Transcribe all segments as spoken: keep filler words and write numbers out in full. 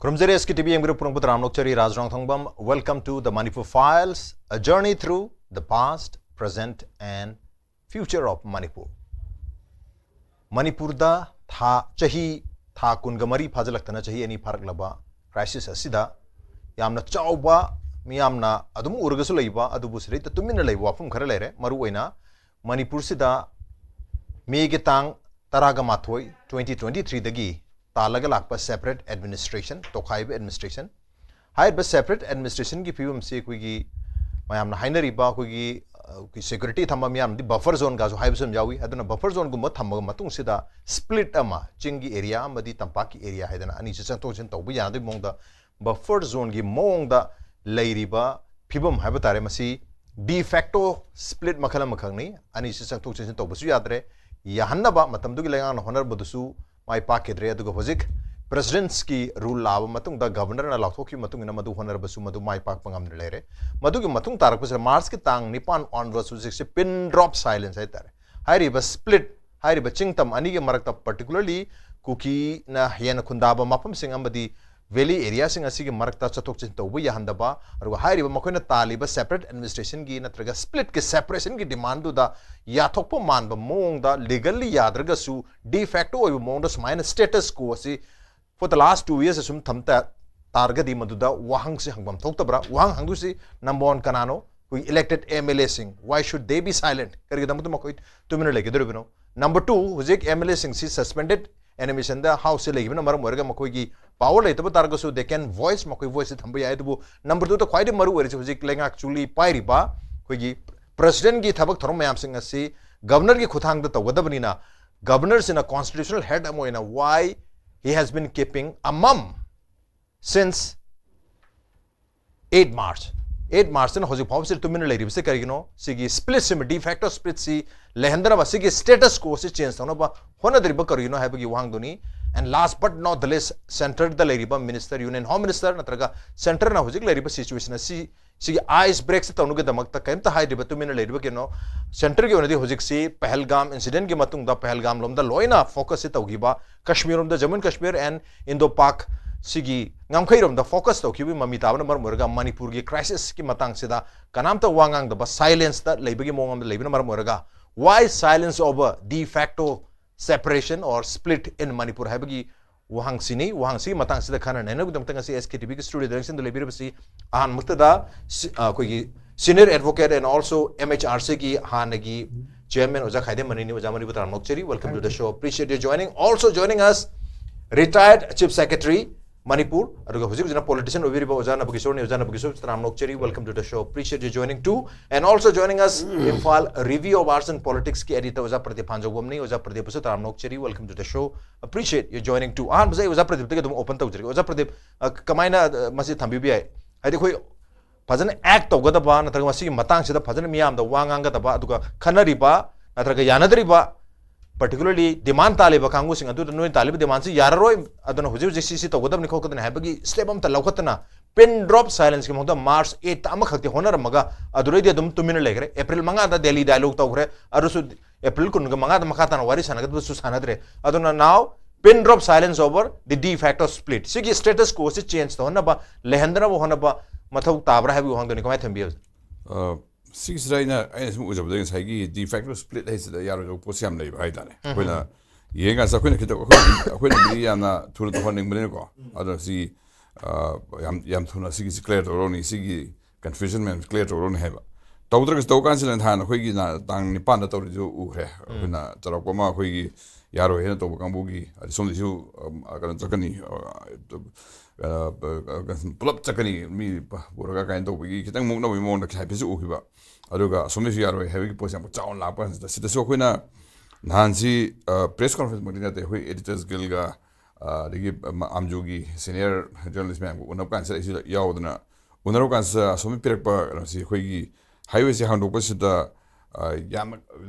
ꯈꯨꯔꯨꯝꯖꯔꯤ ꯑꯦꯁ ꯀꯦ T V ꯌꯦꯡꯕꯤꯔ ꯄꯨꯝꯅꯃꯛꯄꯨ ꯇꯔꯥꯝꯅ ꯑꯣꯛꯆꯔꯤ꯫ ꯔꯥꯖ ꯔꯣꯡꯊꯣꯡꯕꯝ, welcome to the Manipur Files, a journey through the past, present and future of Manipur. ꯃꯅꯤꯄꯨꯔꯗ ꯊꯥ, ꯆꯍꯤ, ꯊꯥ ꯀꯨꯟꯒ ꯃꯔꯤ ꯐꯥꯖꯤꯜꯂꯛꯇꯅ ꯆꯍꯤ ꯑꯅꯤ ꯐꯥꯔꯛꯂꯕ crisis ꯑꯁꯤꯗ ꯌꯥꯝꯅ ꯆꯥꯎꯕ, ꯃꯤꯌꯥꯝꯅ ꯑꯗꯨꯝ ꯎꯔꯒꯁꯨ ꯂꯩꯕ, ꯑꯗꯨꯕꯨ ꯁꯤꯗꯩꯗ ꯇꯨꯃꯤꯟꯅ ꯂꯩꯕ ꯋꯥꯐꯝ ꯈꯔ ꯂꯩꯔꯦ꯫ ꯃꯔꯨꯑꯣꯏꯅ ꯃꯅꯤꯄꯨꯔꯁꯤꯗ ꯃꯦꯒꯤ ꯇꯥꯡ ꯇꯔꯥꯒ ꯃꯥꯊꯣꯏ, twenty twenty-threeꯗꯒꯤ ꯇꯥꯜꯂꯒ ꯂꯥꯛꯄ separate administration, ꯇꯣꯈꯥꯏꯕ administration, ꯍꯥꯏꯔꯤꯕ separate administrationꯒꯤ ꯐꯤꯕꯝꯁꯤ ꯑꯩꯈꯣꯏꯒꯤ ꯃꯌꯥꯝꯅ ꯍꯥꯏꯅꯔꯤꯕ ꯑꯩꯈꯣꯏꯒꯤ, ꯑ, ꯑꯩꯈꯣꯏ security ꯊꯝꯕ ꯃꯤꯌꯥꯝꯗꯤ buffer zoneꯒꯁꯨ ꯍꯥꯏꯕꯁꯨ ꯌꯥꯝ ꯌꯥꯎꯏ꯫ ꯑꯗꯨꯅ buffer zoneꯒꯨꯝꯕ ꯊꯝꯃꯕ ꯃꯇꯨꯡꯁꯤꯗ split ꯑꯃ, ꯆꯤꯡꯒꯤ area ꯑꯃꯗꯤ ꯇꯝꯄꯥꯛꯀꯤ area ꯍꯥꯏꯗꯅ ꯑꯅꯤꯁꯤ ꯆꯪꯊꯣꯛ ꯆꯪꯁꯤꯟ ꯇꯧꯕ ꯌꯥꯅꯕꯒꯤ ꯃꯑꯣꯡꯗ buffer zoneꯒꯤ ꯃꯑꯣꯡꯗ ꯂꯩꯔꯤꯕ ꯐꯤꯕꯝ ꯍꯥꯏꯕ ꯇꯥꯔꯦ꯫ ꯃꯁꯤ de facto split ꯃꯈꯜ ꯑꯃꯈꯛꯅꯤ꯫ ꯑꯅꯤꯁꯤ ꯆꯪꯊꯣꯛ ꯆꯪꯁꯤꯟ ꯇꯧꯕꯁꯨ ꯌꯥꯗ꯭ꯔꯦ꯫ ꯌꯥꯍꯟꯅꯕ ꯃꯇꯝꯗꯨꯒꯤ ꯂꯩꯉꯥꯛꯅ ꯍꯣꯠꯅꯔꯕꯗꯨꯁꯨ ꯃꯥꯏ ꯄꯥꯛꯈꯤꯗ꯭ꯔꯦ꯫ ꯑꯗꯨꯒ ꯍꯧꯖꯤꯛ Presidentꯁꯀꯤ rule ꯂꯥꯛꯑꯕ ꯃꯇꯨꯡꯗ, Governorꯅ ꯂꯥꯎꯊꯣꯛꯈꯤꯕ ꯃꯇꯨꯡ ꯏꯟꯅ ꯃꯗꯨ ꯍꯣꯠꯅꯔꯕꯁꯨ ꯃꯗꯨ ꯃꯥꯏ ꯄꯥꯛꯄ ꯉꯝꯗꯅ ꯂꯩꯔꯦ꯫ ꯃꯗꯨꯒꯤ ꯃꯇꯨꯡ ꯇꯥꯔꯛꯄꯁꯤꯗ Marchꯀꯤ ꯇꯥꯡ ꯅꯤꯄꯥꯟ onwards ꯍꯧꯖꯤꯛꯁꯦ pin drop silence ꯍꯥꯏꯇꯥꯔꯦ꯫ ꯍꯥꯏꯔꯤꯕ split, ꯍꯥꯏꯔꯤꯕ ꯆꯤꯡꯇꯝ ꯑꯅꯤꯒꯤ ꯃꯔꯛꯇ, particularly ꯀꯨꯀꯤꯅ ꯍꯦꯟꯅ ꯈꯨꯟꯗꯥꯕ ꯃꯐꯝꯁꯤꯡ ꯑꯃꯗꯤ valley areaꯁꯤꯡ ꯑꯁꯤꯒꯤ ꯃꯔꯛꯇ ꯆꯠꯊꯣꯛ ꯆꯠꯁꯤꯟ ꯇꯧꯕ ꯌꯥꯍꯟꯗꯕ, ꯑꯗꯨꯒ ꯍꯥꯏꯔꯤꯕ ꯃꯈꯣꯏꯅ ꯇꯥꯜꯂꯤꯕ separate administrationꯒꯤ ꯅꯠꯇ꯭ꯔꯒ splitꯀꯤ separationꯒꯤ demandꯗꯨꯗ ꯌꯥꯊꯣꯛꯄ ꯃꯥꯟꯕ ꯃꯑꯣꯡꯗ, legally ꯌꯥꯗ꯭ꯔꯒꯁꯨ de facto ꯑꯣꯏꯕ ꯃꯑꯣꯡꯗ ꯁꯨꯃꯥꯏꯅ status quo ꯑꯁꯤ for the last two years ꯑꯁꯨꯝ ꯊꯝ ꯇꯥ-, ꯇꯥꯔꯒꯗꯤ ꯃꯗꯨꯗ ꯋꯥꯍꯪꯁꯤ ꯍꯪꯐꯝ ꯊꯣꯛꯇꯕ꯭ꯔꯥ? ꯋꯥꯍꯪ ꯍꯪꯗꯣꯏꯁꯤ number one ꯀꯅꯥꯅꯣ? ꯑꯩꯈꯣꯏ elected MLAꯁꯤꯡ, why should they be silent? ꯀꯔꯤꯒꯤꯗꯃꯛꯇ ꯃꯈꯣꯏ ꯇꯨꯃꯤꯟꯅ ꯂꯩꯒꯗꯧꯔꯤꯕꯅꯣ? Number two, ꯍꯧꯖꯤꯛ MLAꯁꯤꯡꯁꯤ suspended animationꯗ Houseꯁꯦ ꯂꯩꯈꯤꯕꯅ ꯃꯔꯝ ꯑꯣꯏꯔꯒ ꯃꯈꯣꯏꯒꯤ power ꯂꯩꯇꯕ ꯇꯥꯔꯒꯁꯨ they can voice, ꯃꯈꯣꯏ voiceꯁꯦ ꯊꯝꯕ ꯌꯥꯏ꯫ ꯑꯗꯨꯕꯨ number twoꯗ ꯈ꯭ꯋꯥꯏꯗꯒꯤ ꯃꯔꯨ ꯑꯣꯏꯔꯤꯁꯤ ꯍꯧꯖꯤꯛ ꯂꯩꯉꯥꯛ ꯆꯨꯂꯤ ꯄꯥꯏꯔꯤꯕ ꯑꯩꯈꯣꯏꯒꯤ Presidentꯀꯤ ꯊꯕꯛ ꯊꯧꯔꯝ ꯃꯌꯥꯝꯁꯤꯡ ꯑꯁꯤ Governorꯒꯤ ꯈꯨꯠꯊꯥꯡꯗ ꯇꯧꯒꯗꯕꯅꯤꯅ, Governorꯁꯤꯅ constitutional head ꯑꯃ ꯑꯣꯏꯅ why he has been keeping a mum since eight March? Eight Marchꯇꯅ ꯍꯧꯖꯤꯛ ꯐꯥꯎꯕꯁꯤ ꯇꯨꯃꯤꯟꯅ ꯂꯩꯔꯤꯕꯁꯤ ꯀꯔꯤꯒꯤꯅꯣ? ꯁꯤꯒꯤ splitꯁꯤ, de facto splitꯁꯤ ꯂꯩꯍꯟꯗꯅꯕ, ꯁꯤꯒꯤ status quoꯁꯤ change ꯇꯧꯅꯕ ꯍꯣꯠꯅꯗ꯭ꯔꯤꯕ ꯀꯔꯤꯒꯤꯅꯣ ꯍꯥꯏꯕꯒꯤ ꯋꯥꯍꯪꯗꯨꯅꯤ꯫ And last but not the least, centreꯗ ꯂꯩꯔꯤꯕ minister, Union Home Minister ꯅꯠꯇ꯭ꯔꯒ centreꯅ ꯍꯧꯖꯤꯛ ꯂꯩꯔꯤꯕ situation ꯑꯁꯤ, ꯁꯤꯒꯤ ice breakꯁꯤ ꯇꯧꯅꯕꯒꯤꯗꯃꯛꯇ ꯀꯔꯤꯝꯇ ꯍꯥꯏꯗ꯭ꯔꯤꯕ, ꯇꯨꯃꯤꯟꯅ ꯂꯩꯔꯤꯕ ꯀꯩꯅꯣ? Centreꯒꯤ ꯑꯣꯏꯅꯗꯤ ꯍꯧꯖꯤꯛꯁꯤ ꯄꯍꯜꯒꯥꯝ incidentꯀꯤ ꯃꯇꯨꯡꯗ ꯄꯍꯜꯒꯥꯝ ꯂꯣꯝꯗ ꯂꯣꯏꯅ focusꯁꯤ ꯇꯧꯈꯤꯕ, ꯀꯥꯁꯃꯤꯔ ꯂꯣꯝꯗ, Jammu and Kashmir and Indo-Pak ꯁꯤꯒꯤ ꯉꯝꯈꯩꯔꯣꯝꯗ ꯐꯣꯀꯁ ꯇꯧꯈꯤꯕꯒꯤ ꯃꯃꯤ ꯇꯥꯕꯅ ꯃꯔꯝ ꯑꯣꯏꯔꯒ ꯃꯅꯤꯄꯨꯔꯒꯤ ꯀ꯭ꯔꯥꯏꯁꯤꯁꯀꯤ ꯃꯇꯥꯡꯁꯤꯗ ꯀꯅꯥꯝꯇ ꯋꯥ ꯉꯥꯡꯗꯕ, ꯁꯥꯏꯂꯦꯟꯁꯇ ꯂꯩꯕꯒꯤ ꯃꯑꯣꯡ ꯑꯃꯗ ꯂꯩꯕꯅ ꯃꯔꯝ ꯑꯣꯏꯔꯒ, why silence over de facto separation or split in Manipur ꯍꯥꯏꯕꯒꯤ ꯋꯥꯍꯪꯁꯤꯅꯤ꯫ ꯋꯥꯍꯪꯁꯤꯒꯤ ꯃꯇꯥꯡꯁꯤꯗ ꯈꯟꯅ ꯅꯩꯅꯕꯒꯤꯗꯃꯛꯇ ꯉꯁꯤ S K T Vꯒꯤ ꯁ꯭ꯇꯨꯗꯤꯑꯣꯗ ꯂꯦꯡꯁꯤꯟꯗꯨꯅ ꯂꯩꯕꯤꯔꯤꯕꯁꯤ ꯑꯍꯥꯟꯕꯃꯛꯇꯗ ꯁꯤ-, ꯑ, ꯑꯩꯈꯣꯏꯒꯤ senior advocate and also M H R Cꯒꯤ ꯍꯥꯟꯅꯒꯤ chairman ꯑꯣꯖꯥ ꯈꯥꯏꯗꯦꯝ ꯃꯅꯤꯅꯤ꯫ ꯑꯣꯖꯥ ꯃꯅꯤꯕꯨ ꯇꯔꯥꯝꯅ ꯑꯣꯛꯆꯔꯤ, welcome to the show, appreciate your joining. Also joining us, retired Chief Secretary Manipur, ꯑꯗꯨꯒ ꯍꯧꯖꯤꯛ ꯍꯧꯖꯤꯛꯅ politician ꯑꯣꯏꯕꯤꯔꯤꯕ ꯑꯣꯖꯥ ꯅꯕꯀꯤꯁꯣꯔꯅꯤ꯫ ꯑꯣꯖꯥ ꯅꯕꯀꯤꯁꯣꯔ, ꯇꯔꯥꯝꯅ ꯑꯣꯛꯆꯔꯤ, welcome to the show, appreciate your joining too. And also joining us, Imphal Review of Arts and Politicsꯀꯤ editor ꯑꯣꯖꯥ ꯄ꯭ꯔꯗꯤꯞ ꯐꯥꯟꯖꯧꯕꯝꯅꯤ꯫ ꯑꯣꯖꯥ ꯄ꯭ꯔꯗꯤꯞꯄꯨꯁꯨ ꯇꯔꯥꯝꯅ ꯑꯣꯛꯆꯔꯤ, welcome to the show, appreciate your joining too. ꯑꯍꯥꯟꯕꯁꯦ ꯑꯩ ꯑꯣꯖꯥ ꯄ꯭ꯔꯗꯤꯞꯇꯒꯤ ꯑꯗꯨꯝ open ꯇꯧꯖꯔꯒꯦ꯫ ꯑꯣꯖꯥ ꯄ꯭ꯔꯗꯤꯞ, ꯑ, ꯀꯃꯥꯏꯅ, ꯑ, ꯃꯁꯤ ꯊꯝꯕꯤꯕ ꯌꯥꯏ? ꯍꯥꯏꯗꯤ ꯑꯩꯈꯣꯏ ꯐꯖꯅ act ꯇꯧꯒꯗꯕ ꯅꯠꯇ꯭ꯔꯒ ꯃꯁꯤꯒꯤ ꯃꯇꯥꯡꯁꯤꯗ ꯐꯖꯅ ꯃꯤꯌꯥꯝꯗ ꯋꯥ ꯉꯥꯡꯒꯗꯕ, ꯑꯗꯨꯒ ꯈꯟꯅꯔꯤꯕ ꯅꯠꯇ꯭ꯔꯒ ꯌꯥꯅꯗ꯭ꯔꯤꯕ, particularly demand ꯇꯥꯜꯂꯤꯕ ꯀꯥꯡꯕꯨꯁꯤꯡ ꯑꯗꯨꯗ ꯅꯣꯏꯅ ꯇꯥꯜꯂꯤꯕ demandꯁꯤ ꯌꯥꯔꯔꯣꯏ, ꯑꯗꯨꯅ ꯍꯧꯖꯤꯛ ꯍꯧꯖꯤꯛ ꯁꯤ, ꯁꯤ ꯇꯧꯒꯗꯕꯅꯤ ꯈꯣꯠꯀꯗꯕꯅꯤ ꯍꯥꯏꯕꯒꯤ step ꯑꯝꯇ ꯂꯧꯈꯠꯇꯅ, pin drop silenceꯀꯤ ꯃꯍꯨꯠꯇ March eight ꯑꯃꯈꯛꯇꯤ ꯍꯣꯠꯅꯔꯝꯃꯒ ꯑꯗꯨꯗꯩꯗꯤ ꯑꯗꯨꯝ ꯇꯨꯃꯤꯟꯅ ꯂꯩꯈ꯭ꯔꯦ꯫ April ꯃꯉꯥꯗ Delhi dialogue ꯇꯧꯈ꯭ꯔꯦ, ꯑꯗꯨꯁꯨ April ꯀꯨꯟꯒ ꯃꯉꯥꯗ ꯃꯈꯥ ꯇꯥꯅ ꯋꯥꯔꯤ ꯁꯥꯟꯅꯒꯗꯕꯁꯨ ꯁꯥꯟꯅꯗ꯭ꯔꯦ꯫ ꯑꯗꯨꯅ now pin drop silence over the de facto split꯫ ꯁꯤꯒꯤ status quoꯁꯤ change ꯇꯧꯍꯟꯅꯕ, ꯂꯩꯍꯟꯗꯅꯕ ꯍꯣꯠꯅꯕ ꯃꯊꯧ ꯇꯥꯕ꯭ꯔꯥ ꯍꯥꯏꯕꯒꯤ ꯋꯥꯍꯪꯗꯨꯅꯤ꯫ ꯀꯃꯥꯏꯅ ꯊꯝꯕꯤ? ꯑ, ꯁꯤꯒꯤꯁꯤꯗ ꯑꯩꯅ, ꯑꯩꯅ ꯁꯨꯝ ꯎꯖꯕꯗ ꯉꯁꯥꯏꯒꯤ de facto split ꯍꯥꯏꯁꯤꯗ ꯌꯥꯔꯣꯏꯗꯧꯕ ꯄꯣꯠꯁꯤ ꯌꯥꯝ ꯂꯩꯕ ꯍꯥꯏꯇꯥꯔꯦ꯫ ꯑꯩꯈꯣꯏꯅ ꯌꯦꯡꯉꯀꯥꯟꯗ ꯑꯩꯈꯣꯏꯅ ꯈꯤꯇꯪ, ꯑꯩꯈꯣꯏ, ꯑꯩꯈꯣꯏꯅꯕꯨꯗꯤ ꯌꯥꯝꯅ ꯊꯨꯅ ꯇꯧꯍꯟꯅꯤꯡꯕꯅꯤꯅꯀꯣ꯫ ꯑꯗꯣ ꯁꯤ, ꯑ, ꯌꯥꯝ, ꯌꯥꯝ ꯊꯨꯅ ꯁꯤꯒꯤꯁꯤ clear ꯇꯧꯔꯛꯑꯣꯅꯤ, ꯁꯤꯒꯤ confusion ꯃꯌꯥꯝꯁꯤ clear ꯇꯧꯔꯛꯑꯣꯅꯤ ꯍꯥꯏꯕ꯫ ꯇꯧꯗ꯭ꯔꯒꯁꯨ ꯇꯧ ꯀꯥꯟꯁꯤꯗ ꯅꯍꯥꯟ ꯑꯩꯈꯣꯏꯒꯤ ꯅ-, ꯇꯥꯡ ꯅꯤꯄꯥꯟꯗ ꯇꯧꯔꯤꯁꯨ ꯎꯈ꯭ꯔꯦ꯫ ꯑꯩꯈꯣꯏꯅ ꯆꯥꯎꯔꯥꯛꯄ ꯑꯃ ꯑꯩꯈꯣꯏꯒꯤ ꯌꯥꯔꯣꯏ ꯍꯥꯏꯅ ꯇꯧꯕ ꯀꯥꯡꯕꯨꯒꯤ, ꯑꯗꯩ ꯁꯣꯝꯗꯁꯨ, ꯑ, ꯀꯩꯅꯣ ꯆꯠꯀꯅꯤ, ꯑ, ꯑ, ꯄꯨꯂꯞ ꯆꯠꯀꯅꯤ, ꯃꯤ ꯄꯨꯔꯒ ꯀꯥꯏꯅ ꯇꯧꯕꯒꯤ ꯈꯤꯇꯪ ꯃꯨꯛꯅꯕꯒꯤ ꯃꯑꯣꯡꯗ ꯍꯥꯏꯐꯦꯠꯁꯨ ꯎꯈꯤꯕ꯫ ꯑꯗꯨꯒ ꯑꯁꯣꯝꯗꯁꯨ ꯌꯥꯔꯣꯏ ꯍꯥꯏꯕꯒꯤ ꯄꯣꯠꯁꯦ ꯌꯥꯝ ꯆꯥꯎꯅ ꯂꯥꯛꯄ ꯀꯥꯟꯁꯤꯗ, ꯁꯤꯗꯁꯨ ꯑꯩꯈꯣꯏꯅ ꯅꯍꯥꯟꯁꯤ, ꯑ, press conferenceꯃꯛꯇꯤ ꯅꯠꯇꯦ, ꯑꯩꯈꯣꯏ Editors Guildꯒ, ꯑ, ꯑꯗꯒꯤ, ꯑ, ꯑꯥꯝꯖꯨꯒꯤ senior journalist ꯃꯌꯥꯝꯒ ꯎꯅꯕ ꯀꯥꯟꯁꯤꯗ ꯑꯩꯁꯨ ꯌꯥꯎꯗꯅ ꯎꯅꯔꯨꯕ ꯀꯥꯟꯁꯤꯗ ꯑꯁꯣꯝꯒꯤ ꯄꯤꯔꯛꯄ ꯀꯩꯅꯣꯁꯤ, ꯑꯩꯈꯣꯏꯒꯤ highwayꯁꯤ ꯍꯥꯡꯗꯣꯛꯄꯁꯤꯗ, ꯑ, ꯌꯥꯝꯅ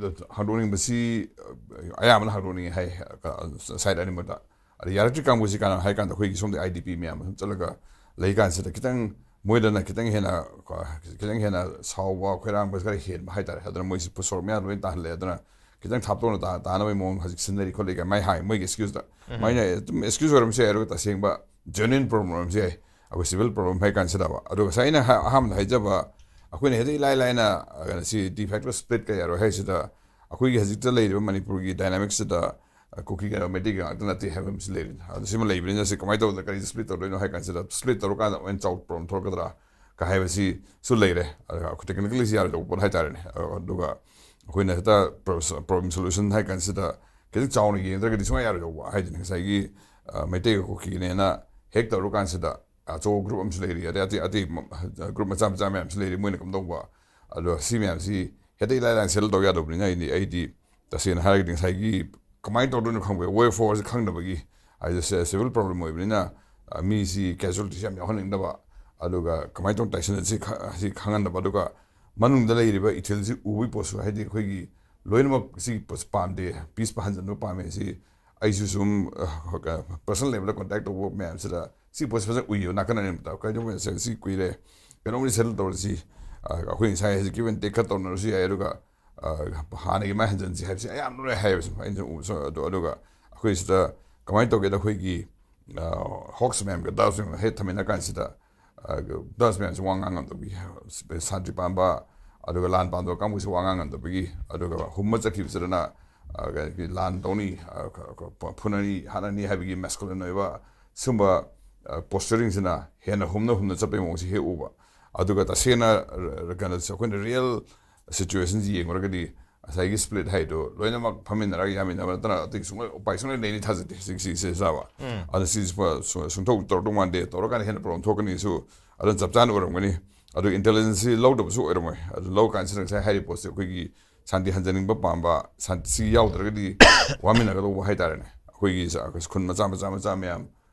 ꯍꯥꯡꯗꯣꯛꯅꯤꯡꯕꯁꯤ, ꯑ, ꯑꯌꯥꯝꯕꯅ ꯍꯥꯡꯗꯣꯛꯅꯤꯡꯉꯤ ꯍꯥꯏ, ꯑ, side ꯑꯅꯤꯃꯛꯇ꯫ ꯑꯗ ꯌꯥꯔꯛꯇ꯭ꯔꯤ ꯀꯥꯡꯕꯨꯁꯤ ꯀꯅꯥꯅꯣ ꯍꯥꯏ ꯀꯥꯟꯗ ꯑꯩꯈꯣꯏꯒꯤ ꯁꯣꯝꯗ I D P ꯃꯌꯥꯝ ꯑꯃ ꯁꯨꯝ ꯆꯠꯂꯒ ꯂꯩ ꯀꯥꯟꯁꯤꯗ ꯈꯤꯇꯪ ꯃꯣꯏꯗꯅ ꯈꯤꯇꯪ ꯍꯦꯟꯅ, ꯈꯤꯇꯪ ꯍꯦꯟꯅ ꯁꯥꯎꯕ ꯈꯣꯏꯔꯥꯡꯕ ꯈꯔ ꯍꯦꯟꯕ ꯍꯥꯏꯇꯥꯔꯦ꯫ ꯑꯗꯨꯅ ꯃꯣꯏꯁꯤ ꯁꯣꯔꯣꯛ ꯃꯌꯥ ꯂꯣꯏ ꯇꯥꯍꯜꯂꯦ꯫ ꯑꯗꯨꯅ ꯈꯤꯇꯪ ꯊꯥꯞꯇꯣꯛꯅ ꯇꯥ-, ꯇꯥꯅꯕꯒꯤ ꯃꯑꯣꯡ ꯍꯧꯖꯤꯛ ꯁꯤꯟꯅꯔꯤ ꯈꯣꯠꯂꯤ ꯀꯥꯏ ꯃꯥꯏ ꯍꯥꯏ, ꯃꯣꯏꯒꯤ excuse ꯇ꯫ ꯃꯥꯏꯅ ꯑꯗꯨꯝ excuse ꯑꯣꯏꯔꯝꯕꯁꯨ ꯌꯥꯏ, ꯑꯗꯨꯒ ꯇꯁꯦꯡꯕ ꯖꯦꯅ꯭ꯌꯨꯟ ꯄ꯭ꯔꯣꯕ꯭ꯂꯦꯝꯁꯦ ꯑꯩꯈꯣꯏ ꯁꯤꯚꯤꯜ ꯄ꯭ꯔꯣꯕ꯭ꯂꯦꯝ ꯍꯥꯏ ꯀꯥꯟꯁꯤꯗꯕ꯫ ꯑꯗꯨꯒ ꯉꯁꯥꯏ ꯑꯩꯅ ꯍꯥ- ꯑꯍꯥꯟꯕꯗ ꯍꯥꯏꯖꯕ, ꯑꯩꯈꯣꯏꯅ ꯍꯦꯛꯇ ꯏꯂꯥꯏ ꯂꯥꯏꯅ ꯑ, ꯀꯩꯅꯣ ꯁꯤ ꯗꯤ ꯐꯦꯛꯇꯣ ꯁ꯭ꯄ꯭ꯂꯤꯠ ꯀꯩ ꯌꯥꯔꯣꯏ ꯍꯥꯏꯁꯤꯗ, ꯑꯩꯈꯣꯏꯒꯤ ꯍꯧꯖꯤꯛꯇ ꯂꯩꯔꯤꯕ ꯃꯅꯤꯄꯨꯔꯒꯤ ꯗꯥꯏꯅꯥꯃꯤꯛꯁꯤꯗ ꯑ, ꯀꯨꯀꯤ ꯀꯩꯅꯣ ꯃꯩꯇꯩꯒꯤ ꯉꯥꯛꯇ ꯅꯠꯇꯦ ꯍꯥꯏꯕ ꯑꯃꯁꯨ ꯂꯩꯔꯤ꯫ ꯑꯗꯨ ꯁꯤꯃ ꯂꯩꯕꯅꯤꯅ ꯁꯤ ꯀꯃꯥꯏꯅ ꯇꯧꯗꯅ ꯀꯔꯤ ꯁ꯭ꯄ꯭ꯂꯤꯠ ꯇꯧꯗꯣꯏꯅꯣ ꯍꯥꯏ ꯀꯥꯟꯁꯤꯗ, ꯁ꯭ꯄ꯭ꯂꯤꯠ ꯇꯧꯔꯀꯥꯟꯗ ꯑꯃꯨꯛ ꯍꯦꯟꯅ ꯆꯥꯎ ꯄ꯭ꯔꯣꯕ꯭ꯂꯦꯝ ꯊꯣꯛꯂꯛꯀꯗ꯭ꯔꯥ ꯀ ꯍꯥꯏꯕꯁꯤꯁꯨ ꯂꯩꯔꯦ꯫ ꯑꯗꯨꯒ ꯑꯩꯈꯣꯏ ꯇꯦꯛꯅꯤꯀꯦꯜꯂꯤ ꯁꯤ ꯌꯥꯔꯣꯏꯗꯧꯕ ꯄꯣꯠ ꯍꯥꯏꯇꯥꯔꯦꯅꯦ꯫ ꯑꯗꯨꯒ ꯑꯩꯈꯣꯏꯅ ꯍꯦꯛꯇ ꯄ꯭ꯔꯣꯕ꯭ꯂꯦꯝ ꯁꯣꯂꯨꯁꯟ ꯍꯥꯏ ꯀꯥꯟꯁꯤꯗ ꯈꯤꯇꯪ ꯆꯥꯎꯅ ꯌꯦꯡꯗ꯭ꯔꯒꯗꯤ ꯁꯨꯡꯌꯥ ꯌꯥꯔꯣꯏꯗꯧꯕ ꯍꯥꯏꯗꯨꯅꯤ꯫ ꯉꯁꯥꯏꯒꯤ ꯑ, ꯃꯩꯇꯩꯒ ꯀꯨꯀꯤꯅꯦꯅ ꯍꯦꯛ ꯇꯧꯔꯨ ꯀꯥꯟꯁꯤꯗ ꯑꯆꯧꯕ ꯒ꯭ꯔꯨꯞ ꯑꯃꯁꯨ ꯂꯩꯔꯤ, ꯑꯗꯩ ꯑꯇꯩ ꯑꯇꯩ ꯒ꯭ꯔꯨꯞ ꯃꯆꯥ ꯃꯆꯥ ꯃꯌꯥꯝꯁꯨ ꯂꯩꯔꯤ, ꯃꯣꯏꯅ ꯀꯝꯗꯧꯕ? ꯑꯗꯣ ꯁꯤ ꯃꯌꯥꯝꯁꯤ ꯍꯦꯛꯇ ꯏꯂꯥꯏ ꯂꯥꯏꯅ ꯁꯦꯇꯜ ꯇꯧ ꯌꯥꯗꯧꯕꯅꯤꯅ ꯑꯩꯗꯤ ꯑꯩꯗꯤ ꯇꯁꯦꯡꯅ ꯍꯥꯏꯔꯒꯗꯤ ꯉꯁꯥꯏꯒꯤ ꯀꯃꯥꯏꯅ ꯇꯧꯗꯣꯏꯅꯣ ꯈꯪꯕ, ꯋꯦ ꯐꯣꯔꯁꯤ ꯈꯪꯗꯕꯒꯤ, ꯍꯥꯏꯗꯤ ꯁꯤꯚꯤꯜ ꯄ꯭ꯔꯣꯕ꯭ꯂꯦꯝ ꯑꯣꯏꯕꯅꯤꯅ ꯑ, ꯃꯤꯁꯤ ꯀꯦꯖꯨꯋꯦꯂꯤꯇꯤꯁꯤ ꯌꯥꯝ ꯌꯥꯎꯍꯟꯅꯤꯡꯗꯕ, ꯑꯗꯨꯒ ꯀꯃꯥꯏꯅ ꯇꯧꯅ ꯇꯥꯏꯁꯟꯁꯤ ꯈ- ꯁꯤ ꯈꯪꯍꯟꯗꯕ, ꯑꯗꯨꯒ ꯃꯅꯨꯡꯗ ꯂꯩꯔꯤꯕ ꯏꯊꯤꯜꯁꯤ ꯎꯕꯒꯤ ꯄꯣꯠꯁꯨ, ꯍꯥꯏꯗꯤ ꯑꯩꯈꯣꯏꯒꯤ ꯂꯣꯏꯅꯃꯛ ꯁꯤ ꯄꯣꯠꯁꯤ ꯄꯥꯝꯗꯦ, ꯄꯤꯁ ꯍꯟꯖꯟꯕ ꯄꯥꯝꯃꯦ꯫ ꯁꯤ ꯑꯩꯁꯨ ꯁꯨꯝ ꯄꯔꯁꯅꯦꯜ ꯂꯦꯚꯦꯜꯗ ꯀꯣꯟꯇꯦꯛ ꯇꯧꯕ ꯃꯌꯥꯝꯁꯤꯗ ꯁꯤ ꯄꯣꯠꯁꯤ ꯐꯖꯅ ꯎꯏꯌꯦꯕ ꯅꯥꯀꯟ ꯑꯅꯤꯃꯛꯇ꯫ ꯀꯩꯗꯧꯕ ꯁꯤ ꯀꯨꯏꯔꯦ, ꯀꯩꯅꯣꯝꯗꯤ ꯁꯦꯇꯜ ꯇꯧꯔꯁꯤ, ꯑ, ꯑꯩꯈꯣꯏ ꯉꯁꯥꯏ ꯍꯧꯖꯤꯛ ꯒꯤꯕ ꯑꯦꯟ ꯇꯦꯛ ꯈꯔ ꯇꯧꯅꯔꯁꯨ ꯌꯥꯏ, ꯑꯗꯨꯒ ꯑ, ꯍꯥꯟꯅꯒꯤ ꯃꯥꯏ ꯍꯟꯖꯟꯁꯤ ꯍꯥꯏꯕꯁꯤ ꯑꯌꯥꯝꯕ ꯂꯣꯏ ꯍꯥꯏꯌꯦꯕ ꯁꯨꯝ ꯑꯩꯅ ꯁꯨꯝ ꯎꯕꯁꯨ꯫ ꯑꯗꯨ ꯑꯗꯨꯒ ꯑꯩꯈꯣꯏ ꯁꯤꯗ ꯀꯃꯥꯏꯅ ꯇꯧꯒꯦꯗ, ꯑꯩꯈꯣꯏꯒꯤ ꯍꯣꯛꯁ ꯃꯌꯥꯝꯒ ꯗꯥꯎꯁ ꯃꯌꯥꯝ ꯍꯦꯛ ꯊꯝꯃꯤꯟꯅ ꯀꯥꯟꯁꯤꯗ, ꯑ, ꯗꯥꯎꯁ ꯃꯌꯥꯝꯁꯤ ꯋꯥ ꯉꯥꯡ ꯉꯝꯗꯕꯒꯤ, ꯁꯥꯟꯇꯤ ꯄꯥꯝꯕ ꯑꯗꯨꯒ ꯂꯥꯟ ꯄꯥꯝꯗꯕ ꯀꯥꯡꯕꯨꯁꯤ ꯋꯥ ꯉꯥꯡ ꯉꯝꯗꯕꯒꯤ, ꯑꯗꯨꯒ ꯍꯨꯝꯃ ꯆꯠꯈꯤꯕꯁꯤꯗꯅ, ꯑ, ꯀꯩꯅꯣꯒꯤ ꯂꯥꯟ ꯇꯧꯅꯤ, ꯑ, ꯐꯨꯅꯅꯤ, ꯍꯥꯠꯅꯅꯤ ꯍꯥꯏꯕꯒꯤ ꯃꯦꯁꯀꯨꯂꯤꯟ ꯑꯣꯏꯕ ꯁꯨꯝꯕ ꯄꯣꯁꯆꯔꯤꯡꯁꯤꯅ ꯍꯦꯟꯅ ꯍꯨꯝꯅ ꯍꯨꯝꯅ ꯆꯠꯄꯒꯤ ꯃꯑꯣꯡꯁꯤ ꯍꯦꯛ ꯎꯕ꯫ ꯑꯗꯨꯒ ꯇꯁꯦꯡꯅ ꯀꯩꯅꯣꯁꯦ ꯑꯩꯈꯣꯏꯅ ꯔꯤꯌꯦꯜ ꯁꯤꯆꯨꯋꯦꯁꯟꯁꯤ ꯌꯦꯡꯉꯨꯔꯒꯗꯤ ꯉꯁꯥꯏꯒꯤ ꯁ꯭ꯄ꯭ꯂꯤꯠ ꯍꯥꯏꯗꯣ ꯂꯣꯏꯅꯃꯛ ꯐꯝꯃꯤꯟꯅꯔꯒ ꯌꯥꯃꯤꯟꯅꯕ ꯅꯠꯇꯅ ꯑꯇꯩ ꯁꯨꯡꯂꯣꯏ ꯎꯄꯥꯏ ꯁꯨꯡꯂꯩ ꯂꯩꯅꯤ ꯊꯥꯖꯗꯦ ꯁꯤꯒꯤꯁꯦ ꯆꯥꯕ꯫ ꯑꯗꯨ ꯁꯤꯁꯦ ꯁꯨꯡ- ꯁꯨꯡꯊꯣꯛ ꯇꯧꯔꯛꯇꯧ ꯃꯥꯟꯗꯦ꯫ ꯇꯧꯔꯀꯥꯟꯗ ꯍꯦꯟꯅ ꯄ꯭ꯔꯣꯕ꯭ꯂꯦꯝ ꯊꯣꯛꯀꯅꯤꯁꯨ ꯑꯗꯨꯝ ꯆꯞ ꯆꯥꯅ ꯑꯣꯏꯔꯝꯒꯅꯤ꯫ ꯑꯗꯨ ꯏꯟꯇꯦꯂꯤꯖꯦꯟꯁꯁꯤ ꯂꯧꯗꯕꯁꯨ ꯑꯣꯏꯔꯝꯃꯣꯏ꯫ ꯑꯗꯨ ꯂꯧ ꯀꯥꯟꯁꯤꯗ ꯉꯁꯥꯏ ꯍꯥꯏꯔꯤꯕ ꯄꯣꯠꯁꯦ ꯑꯩꯈꯣꯏꯒꯤ ꯁꯥꯟꯇꯤ ꯍꯟꯖꯅꯤꯡꯕ ꯄꯥꯝꯕ, ꯁꯥꯟꯇꯤꯁꯤ ꯌꯥꯎꯗ꯭ꯔꯒꯗꯤ ꯋꯥꯃꯤꯟꯅꯒꯗꯧꯕ ꯍꯥꯏꯇꯥꯔꯦꯅꯦ꯫ ꯑꯩꯈꯣꯏꯒꯤ ꯁ- ꯑꯩꯈꯣꯏ ꯈꯨꯟ ꯃꯆꯥ ꯃꯆꯥ ꯃꯆꯥ ꯃꯌꯥꯝ,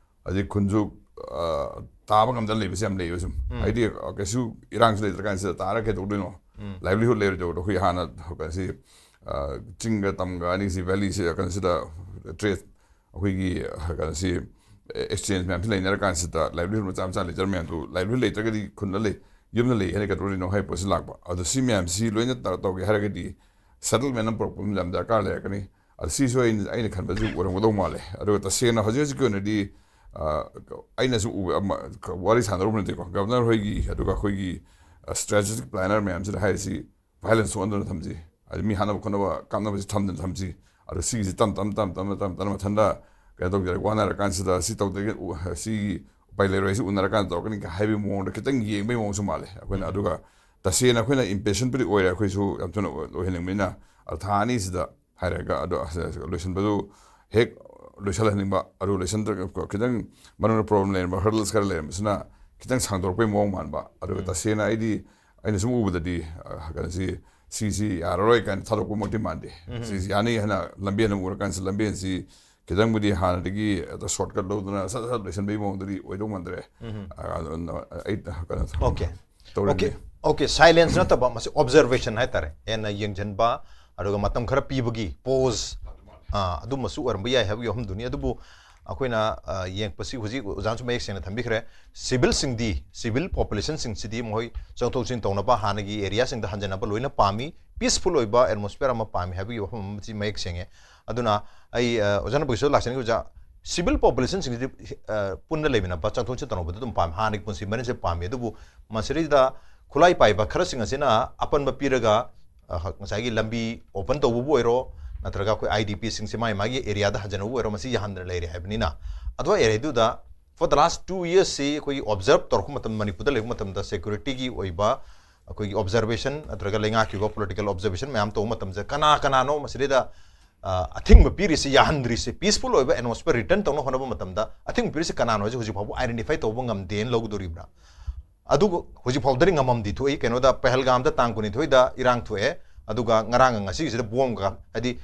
ꯑꯗꯩ ꯈꯨꯟꯁꯨ ꯑ, ꯇꯥꯕ ꯉꯝꯗꯅ ꯂꯩꯕꯁꯦ ꯌꯥꯝ ꯂꯩꯌꯦꯕ ꯁꯨꯝ꯫ ꯍꯥꯏꯗꯤ ꯑ, ꯀꯩꯁꯨ ꯏꯔꯥꯡꯁꯨ ꯂꯩꯇ꯭ꯔꯀꯥꯟꯁꯤꯗ ꯇꯥꯔ ꯀꯩꯗꯧꯗꯣꯏꯅꯣ? ꯂꯥꯏꯚꯂꯤꯍꯨꯗ ꯂꯩꯔꯣꯏꯗꯧꯕꯗꯣ꯫ ꯑꯩꯈꯣꯏ ꯍꯥꯟꯅ ꯀꯩꯅꯣꯁꯤ, ꯑ, ꯆꯤꯡꯒ ꯇꯝꯒ ꯑꯅꯤꯁꯤ, ꯚꯦꯂꯤꯁꯤ ꯀꯩꯅꯣꯁꯤꯗ ꯇ꯭ꯔꯦꯗ, ꯑꯩꯈꯣꯏꯒꯤ ꯑ, ꯀꯩꯅꯣꯁꯤ ꯑꯦꯛꯁꯆꯦꯟꯖ ꯃꯌꯥꯝꯁꯤ ꯂꯩꯅꯔꯀꯥꯟꯁꯤꯗ ꯂꯥꯏꯚꯂꯤꯍꯨꯗ ꯃꯆꯥ ꯃꯆꯥ ꯂꯩꯖꯔ ꯃꯌꯥꯝꯗꯨ ꯂꯥꯏꯚꯂꯤꯍꯨꯗ ꯂꯩꯇ꯭ꯔꯒꯗꯤ ꯈꯨꯟꯗ ꯂꯩ, ꯌꯨꯝꯗ ꯂꯩ ꯍꯥꯏꯅ ꯀꯩꯗꯧꯔꯤꯅꯣ ꯍꯥꯏꯕ ꯄꯣꯠꯁꯤ ꯂꯥꯛꯄ꯫ ꯑꯗꯣ ꯁꯤ ꯃꯌꯥꯝꯁꯤ ꯂꯣꯏꯅ ꯇ- ꯇꯧꯒꯦ ꯍꯥꯏꯔꯒꯗꯤ ꯁꯦꯇꯜꯃꯦꯟ ꯑꯃ ꯄꯨꯔꯛꯄ ꯑꯃ ꯌꯥꯝ ꯗꯔꯀꯥꯔ ꯂꯩꯔꯛꯀꯅꯤ꯫ ꯑꯗꯣ ꯁꯤꯁꯨ ꯑꯩꯅ, ꯑꯩꯅ ꯈꯟꯕꯁꯨ ꯑꯣꯏꯔꯝꯒꯗꯧ ꯃꯥꯜꯂꯦ꯫ ꯑꯗꯨꯒ ꯇꯁꯦꯡꯅ ꯍꯧꯖꯤꯛ ꯍꯧꯖꯤꯛꯀꯤ ꯑꯣꯏꯅꯗꯤ ꯑꯩꯅꯁꯨ ꯎꯕ ꯋꯥꯔꯤ ꯁꯥꯟꯅꯔꯨꯕ ꯅꯠꯇꯦꯀꯣ, ꯒꯕꯔꯅꯔ ꯍꯣꯏꯒꯤ ꯑꯗꯨꯒ ꯑꯩꯈꯣꯏꯒꯤ ꯁ꯭ꯇ꯭ꯔꯦꯇꯦꯖꯤꯛ ꯄ꯭ꯂꯥꯅꯔ ꯃꯌꯥꯝꯁꯤꯗ ꯍꯥꯏꯔꯤꯁꯤ ꯚꯥꯏꯂꯦꯟꯁ ꯊꯣꯛꯍꯟꯗꯅ ꯊꯝꯁꯤ, ꯍꯥꯏꯗꯤ ꯃꯤ ꯍꯥꯠꯅꯕ ꯈꯣꯠꯅꯕ ꯀꯥꯞꯅꯕꯁꯤ ꯊꯝꯗꯅ ꯊꯝꯁꯤ꯫ ꯑꯗꯣ ꯁꯤꯒꯤꯁꯤ ꯇꯞ ꯇꯞ ꯇꯞ ꯇꯞꯅ ꯇꯞ ꯇꯞꯅ ꯃꯊꯟꯇ ꯀꯩꯅꯣ ꯇꯧꯖꯔꯦ, ꯋꯥꯅꯔꯀꯥꯟꯁꯤꯗ ꯁꯤ ꯇꯧꯗ꯭ꯔꯒ ꯁꯤꯒꯤ ꯎꯄꯥꯏ ꯂꯩꯔꯣꯏ, ꯁꯤ ꯎꯅꯔꯀꯥꯟꯗ ꯇꯧꯔꯛꯀꯅꯤ ꯍꯥꯏꯕꯒꯤ ꯃꯑꯣꯡꯗ ꯈꯤꯇꯪ ꯌꯦꯡꯕꯒꯤ ꯃꯑꯣꯡꯁꯨ ꯃꯥꯜꯂꯦ ꯑꯩꯈꯣꯏꯅ꯫ ꯑꯗꯨꯒ ꯇꯁꯦꯡꯅ ꯑꯩꯈꯣꯏꯅ ꯏꯝꯄꯦꯁꯟꯕꯨꯗꯤ ꯑꯣꯏꯔꯦ, ꯑꯩꯈꯣꯏꯁꯨ ꯌꯥꯝ ꯊꯨꯅ ꯑꯣꯏꯍꯟꯅꯤꯡꯕꯅꯤꯅ꯫ ꯑꯗꯣ ꯊꯥ ꯑꯅꯤꯁꯤꯗ ꯍꯥꯏꯔꯒ ꯑꯗꯣ ꯂꯣꯏꯁꯤꯟꯕꯗꯨ ꯍꯦꯛ ꯂꯣꯏꯁꯤꯜꯍꯟꯅꯤꯡꯕ, ꯑꯗꯨ ꯂꯣꯏꯁꯤꯟꯗ꯭ꯔꯒ ꯈꯤꯇꯪ ꯃꯅꯨꯡꯗ ꯄ꯭ꯔꯣꯕ꯭ꯂꯦꯝ ꯂꯩꯔꯝꯕ, ꯍꯔꯗꯜꯁ ꯈꯔ ꯂꯩꯔꯝꯕꯁꯤꯅ ꯈꯤꯇꯪ ꯁꯥꯡꯗꯣꯔꯛꯄꯒꯤ ꯃꯑꯣꯡ ꯃꯥꯟꯕ꯫ ꯑꯗꯨꯒ ꯇꯁꯦꯡꯅ ꯑꯩꯗꯤ, ꯑꯩꯅ ꯁꯨꯝ ꯎꯕꯗꯗꯤ ꯀꯩꯅꯣꯁꯤ, ꯁꯤꯁꯤ ꯌꯥꯔꯔꯣꯏ ꯀꯥꯏꯅ ꯊꯥꯗꯣꯛꯄꯃꯛꯇꯤ ꯃꯥꯟꯗꯦ꯫ ꯁꯤꯁꯤ ꯌꯥꯅꯤ ꯍꯥꯏꯅ ꯂꯝꯕꯦꯟ ꯑꯃ ꯎꯔꯀꯥꯟꯁꯤꯗ ꯂꯝꯕꯦꯟꯁꯤ ꯈꯤꯇꯪꯕꯨꯗꯤ ꯍꯥꯟꯅꯗꯒꯤ ꯁꯣꯔꯠꯀꯠ ꯂꯧꯗꯅ ꯁꯠ ꯁꯠ ꯂꯣꯏꯁꯤꯟꯕꯒꯤ ꯃꯑꯣꯡꯗꯗꯤ ꯑꯣꯏꯗꯧ ꯃꯥꯟꯗ꯭ꯔꯦ꯫ ꯑꯗꯨꯅ ꯑꯩ ꯀꯩꯅꯣ ꯑꯣꯀꯦ ꯇꯧꯔꯤꯕꯅꯤ꯫ ꯑꯣꯀꯦ, ꯁꯥꯏꯂꯦꯟꯁ ꯅꯠꯇꯕ ꯃꯁꯤ ꯑꯣꯕꯖꯔꯕꯦꯁꯟ ꯍꯥꯏꯇꯥꯔꯦ, ꯍꯦꯟꯅ ꯌꯦꯡꯁꯤꯟꯕ ꯑꯗꯨꯒ ꯃꯇꯝ ꯈꯔ ꯄꯤꯕꯒꯤ ꯄꯣꯖ ꯑꯗꯨꯝꯕꯁꯨ ꯑꯣꯏꯔꯝꯕ ꯌꯥꯏ ꯍꯥꯏꯕꯒꯤ ꯋꯥꯐꯝꯗꯨꯅꯤ꯫ ꯑꯗꯨꯕꯨ ꯑꯩꯈꯣꯏꯅ ꯌꯦꯡꯉꯛꯄꯁꯤ ꯍꯧꯖꯤꯛ ꯑꯣꯖꯥꯅꯁꯨ ꯃꯌꯦꯛ ꯁꯦꯡꯅ ꯊꯝꯕꯤꯈ꯭ꯔꯦ꯫ ꯁꯤꯚꯤꯜꯁꯤꯡꯗꯤ, ꯁꯤꯚꯤꯜ ꯄꯣꯄꯨꯂꯦꯁꯟꯁꯤꯡꯁꯤꯗꯤ ꯃꯈꯣꯏ ꯆꯪꯊꯣꯛ ꯆꯪꯁꯤꯟ ꯇꯧꯅꯕ ꯍꯥꯟꯅꯒꯤ ꯑꯦꯔꯤꯌꯥꯁꯤꯡꯗ ꯍꯟꯖꯅꯕ ꯂꯣꯏꯅ ꯄꯥꯝꯃꯤ, ꯄꯤꯁꯐꯨꯜ ꯑꯣꯏꯕ ꯑꯦꯠꯃꯣꯁꯐꯤꯌꯔ ꯑꯃ ꯄꯥꯝꯃꯤ ꯍꯥꯏꯕꯒꯤ ꯋꯥꯐꯝ ꯑꯃꯁꯤ ꯃꯌꯦꯛ ꯁꯦꯡꯉꯦ꯫ ꯑꯗꯨꯅ ꯑꯩ ꯑꯣꯖꯥꯅ ꯄꯩꯁꯥ ꯂꯥꯛꯆꯅꯤꯡꯉꯤ ꯑꯣꯖꯥ, ꯁꯤꯚꯤꯜ ꯄꯣꯄꯨꯂꯦꯁꯟꯁꯤꯡꯁꯤꯗꯤ ꯄꯨꯟꯅ ꯂꯩꯃꯤꯟꯅꯕ, ꯆꯪꯊꯣꯛ ꯆꯪꯁꯤꯟ ꯇꯧꯅꯕꯗ ꯑꯗꯨꯝ ꯄꯥꯝꯃꯤ, ꯍꯥꯟꯅꯒꯤ ꯄꯨꯟꯁꯤ ꯃꯔꯤꯟꯁꯦ ꯄꯥꯝꯃꯤ꯫ ꯑꯗꯨꯕꯨ ꯃꯁꯤꯗꯩꯗ ꯈꯨꯠꯂꯥꯏ ꯄꯥꯏꯕ ꯈꯔꯁꯤꯡ ꯑꯁꯤꯅ ꯑꯄꯟꯕ ꯄꯤꯔꯒ ꯉꯁꯥꯏꯒꯤ ꯂꯝꯕꯤ ꯑꯣꯄꯟ ꯇꯧꯕꯕꯨ ꯑꯣꯏꯔꯣ, ꯅꯠꯇ꯭ꯔꯒ ꯑꯩꯈꯣꯏ ꯑꯥꯏ ꯗꯤ ꯄꯤꯁꯤꯡꯁꯦ ꯃꯥꯒꯤ ꯃꯥꯒꯤ ꯑꯦꯔꯤꯌꯥꯗ ꯍꯟꯖꯅꯕꯕꯨ ꯑꯣꯏꯔꯣ, ꯃꯁꯤ ꯌꯥꯍꯟꯗꯅ ꯂꯩꯔꯦ ꯍꯥꯏꯕꯅꯤꯅ꯫ ꯑꯗꯨ ꯑꯦꯔꯤꯌꯥꯗꯨꯗ for the last two yearsꯁꯤ ꯑꯩꯈꯣꯏꯒꯤ ꯑꯣꯕꯖꯔꯕ ꯇꯧꯔꯛꯄ ꯃꯇꯝꯗ, ꯃꯅꯤꯄꯨꯔꯗ ꯂꯩꯕ ꯃꯇꯝꯗ ꯁꯦꯀ꯭ꯌꯨꯔꯤꯇꯤꯒꯤ ꯑꯣꯏꯕ ꯑꯩꯈꯣꯏꯒꯤ ꯑꯣꯕꯖꯔꯕꯦꯁꯟ ꯅꯠꯇ꯭ꯔꯒ ꯂꯩꯉꯥꯛꯀꯤ ꯑꯣꯏꯕ ꯄꯣꯂꯤꯇꯤꯀꯦꯜ ꯑꯣꯕꯖꯔꯕꯦꯁꯟ ꯃꯌꯥꯝ ꯇꯧꯕ ꯃꯇꯝꯗ ꯀꯅꯥ ꯀꯅꯥꯅꯣ ꯃꯁꯤꯗꯩꯗ ꯑꯊꯤꯡꯕ ꯄꯤꯔꯤꯁꯤ, ꯌꯥꯍꯟꯗ꯭ꯔꯤꯁꯤ, ꯄꯤꯁꯐꯨꯜ ꯑꯣꯏꯕ ꯑꯦꯠꯃꯣꯁꯐꯤꯌꯔ ꯔꯤꯇꯔꯟ ꯇꯧꯅꯕ ꯍꯣꯠꯅꯕ ꯃꯇꯝꯗ ꯑꯊꯤꯡꯕ ꯄꯤꯔꯤꯁꯤ ꯀꯅꯥꯅꯣ ꯍꯥꯏꯁꯦ ꯍꯧꯖꯤꯛ ꯐꯥꯎꯕ ꯑꯥꯏꯗꯦꯟꯇꯤꯐꯥꯏ ꯇꯧꯕ ꯉꯝꯗꯦꯅ ꯂꯧꯒꯗꯧꯔꯤꯕ꯭ꯔꯥ? ꯑꯗꯨꯒ ꯍꯧꯖꯤꯛ ꯐꯥꯎꯕꯗꯗꯤ ꯉꯝꯃꯝꯗꯤ ꯊꯣꯛꯏ꯫ ꯀꯩꯅꯣꯗ ꯄꯍꯜꯒꯥꯝꯗ ꯇꯥꯡ ꯀꯨꯟꯅꯤꯊꯣꯏꯗ ꯏꯔꯥꯡ ꯊꯣꯛꯑꯦ, ꯑꯗꯨꯒ ꯉꯔꯥꯡꯒ ꯉꯁꯤꯒꯤꯁꯤꯗ ꯕꯣꯝꯒ, ꯍꯥꯏꯗꯤ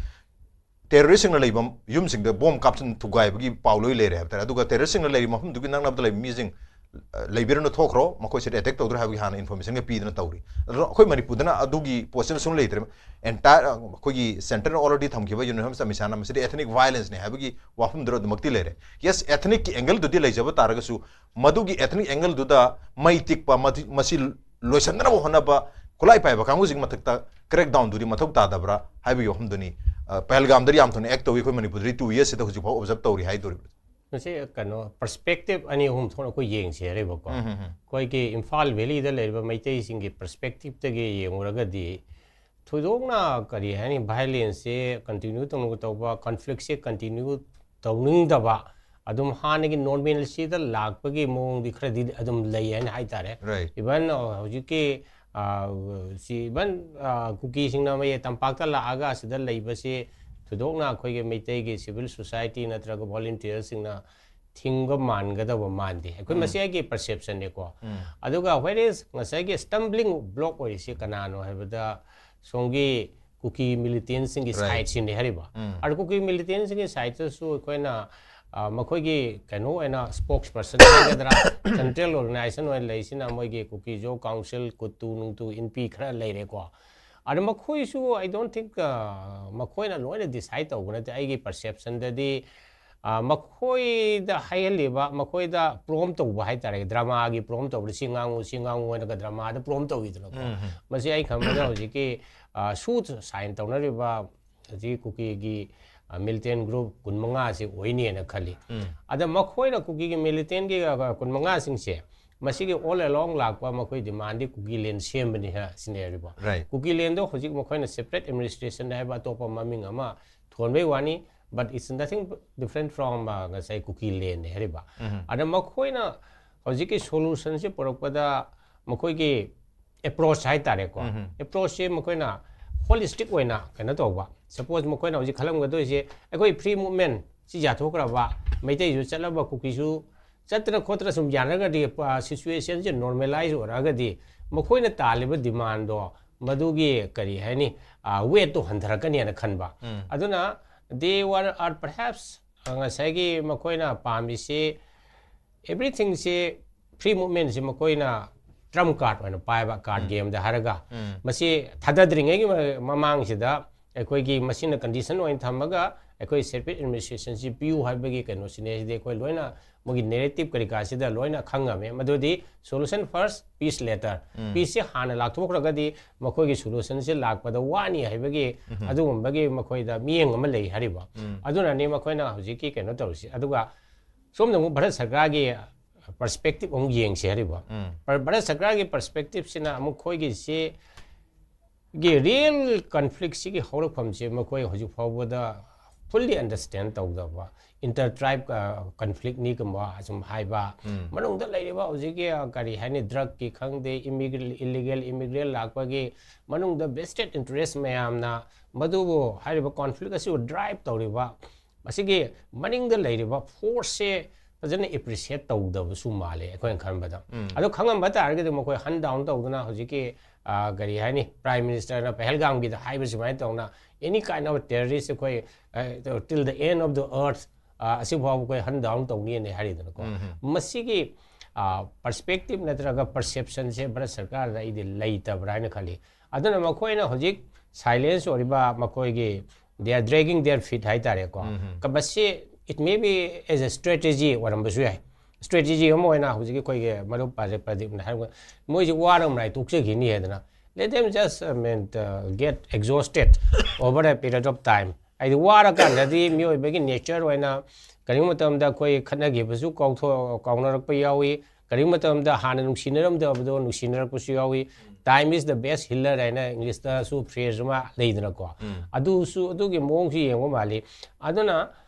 ꯇꯦꯔꯣꯔꯤꯁꯁꯤꯡꯅ ꯂꯩꯕ ꯌꯨꯝꯁꯤꯡꯗ ꯕꯣꯝ ꯀꯥꯞꯁꯤꯟ ꯊꯨꯒꯥꯏꯕꯒꯤ ꯄꯥꯎ ꯂꯣꯏ ꯂꯩꯔꯦ ꯍꯥꯏꯕ ꯇꯥꯔꯦ꯫ ꯑꯗꯨꯒ ꯇꯦꯔꯣꯔꯤꯁꯁꯤꯡꯅ ꯂꯩꯔꯤꯕ ꯃꯐꯝꯗꯨꯒꯤ ꯅꯛꯅꯕꯗ ꯂꯩꯕ ꯃꯤꯁꯤꯡ ꯂꯩꯕꯤꯔꯅꯨ, ꯊꯣꯛꯈ꯭ꯔꯣ, ꯃꯈꯣꯏꯁꯤꯗ ꯑꯦꯇꯦꯛ ꯇꯧꯗ꯭ꯔꯦ ꯍꯥꯏꯕꯒꯤ ꯍꯥꯟꯅ ꯏꯟꯐꯣꯔꯃꯦꯁꯟꯒ ꯄꯤꯗꯅ ꯇꯧꯔꯤ꯫ ꯑꯗꯣ ꯑꯩꯈꯣꯏ ꯃꯅꯤꯄꯨꯔꯗꯅ ꯑꯗꯨꯒꯤ ꯄꯣꯠꯁꯤꯅ ꯁꯨꯝ ꯂꯩꯇ꯭ꯔꯦ꯫ ꯑꯦꯟꯇꯥꯌꯔ ꯑꯩꯈꯣꯏꯒꯤ ꯁꯦꯟꯇ꯭ꯔꯦꯜꯅ ꯑꯣꯜꯔꯦꯗꯤ ꯊꯝꯈꯤꯕ ꯌꯨꯅꯤꯌꯟ ꯍꯣꯝ ꯃꯤꯅꯤꯁꯇꯔ ꯑꯃꯤꯠ ꯁꯥꯍꯅ ꯃꯁꯤꯗ ethnic violenceꯅꯦ ꯍꯥꯏꯕꯒꯤ ꯋꯥꯐꯝꯗꯨꯗ ꯑꯗꯨꯃꯛꯇꯤ ꯂꯩꯔꯦ꯫ ꯌꯦꯁ, ꯑꯦꯊꯅꯤꯛꯀꯤ ꯑꯦꯡꯒꯜꯗꯨꯗꯤ ꯂꯩꯖꯕ ꯇꯥꯔꯒꯁꯨ ꯃꯗꯨꯒꯤ ethnic angle ꯗꯨꯗ ꯃꯩ ꯇꯤꯛꯄ, ꯃꯗꯨ-, ꯃꯁꯤ ꯂꯣꯏꯁꯟꯅꯅꯕ ꯍꯣꯠꯅꯕ ꯈꯨꯠꯂꯥꯏ ꯄꯥꯏꯕ ꯀꯥꯡꯕꯨꯁꯤꯒꯤ ꯃꯊꯛꯇ crackdown ꯗꯨꯗꯤ ꯃꯊꯧ ꯇꯥꯗꯕ꯭ꯔꯥ ꯍꯥꯏꯕꯒꯤ ꯋꯥꯐꯝꯗꯨꯅꯤ꯫ ꯑ, ꯄꯍꯜꯒꯥꯝꯗꯗꯤ ꯌꯥꯝ ꯊꯨꯅ act ꯇꯧꯏ, ꯑꯩꯈꯣꯏ ꯃꯅꯤꯄꯨꯔꯗꯗꯤ two years ꯁꯤꯗ ꯍꯧꯖꯤꯛ ꯐꯥꯎ observe ꯇꯧꯔꯤ ꯍꯥꯏꯗꯣꯔꯤꯕꯅꯤ꯫ ꯃꯁꯤ ꯀꯩꯅꯣ ꯄꯔꯁꯄꯦꯛꯇꯤꯞ ꯑꯅꯤ ꯑꯍꯨꯝ ꯊꯣꯛꯅ ꯑꯩꯈꯣꯏ ꯌꯦꯡꯁꯤ ꯍꯥꯏꯔꯤꯕꯀꯣ꯫ ꯎꯝ, ꯎꯝ, ꯎꯝ. ꯑꯩꯈꯣꯏꯒꯤ ꯏꯝꯐꯥꯜ ꯚꯦꯂꯤꯗ ꯂꯩꯔꯤꯕ ꯃꯩꯇꯩꯁꯤꯡꯒꯤ ꯄꯔꯁꯄꯦꯛꯇꯤꯞꯇꯒꯤ ꯌꯦꯡꯉꯨꯔꯒꯗꯤ ꯊꯣꯏꯗꯣꯛꯅ ꯀꯔꯤ ꯍꯥꯏꯅꯤ, ꯚꯥꯏꯂꯦꯟꯁꯁꯦ ꯀꯟꯇꯤꯅ꯭ꯌꯨ ꯇꯧꯅꯕ ꯇꯧꯕ, ꯀꯟꯐ꯭ꯂꯤꯛꯁꯦ ꯀꯟꯇꯤꯅ꯭ꯌꯨ ꯇꯧꯅꯤꯡꯗꯕ, ꯑꯗꯨꯝ ꯍꯥꯟꯅꯒꯤ ꯅꯣꯔꯃꯦꯜꯁꯤꯗ ꯂꯥꯛꯄꯒꯤ ꯃꯑꯣꯡꯗꯤ ꯈꯔꯗꯤ ꯑꯗꯨꯝ ꯂꯩ ꯍꯥꯏꯅ ꯍꯥꯏꯇꯥꯔꯦ꯫ Right. ꯏꯚꯟ ꯍꯧꯖꯤꯛꯀꯤ ꯁꯤ ꯏꯚꯟ ꯀꯨꯀꯤꯁꯤꯡꯅ ꯃꯌꯦ ꯇꯝꯄꯥꯛꯇ ꯂꯥꯛꯑꯒ ꯑꯁꯤꯗ ꯂꯩꯕꯁꯤ ꯊꯣꯏꯗꯣꯛꯅ ꯑꯩꯈꯣꯏꯒꯤ ꯃꯩꯇꯩꯒꯤ ꯁꯤꯚꯤꯜ ꯁꯣꯁꯥꯏꯇꯤ ꯅꯠꯇ꯭ꯔꯒ ꯚꯣꯂꯨꯟꯇꯤꯌꯔꯁꯤꯡꯅ ꯊꯤꯡꯕ ꯃꯥꯟꯒꯗꯕ ꯃꯥꯟꯗꯦ꯫ ꯑꯩꯈꯣꯏ ꯃꯁꯤ ꯑꯩꯒꯤ ꯄꯔꯁꯦꯞꯁꯟꯅꯦꯀꯣ꯫ ꯎꯝ. ꯑꯗꯨꯒ ꯋꯦꯔ ꯏꯁ ꯉꯁꯥꯏꯒꯤ ꯁ꯭ꯇꯝꯕ꯭ꯂꯤꯡ ꯕ꯭ꯂꯣꯛ ꯑꯣꯏꯔꯤꯁꯤ ꯀꯅꯥꯅꯣ ꯍꯥꯏꯕꯗ ꯁꯣꯝꯒꯤ ꯀꯨꯀꯤ ꯃꯤꯂꯤꯇꯦꯟꯁꯤꯡꯒꯤ Right. ꯁꯥꯏꯠꯁꯤꯅꯦ ꯍꯥꯏꯔꯤꯕ꯫ ꯎꯝ. ꯑꯗꯣ ꯀꯨꯀꯤ ꯃꯤꯂꯤꯇꯦꯟꯁꯤꯡꯒꯤ ꯁꯥꯏꯠꯇꯁꯨ ꯑꯩꯈꯣꯏꯅ ꯑ, ꯃꯈꯣꯏꯒꯤ ꯀꯩꯅꯣ ꯑꯣꯏꯅ ꯁ꯭ꯄꯣꯛꯁ ꯄꯔꯁꯟ ꯍꯥꯏꯒꯗ꯭ꯔꯥ, ꯁꯦꯟꯇ꯭ꯔꯦꯜ ꯑꯣꯔꯒꯅꯥꯏꯖꯦꯁꯟ ꯑꯣꯏꯅ ꯂꯩꯁꯤꯅ ꯃꯣꯏꯒꯤ ꯀꯨꯀꯤꯖꯣ ꯀꯥꯎꯟꯁꯤꯜ, ꯀꯨꯇꯨ ꯅꯨꯡꯇꯨ, ꯏꯟꯄꯤ ꯈꯔ ꯂꯩꯔꯦꯀꯣ꯫ ꯑꯗꯣ ꯃꯈꯣꯏꯁꯨ ꯑꯥꯏ ꯗꯣꯟ ꯊꯤꯡ ꯃꯈꯣꯏꯅ ꯂꯣꯏꯅ ꯗꯤꯁꯥꯏꯠ ꯇꯧꯕ ꯅꯠꯇꯦ꯫ ꯑꯩꯒꯤ ꯄꯔꯁꯦꯞꯁꯟꯗꯗꯤ ꯑ, ꯃꯈꯣꯏꯗ ꯍꯥꯏꯍꯜꯂꯤꯕ, ꯃꯈꯣꯏꯗ ꯄ꯭ꯔꯣꯝ ꯇꯧꯕ ꯍꯥꯏꯇꯥꯔꯦ, ꯗ꯭ꯔꯃꯥꯒꯤ ꯄ꯭ꯔꯣꯝ ꯇꯧꯕꯗ ꯁꯤ ꯉꯥꯡꯉꯨ ꯁꯤ ꯉꯥꯡꯉꯨ ꯍꯥꯏꯅꯒ ꯗ꯭ꯔꯃꯥꯗ ꯄ꯭ꯔꯣꯝ ꯇꯧꯋꯤꯗꯅꯀꯣ꯫ ꯎꯝ, ꯎꯝ. ꯃꯁꯤ ꯑꯩ ꯈꯟꯕꯗ ꯍꯧꯖꯤꯛꯀꯤ ꯁꯨ ꯁꯥꯏꯟ ꯇꯧꯅꯔꯤꯕ ꯍꯧꯖꯤꯛ ꯀꯨꯀꯤꯒꯤ ꯃꯤꯂꯤꯇꯦꯟ ꯒ꯭ꯔꯨꯞ ꯀꯨꯟꯃꯉꯥꯁꯤ ꯑꯣꯏꯅꯦꯅ ꯈꯜꯂꯤ꯫ ꯎꯝ. ꯑꯗ ꯃꯈꯣꯏꯅ ꯀꯨꯀꯤꯒꯤ ꯃꯤꯂꯤꯇꯦꯟꯒꯤ ꯀꯨꯟꯃꯉꯥꯁꯤꯡꯁꯦ ꯃꯁꯤꯒꯤ ꯑꯣꯜ ꯑꯦꯂꯣꯡ ꯂꯥꯛꯄ ꯃꯈꯣꯏ ꯗꯤꯃꯥꯟꯗꯤ ꯀꯨꯀꯤ ꯂꯦꯟ ꯁꯦꯝꯕꯅꯤ ꯍꯥꯏ ꯁꯤꯅꯦ ꯍꯥꯏꯔꯤꯕ꯫ Right. ꯀꯨꯀꯤ ꯂꯦꯟꯗꯣ ꯍꯧꯖꯤꯛ ꯃꯈꯣꯏꯅ ꯁꯦꯄꯔꯦꯠ ꯑꯦꯗꯃꯤꯅꯤꯁꯇ꯭ꯔꯦꯁꯟ ꯍꯥꯏꯕ ꯑꯇꯣꯞꯄ ꯃꯃꯤꯡ ꯑꯃ ꯊꯣꯟꯕꯩ ꯋꯥꯅꯤ, but it's nothing different from ꯉꯁꯥꯏ ꯀꯨꯀꯤ ꯂꯦꯟꯅꯦ ꯍꯥꯏꯔꯤꯕ꯫ ꯎꯝ. ꯑꯗ ꯃꯈꯣꯏꯅ ꯍꯧꯖꯤꯛꯀꯤ ꯁꯣꯂꯨꯁꯟꯁꯤ ꯄꯨꯔꯛꯄꯗ ꯃꯈꯣꯏꯒꯤ ꯑꯦꯄ꯭ꯔꯣꯆ ꯍꯥꯏꯇꯥꯔꯦꯀꯣ꯫ ꯎꯝ. ꯑꯦꯄ꯭ꯔꯣꯆꯁꯦ ꯃꯈꯣꯏꯅ ꯍꯣꯂꯤꯁꯇꯤꯛ ꯑꯣꯏꯅ ꯀꯩꯅꯣ ꯇꯧꯕ꯫ ꯁꯄꯣꯁ ꯃꯈꯣꯏꯅ ꯍꯧꯖꯤꯛ ꯈꯜꯂꯝꯒꯗꯣꯏꯁꯦ ꯑꯩꯈꯣꯏ ꯐ꯭ꯔꯤ ꯃꯨꯚꯃꯦꯟ ꯁꯤ ꯌꯥꯊꯣꯛꯈ꯭ꯔꯕ, ꯃꯩꯇꯩꯁꯨ ꯆꯠꯂꯕ, ꯀꯨꯀꯤꯁꯨ ꯆꯠꯇꯅ ꯈꯣꯠꯇꯅ ꯁꯨꯝ ꯌꯥꯅꯔꯒꯗꯤ ꯁꯤꯆꯨꯋꯦꯁꯟꯁꯦ ꯅꯣꯔꯃꯦꯂꯥꯏꯖ ꯑꯣꯏꯔꯛꯑꯒꯗꯤ ꯃꯈꯣꯏꯅ ꯇꯥꯜꯂꯤꯕ ꯗꯤꯃꯥꯟꯗꯣ ꯃꯗꯨꯒꯤ ꯀꯔꯤ ꯍꯥꯏꯅꯤ, ꯋꯦꯠꯇꯣ ꯍꯟꯊꯔꯛꯀꯅꯤꯅ ꯈꯟꯕ꯫ ꯎꯝ. ꯑꯗꯨꯅ they were are perhaps ꯉꯁꯥꯏꯒꯤ ꯃꯈꯣꯏꯅ ꯄꯥꯝꯃꯤꯁꯤ ꯑꯦꯚ꯭ꯔꯤꯊꯤꯡꯁꯤ ꯐ꯭ꯔꯤ ꯃꯨꯚꯃꯦꯟꯁꯤ ꯃꯈꯣꯏꯅ ꯇ꯭ꯔꯝ ꯀꯥꯔꯗ ꯑꯣꯏꯅ ꯄꯥꯏꯕ, ꯀꯥꯔꯗ ꯒꯦꯝꯗ ꯍꯥꯏꯔꯒ ꯎꯝ. ꯃꯁꯤ ꯊꯥꯗꯗ꯭ꯔꯤꯉꯩꯒꯤ ꯃ- ꯃꯃꯥꯡꯁꯤꯗ ꯑꯩꯈꯣꯏꯒꯤ ꯃꯁꯤꯅ ꯀꯟꯗꯤꯁꯟ ꯑꯣꯏꯅ ꯊꯝꯃꯒ ꯑꯩꯈꯣꯏ ꯁꯦꯄꯔꯦꯠ ꯑꯦꯗꯃꯤꯅꯤꯁꯇ꯭ꯔꯦꯁꯟꯁꯤ ꯄꯤꯌꯨ ꯍꯥꯏꯕꯒꯤ ꯀꯩꯅꯣꯁꯤꯅꯦ꯫ ꯁꯤꯗꯤ ꯑꯩꯈꯣꯏ ꯂꯣꯏꯅ ꯃꯣꯏꯒꯤ ꯅꯦꯔꯦꯇꯤꯞ ꯀꯔꯤ ꯀꯔꯥꯁꯤꯗ ꯂꯣꯏꯅ ꯈꯪꯉꯝꯃꯦ꯫ ꯃꯗꯨꯗꯤ solution first, peace later. ꯎꯝ. ꯄꯤꯁꯁꯦ ꯍꯥꯟꯅ ꯂꯥꯛꯊꯣꯛꯈ꯭ꯔꯒꯗꯤ ꯃꯈꯣꯏꯒꯤ ꯁꯣꯂꯨꯁꯟꯁꯦ ꯂꯥꯛꯄꯗ ꯋꯥꯅꯤ ꯍꯥꯏꯕꯒꯤ ꯑꯗꯨꯒꯨꯝꯕꯒꯤ ꯃꯈꯣꯏꯗ ꯃꯤꯠꯌꯦꯡ ꯑꯃ ꯂꯩ ꯍꯥꯏꯔꯤꯕ꯫ ꯎꯝ. ꯑꯗꯨꯅꯅꯤ ꯃꯈꯣꯏꯅ ꯍꯧꯖꯤꯛꯀꯤ ꯀꯩꯅꯣ ꯇꯧꯔꯤꯁꯤ꯫ ꯑꯗꯨꯒ ꯁꯣꯝꯗ ꯑꯃꯨꯛ ꯚꯥꯔꯠ ꯁꯔꯀꯥꯔꯒꯤ ꯄꯔꯁꯄꯦꯛꯇꯤꯞ ꯑꯃꯨꯛ ꯌꯦꯡꯁꯦ ꯍꯥꯏꯔꯤꯕ꯫ ꯎꯝ꯫ ꯚꯥꯔꯠ ꯁꯔꯀꯥꯔꯒꯤ ꯄꯔꯁꯄꯦꯛꯇꯤꯞꯁꯤꯅ ꯑꯃꯨꯛ ꯑꯩꯈꯣꯏꯒꯤꯁꯤ ꯒꯤ ꯔꯤꯌꯦꯜ ꯀꯟꯐ꯭ꯂꯤꯛꯁꯤꯒꯤ ꯍꯧꯔꯛꯐꯝꯁꯦ ꯃꯈꯣꯏ ꯍꯧꯖꯤꯛ ꯐꯥꯎꯕꯗ ꯐꯨꯜꯂꯤ ꯑꯟꯗꯔꯁꯇꯦꯟ ꯇꯧꯗꯕ, ꯏꯟꯇꯔ ꯇ꯭ꯔꯥꯏꯕ ꯀꯟꯐ꯭ꯂꯤꯛꯅꯤꯒꯨꯝꯕ ꯑꯁꯨꯝ ꯍꯥꯏꯕ, ꯎꯝ꯫ ꯃꯅꯨꯡꯗ ꯂꯩꯔꯤꯕ ꯍꯧꯖꯤꯛꯀꯤ, ꯑ, ꯀꯔꯤ ꯍꯥꯏꯅꯤ, ꯗ꯭ꯔꯒꯀꯤ ꯈꯪꯗꯦ, ꯏꯂꯤꯒꯦꯜ ꯏꯃꯤꯒ꯭ꯔꯦꯟ ꯂꯥꯛꯄꯒꯤ ꯃꯅꯨꯡꯗ ꯚꯦꯁꯇꯦꯠ ꯏꯟꯇꯔꯦꯁ ꯃꯌꯥꯝꯅ ꯃꯗꯨꯕꯨ ꯍꯥꯏꯔꯤꯕ ꯀꯣꯟꯐ꯭ꯂꯤꯛ ꯑꯁꯤꯕꯨ ꯗ꯭ꯔꯥꯏꯚ ꯇꯧꯔꯤꯕ, ꯃꯁꯤꯒꯤ ꯃꯅꯤꯡꯗ ꯂꯩꯔꯤꯕ ꯐꯣꯔꯁꯁꯦ ꯐꯖꯅ ꯑꯦꯄ꯭ꯔꯤꯁꯤꯌꯦꯠ ꯇꯧꯗꯕꯁꯨ ꯃꯥꯜꯂꯦ ꯑꯩꯈꯣꯏꯅ ꯈꯟꯕꯗ꯫ ꯎꯝ꯫ ꯑꯗꯣ ꯈꯪꯉꯝꯕ ꯇꯥꯔꯒꯗꯤ ꯃꯈꯣꯏ ꯍꯟ ꯗꯥꯎꯟ ꯇꯧꯗꯅ ꯍꯧꯖꯤꯛꯀꯤ, ꯑ, ꯀꯔꯤ ꯍꯥꯏꯅꯤ, ꯄ꯭ꯔꯥꯏꯝ ꯃꯤꯅꯤꯁꯇꯔꯅ ꯄꯍꯜꯒꯥꯝꯒꯤꯗ ꯍꯥꯏꯕ ꯁꯨꯃꯥꯏꯅ ꯇꯧꯅ, "Any kind of terrorist ꯑꯩꯈꯣꯏ, ꯑ, till the end of the earth, ꯑ, ꯑꯁꯤꯐꯥꯎꯕ ꯑꯩꯈꯣꯏ ꯍꯟ ꯗꯥꯎꯟ ꯇꯧꯅꯤꯅ" ꯍꯥꯏꯔꯤꯗꯅꯀꯣ꯫ ꯎꯝ, ꯎꯝ꯫ ꯃꯁꯤꯒꯤ, ꯑ, ꯄꯔꯁꯄꯦꯛꯇꯤꯞ ꯅꯠꯇ꯭ꯔꯒ ꯄꯔꯁꯦꯞꯁꯟꯁꯦ ꯚꯥꯔꯠ ꯁꯔꯀꯥꯔꯗ ꯑꯩꯗꯤ ꯂꯩꯇꯕ꯭ꯔꯥ ꯍꯥꯏꯅ ꯈꯜꯂꯤ꯫ ꯑꯗꯨꯅ ꯃꯈꯣꯏꯅ ꯍꯧꯖꯤꯛ ꯁꯥꯏꯂꯦꯟꯁ ꯑꯣꯏꯔꯤꯕ ꯃꯈꯣꯏꯒꯤ, they are dragging their feet ꯍꯥꯏꯇꯥꯔꯦꯀꯣ꯫ ꯎꯝ, ꯎꯝ꯫ ꯀ-, ꯃꯁꯤ it may be as a strategy ꯑꯣꯏꯔꯝꯕꯁꯨ ꯌꯥꯏ꯫ ꯁ꯭ꯇ꯭ꯔꯦꯇꯦꯖꯤ ꯑꯃ ꯑꯣꯏꯅ ꯍꯧꯖꯤꯛꯀꯤ ꯑꯩꯈꯣꯏꯒꯤ ꯃꯔꯨꯞ ꯄ꯭ꯔꯗꯤꯞꯅ ꯍꯥꯏꯕ, ꯃꯣꯏꯁꯤ ꯋꯥꯔ ꯃꯔꯥꯏ ꯇꯣꯛꯆꯈꯤꯅꯤ ꯍꯥꯏꯗꯅ, let them just, I mean, uh, get exhausted over a period of time. ꯍꯥꯏꯗꯤ ꯋꯥꯔꯀꯥꯟꯗꯗꯤ ꯃꯤꯑꯣꯏꯕꯒꯤ ꯅꯦꯆꯔ ꯑꯣꯏꯅ ꯀꯔꯤꯒꯨꯝꯕ ꯃꯇꯝꯗ ꯑꯩꯈꯣꯏ ꯈꯠꯅꯈꯤꯕꯁꯨ ꯀꯥꯎꯊꯣꯛ-, ꯀꯥꯎꯅꯔꯛꯄ ꯌꯥꯎꯏ, ꯀꯔꯤꯒꯨꯝꯕ ꯃꯇꯝꯗ ꯍꯥꯟꯅ ꯅꯨꯡꯁꯤꯅꯔꯝꯗꯕꯗꯣ ꯅꯨꯡꯁꯤꯅꯔꯛꯄꯁꯨ ꯌꯥꯎꯏ꯫ Time is the best healer ꯍꯥꯏꯅ ꯏꯪꯂꯤꯁꯇꯁꯨ ꯐ꯭ꯔꯦꯖ ꯑꯃ ꯂꯩꯗꯅꯀꯣ꯫ ꯎꯝ꯫ ꯑꯗꯨꯁꯨ, ꯑꯗꯨꯒꯤ ꯃꯑꯣꯡꯁꯨ ꯌꯦꯡꯕ ꯃꯥꯜꯂꯤ꯫ ꯑꯗꯨꯅ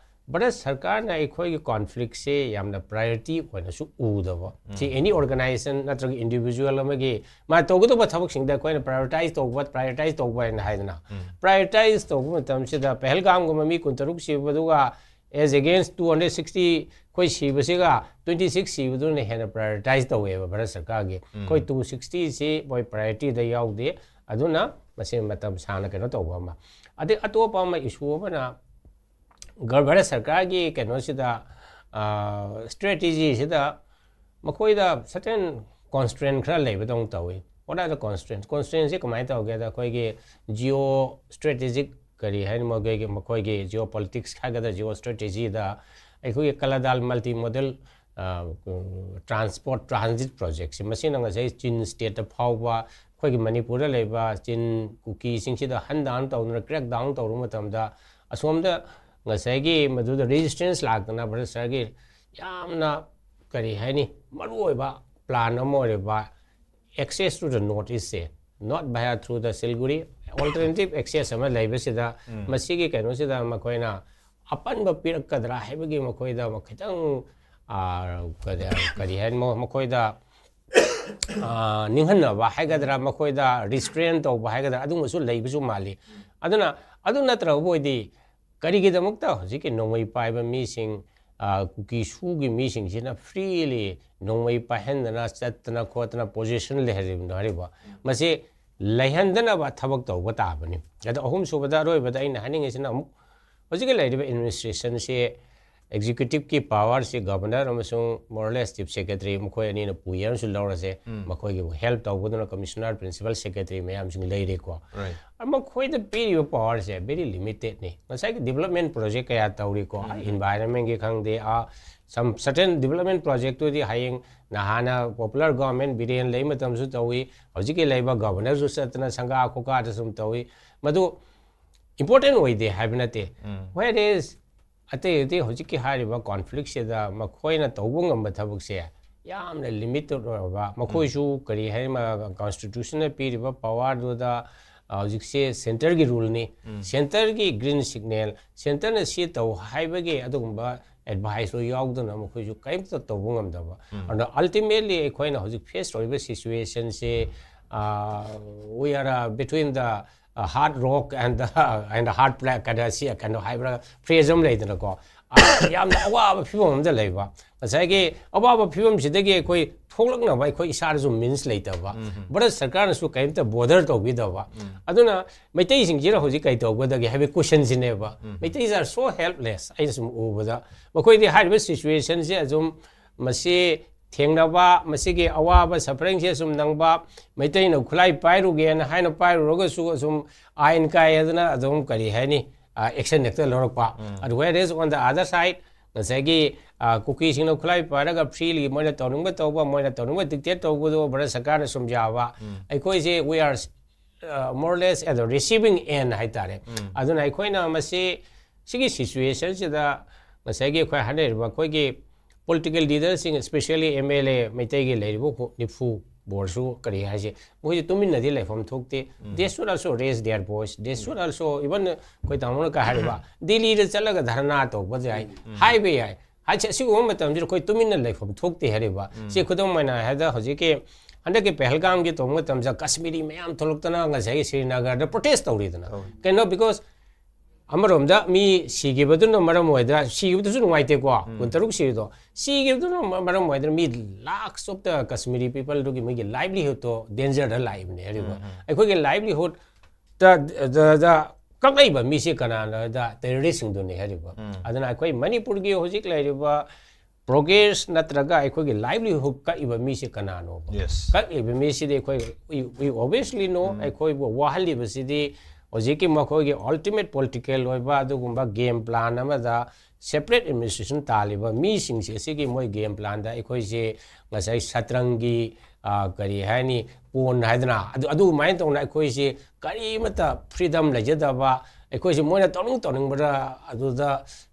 ꯚꯥꯔꯠ ꯁꯔꯀꯥꯔꯅ ꯑꯩꯈꯣꯏꯒꯤ ꯀꯣꯟꯐ꯭ꯂꯤꯛꯁꯦ ꯌꯥꯝꯅ ꯄ꯭ꯔꯥꯏꯌꯣꯔꯤꯇꯤ ꯑꯣꯏꯅꯁꯨ ꯎꯗꯕ꯫ ꯎꯝ꯫ ꯁꯤ ꯑꯦꯅꯤ ꯑꯣꯔꯒꯅꯥꯏꯖꯦꯁꯟ ꯅꯠꯇ꯭ꯔꯒ ꯏꯟꯗꯤꯚꯤꯖꯨꯋꯦꯜ ꯑꯃꯒꯤ ꯃꯥ ꯇꯧꯒꯗꯧꯕ ꯊꯕꯛꯁꯤꯡꯗ ꯑꯩꯈꯣꯏꯅ ꯄ꯭ꯔꯥꯏꯌꯣꯔꯤꯇꯥꯏꯁ ꯇꯧꯕ, ꯄ꯭ꯔꯥꯏꯌꯣꯔꯤꯇꯥꯏꯁ ꯇꯧꯕ ꯍꯥꯏꯅ ꯍꯥꯏꯗꯅ, ꯎꯝ꯫ ꯄ꯭ꯔꯥꯏꯌꯣꯔꯤꯇꯥꯏꯁ ꯇꯧꯕ ꯃꯇꯝꯁꯤꯗ ꯄꯍꯜꯒꯥꯝꯒꯨꯝꯕ ꯃꯤ ꯀꯨꯟꯇꯔꯨꯛ ꯁꯤꯕꯗꯨꯒ as against two hundred sixty ꯑꯩꯈꯣꯏ ꯁꯤꯕꯁꯤꯒ twenty six ꯁꯤꯕꯗꯨꯅ ꯍꯦꯟꯅ ꯄ꯭ꯔꯥꯏꯌꯣꯔꯤꯇꯥꯏꯁ ꯇꯧꯋꯦꯕ ꯚꯥꯔꯠ ꯁꯔꯀꯥꯔꯒꯤ꯫ ꯎꯝ꯫ ꯑꯩꯈꯣꯏ two sixty ꯁꯤ ꯃꯣꯏ ꯄ꯭ꯔꯥꯏꯌꯣꯔꯤꯇꯤꯗ ꯌꯥꯎꯗꯦ꯫ ꯑꯗꯨꯅ ꯃꯁꯤ ꯃꯇꯝ ꯁꯥꯡꯅ ꯀꯩꯅꯣ ꯇꯧꯕ ꯑꯃ꯫ ꯑꯗꯩ ꯑꯇꯣꯞꯄ ꯑꯃ ꯏꯁꯨ ꯑꯃꯅ ꯒ-, ꯚꯥꯔꯠ ꯁꯔꯀꯥꯔꯒꯤ ꯀꯩꯅꯣꯁꯤꯗ, ꯑ, ꯁ꯭ꯇ꯭ꯔꯦꯇꯦꯖꯤꯁꯤꯗ ꯃꯈꯣꯏꯗ certain constraint ꯈꯔ ꯂꯩꯕꯗꯧꯅ ꯇꯧꯏ꯫ What are the constraints? Constraintꯁꯤ ꯀꯃꯥꯏꯅ ꯇꯧꯒꯦꯗ, ꯑꯩꯈꯣꯏꯒꯤ ꯖꯤꯑꯣ ꯁ꯭ꯇ꯭ꯔꯦꯇꯦꯖꯤꯛ ꯀꯔꯤ ꯍꯥꯏꯅꯤ, ꯃꯈꯣꯏꯒꯤ, ꯃꯈꯣꯏꯒꯤ ꯖꯤꯑꯣ ꯄꯣꯂꯤꯇꯤꯛꯁ ꯍꯥꯏꯒꯗ꯭ꯔꯥ, ꯖꯤꯑꯣ ꯁ꯭ꯇ꯭ꯔꯦꯇꯦꯖꯤꯗ ꯑꯩꯈꯣꯏꯒꯤ ꯀꯂꯥꯗꯥꯜ ꯃꯜꯇꯤ ꯃꯣꯗꯦꯜ, ꯑ, ꯎꯝ, ꯇ꯭ꯔꯥꯟꯁꯄꯣꯔꯠ ꯇ꯭ꯔꯥꯟꯖꯤꯠ ꯄ꯭ꯔꯣꯖꯦꯛꯁꯦ, ꯃꯁꯤꯅ ꯉꯁꯥꯏ ꯆꯤꯟ ꯁ꯭ꯇꯦꯠꯇ ꯐꯥꯎꯕ ꯑꯩꯈꯣꯏꯒꯤ ꯃꯅꯤꯄꯨꯔꯗ ꯂꯩꯕ ꯆꯤꯟ ꯀꯨꯀꯤꯁꯤꯡꯁꯤꯗ ꯍꯟ ꯗꯥꯎꯟ ꯇꯧꯗꯨꯅ, ꯀ꯭ꯔꯦꯛ ꯗꯥꯎꯟ ꯇꯧꯔꯨꯕ ꯃꯇꯝꯗ, ꯑꯁꯣꯝꯗ ꯉꯁꯥꯏꯒꯤ ꯃꯗꯨꯗ ꯔꯦꯖꯤꯁꯇꯦꯟꯁ ꯂꯥꯛꯇꯅ ꯚꯥꯔꯠ ꯁꯔꯀꯥꯔꯒꯤ ꯌꯥꯝꯅ, ꯀꯔꯤ ꯍꯥꯏꯅꯤ, ꯃꯔꯨꯑꯣꯏꯕ plan ꯑꯃ ꯑꯣꯏꯔꯤꯕ access to the North East say, not via through the Siliguri, alternative access ꯑꯃ ꯂꯩꯕꯁꯤꯗ, ꯃꯁꯤꯒꯤ ꯀꯩꯅꯣꯁꯤꯗ ꯃꯈꯣꯏꯅ ꯑꯄꯟꯕ ꯄꯤꯔꯛꯀꯗ꯭ꯔꯥ ꯍꯥꯏꯕꯒꯤ ꯃꯈꯣꯏꯗ ꯈꯤꯇꯪ, ꯑ, ꯀꯔꯤ, ꯀꯔꯤ ꯍꯥꯏꯅꯣ, ꯃꯈꯣꯏꯗ, ꯑ, ꯅꯤꯡꯍꯟꯅꯕ ꯍꯥꯏꯒꯗ꯭ꯔꯥ, ꯃꯈꯣꯏꯗ restrain ꯇꯧꯕ ꯍꯥꯏꯒꯗ꯭ꯔꯥ, ꯑꯗꯨꯒꯨꯝꯕꯁꯨ ꯂꯩꯕꯁꯨ ꯃꯥꯜꯂꯤ꯫ ꯑꯗꯨꯅ ꯑꯗꯨ ꯅꯠꯇ꯭ꯔꯕ ꯑꯣꯏꯗꯤ, ꯀꯔꯤꯒꯤꯗꯃꯛꯇ ꯍꯧꯖꯤꯛꯀꯤ ꯅꯣꯡꯃꯩ ꯄꯥꯏꯕ ꯃꯤꯁꯤꯡ, ꯑ, ꯀꯨꯀꯤ ꯁꯨꯒꯤ ꯃꯤꯁꯤꯡꯁꯤꯅ freely ꯅꯣꯡꯃꯩ ꯄꯥꯏꯍꯟꯗꯅ ꯆꯠꯇꯅ ꯈꯣꯠꯇꯅ position ꯂꯩꯍꯜꯂꯤꯕꯅꯣ ꯍꯥꯏꯔꯤꯕ? ꯃꯁꯤ ꯂꯩꯍꯟꯗꯅꯕ ꯊꯕꯛ ꯇꯧꯕ ꯇꯥꯕꯅꯤ꯫ ꯑꯗꯣ ꯑꯍꯨꯝꯁꯨꯕꯗ, ꯑꯔꯣꯏꯕꯗ ꯑꯩꯅ ꯍꯥꯏꯅꯤꯡꯉꯤꯁꯤꯅ ꯑꯃꯨꯛ ꯍꯧꯖꯤꯛꯀꯤ ꯂꯩꯔꯤꯕ administration ꯁꯤ, executive ꯀꯤ power ꯁꯤ governor ꯑꯃꯁꯨꯡ more or less chief secretary ꯃꯈꯣꯏ ꯑꯅꯤꯅ ꯄꯨꯏ ꯑꯃꯁꯨ ꯂꯧꯔꯁꯦ, ꯃꯈꯣꯏꯒꯤꯕꯨ help ꯇꯧꯒꯗꯨꯅ commissioner, principal secretary ꯃꯌꯥꯝꯁꯤꯡ ꯂꯩꯔꯦꯀꯣ꯫ Right. ꯃꯈꯣꯏꯗ ꯄꯤꯔꯤꯕ power ꯁꯦ very limited ꯅꯤ꯫ ꯉꯁꯥꯏꯒꯤ development project ꯀꯌꯥ ꯇꯧꯔꯤꯀꯣ, environment ꯒꯤ ꯈꯪꯗꯦ, ꯑ, some certain development project ꯇꯨꯗꯤ ꯍꯌꯦꯡ ꯅꯍꯥꯟꯅ popular government ꯕꯤꯔꯦꯟ ꯂꯩ ꯃꯇꯝꯁꯨ ꯇꯧꯏ, ꯍꯧꯖꯤꯛꯀꯤ ꯂꯩꯕ governor ꯁꯨ ꯆꯠꯇꯅ ꯁꯪꯒꯥ ꯈꯣꯀꯥꯗ ꯁꯨꯝ ꯇꯧꯏ꯫ ꯃꯗꯨ important ꯑꯣꯏꯗꯦ ꯍꯥꯏꯕ ꯅꯠꯇꯦ꯫ Whereas ꯑꯇꯩ ꯑꯇꯩ ꯍꯧꯖꯤꯛꯀꯤ ꯍꯥꯏꯔꯤꯕ conflict ꯁꯤꯗ ꯃꯈꯣꯏꯅ ꯇꯧꯕ ꯉꯝꯕ ꯊꯕꯛꯁꯦ ꯌꯥꯝꯅ limited ꯑꯣꯏꯔꯕ, ꯃꯈꯣꯏꯁꯨ ꯀꯔꯤ ꯍꯥꯏ, constitution ꯅ ꯄꯤꯔꯤꯕ power ꯗꯨꯗ, ꯑ, ꯍꯧꯖꯤꯛꯁꯦ centre ꯒꯤ rule ꯅꯤ꯫ Centre ꯒꯤ green signal, centre ꯅ ꯁꯤ ꯇꯧ ꯍꯥꯏꯕꯒꯤ ꯑꯗꯨꯒꯨꯝꯕ advice ꯇꯣ ꯌꯥꯎꯗꯅ ꯃꯈꯣꯏꯁꯨ ꯀꯔꯤꯝꯇ ꯇꯧꯕ ꯉꯝꯗꯕ꯫ ꯑꯗꯨꯅ ultimately ꯑꯩꯈꯣꯏꯅ ꯍꯧꯖꯤꯛ face ꯇꯧꯔꯤꯕ situation ꯁꯦ, ꯑ, we are, uh, between the, uh, hard rock and the, and the hard plank ꯀꯥꯏꯅ, ꯁꯤ ꯀꯩꯅꯣ ꯍꯥꯏꯕ꯭ꯔꯥ, phrase ꯑꯃ ꯂꯩꯗꯅꯀꯣ꯫ ꯑ, ꯌꯥꯝꯅ ꯑꯋꯥꯕ ꯐꯤꯕꯝ ꯑꯃꯗ ꯂꯩꯕ꯫ ꯉꯁꯥꯏꯒꯤ ꯑꯋꯥꯕ ꯐꯤꯕꯝꯁꯤꯗꯒꯤ ꯑꯩꯈꯣꯏ ꯊꯣꯛꯂꯛꯅꯕ ꯑꯩꯈꯣꯏ ꯏꯁꯥꯗꯁꯨ means ꯂꯩꯇꯕ, ꯚꯥꯔꯠ ꯁꯔꯀꯥꯔꯅꯁꯨ ꯀꯔꯤꯝꯇ bother ꯇꯧꯕꯤꯗꯕ꯫ ꯑꯗꯨꯅ ꯃꯩꯇꯩꯁꯤꯡꯁꯤꯅ ꯍꯧꯖꯤꯛ ꯀꯔꯤ ꯇꯧꯒꯗꯒꯦ ꯍꯥꯏꯕꯒꯤ question ꯁꯤꯅꯦꯕ꯫ Maitheis are so helpless꯫ ꯑꯩꯅ ꯁꯨꯝ ꯎꯕꯗ ꯃꯈꯣꯏꯗꯤ ꯍꯥꯏꯔꯤꯕ situation ꯁꯦ ꯑꯗꯨꯝ ꯃꯁꯤ ꯊꯦꯡꯅꯕ, ꯃꯁꯤꯒꯤ ꯑꯋꯥꯕ suffering ꯁꯦ ꯁꯨꯝ ꯅꯪꯕ, ꯃꯩꯇꯩꯅ ꯈꯨꯠꯂꯥꯏ ꯄꯥꯏꯔꯨꯒꯦꯅ ꯍꯥꯏꯅ ꯄꯥꯏꯔꯨꯔꯒꯁꯨ ꯑꯁꯨꯝ ꯑꯥꯏꯟ ꯀꯥꯏ ꯍꯥꯏꯗꯅ ꯑꯗꯨꯝ, ꯀꯔꯤ ꯍꯥꯏꯅꯤ, ꯑ, action ꯍꯦꯛꯇ ꯂꯧꯔꯛꯄ꯫ ꯑꯗꯨ whereas on the other side, ꯉꯁꯥꯏꯒꯤ, ꯑ, ꯀꯨꯀꯤꯁꯤꯡꯅ ꯈꯨꯠꯂꯥꯏ ꯄꯥꯏꯔꯒ freely ꯃꯣꯏꯅ ꯇꯧꯅꯤꯡꯕ ꯇꯧꯕ, ꯃꯣꯏꯅ ꯇꯧꯅꯤꯡꯕ dictate ꯇꯧꯕꯗꯣ ꯚꯥꯔꯠ ꯁꯔꯀꯥꯔꯅ ꯁꯨꯝ ꯌꯥꯕ꯫ ꯑꯩꯈꯣꯏꯁꯦ we are, ꯑ, more or less at the receiving end ꯍꯥꯏꯇꯥꯔꯦ꯫ ꯑꯗꯨꯅ ꯑꯩꯈꯣꯏꯅ ꯃꯁꯤ, ꯁꯤꯒꯤ situation ꯁꯤꯗ ꯉꯁꯥꯏꯒꯤ ꯑꯩꯈꯣꯏ ꯍꯥꯏꯅꯔꯤꯕ ꯑꯩꯈꯣꯏꯒꯤ political ꯂꯤꯗꯔꯁꯤꯡ, especially M L A ꯃꯩꯇꯩꯒꯤ ꯂꯩꯔꯤꯕ ꯍꯨ- ꯅꯤꯐꯨ ꯕꯣꯔꯁꯨ ꯀꯔꯤ ꯍꯥꯏꯁꯦ, ꯃꯈꯣꯏꯁꯦ ꯇꯨꯃꯤꯟꯅꯗꯤ ꯂꯩꯐꯝ ꯊꯣꯛꯇꯦ. They should also raise their voice, they should also, even ꯑꯩꯈꯣꯏ ꯇꯥꯃꯣꯅ ꯀꯩ ꯍꯥꯏꯔꯤꯕ, ꯗꯤꯜꯂꯤꯗ ꯆꯠꯂꯒ ꯙꯔꯅꯥ ꯇꯧꯕ ꯌꯥꯏ, ꯍꯥꯏꯕ ꯌꯥꯏ. ꯍꯥꯏꯁꯦ, ꯑꯁꯤꯒꯨꯝꯕ ꯃꯇꯝꯁꯤꯗ ꯑꯩꯈꯣꯏ ꯇꯨꯃꯤꯟꯅ ꯂꯩꯐꯝ ꯊꯣꯛꯇꯦ ꯍꯥꯏꯔꯤꯕ. ꯁꯤ ꯈꯨꯗꯝ ꯑꯣꯏꯅ ꯍꯥꯏꯔꯕꯗ ꯍꯧꯖꯤꯛꯀꯤ ꯍꯟꯗꯛꯀꯤ ꯄꯦꯍꯜꯒꯥꯝꯒꯤ ꯇꯧꯕ ꯃꯇꯝꯗ ꯀꯥꯁꯃꯤꯔꯤ ꯃꯌꯥꯝ ꯊꯣꯛꯂꯛꯇꯅ ꯉꯁꯥꯏꯒꯤ ꯁ꯭ꯔꯤꯅꯒꯔꯗ ꯄ꯭ꯔꯣꯇꯦꯁ ꯇꯧꯔꯤꯗꯅ. ꯀꯩꯅꯣ, because ꯑꯃꯔꯣꯝꯗ ꯃꯤ ꯁꯤꯈꯤꯕꯗꯨꯅ ꯃꯔꯝ ꯑꯣꯏꯗꯅ, ꯁꯤꯈꯤꯕꯗꯨꯁꯨ ꯅꯨꯡꯉꯥꯏꯇꯦꯀꯣ, ꯀꯨꯟꯇꯔꯨꯛ ꯁꯤꯔꯤꯗꯣ, ꯁꯤꯈꯤꯕꯗꯨꯅ ꯃ- ꯃꯔꯝ ꯑꯣꯏꯗꯅ ꯃꯤ lakhs of the Kashmiri peopleꯗꯨꯒꯤ ꯃꯣꯏꯒꯤ livelihoodꯇꯣ dangerꯗ ꯂꯥꯛꯏꯕꯅꯦ ꯍꯥꯏꯔꯤꯕ. ꯑꯩꯈꯣꯏꯒꯤ livelihoodꯇ ꯗ- ꯗ ꯀꯛꯂꯛꯏꯕ ꯃꯤꯁꯦ ꯀꯅꯥꯅꯣ ꯍꯥꯏꯗ terroristꯁꯤꯡꯗꯨꯅꯦ ꯍꯥꯏꯔꯤꯕ. ꯑꯗꯨꯅ ꯑꯩꯈꯣꯏ ꯃꯅꯤꯄꯨꯔꯒꯤ ꯍꯧꯖꯤꯛ ꯂꯩꯔꯤꯕ progress ꯅꯠꯇ꯭ꯔꯒ ꯑꯩꯈꯣꯏꯒꯤ livelihood ꯀꯛꯏꯕ ꯃꯤꯁꯦ ꯀꯅꯥꯅꯣꯕ? Yes. ꯀꯛꯂꯤꯕ ꯃꯤꯁꯤꯗꯤ ꯑꯩꯈꯣꯏ, we, we obviously know, ꯑꯩꯈꯣꯏꯕꯨ ꯋꯥꯍꯜꯂꯤꯕꯁꯤꯗꯤ ꯍꯧꯖꯤꯛꯀꯤ ꯃꯈꯣꯏꯒꯤ ultimate political ꯑꯣꯏꯕ ꯑꯗꯨꯒꯨꯝꯕ game plan ꯑꯃꯗ separate administration ꯇꯥꯜꯂꯤꯕ ꯃꯤꯁꯤꯡꯁꯦ, ꯑꯁꯤꯒꯤ ꯃꯣꯏ game planꯗ ꯑꯩꯈꯣꯏꯁꯦ ꯉꯁꯥꯏ ꯁꯇ꯭ꯔꯪꯒꯤ, ꯑ, ꯀꯔꯤ ꯍꯥꯏꯅꯤ, pawn ꯍꯥꯏꯗꯅ, ꯑꯗꯨ, ꯑꯗꯨꯃꯥꯏꯅ ꯇꯧꯅ ꯑꯩꯈꯣꯏꯁꯦ ꯀꯔꯤꯃꯠꯇ freedom ꯂꯩꯖꯗꯕ, ꯑꯩꯈꯣꯏꯁꯦ ꯃꯣꯏꯅ ꯇꯧꯅꯤꯡ ꯇꯧꯅꯤꯡꯕꯗ ꯑꯗꯨꯗ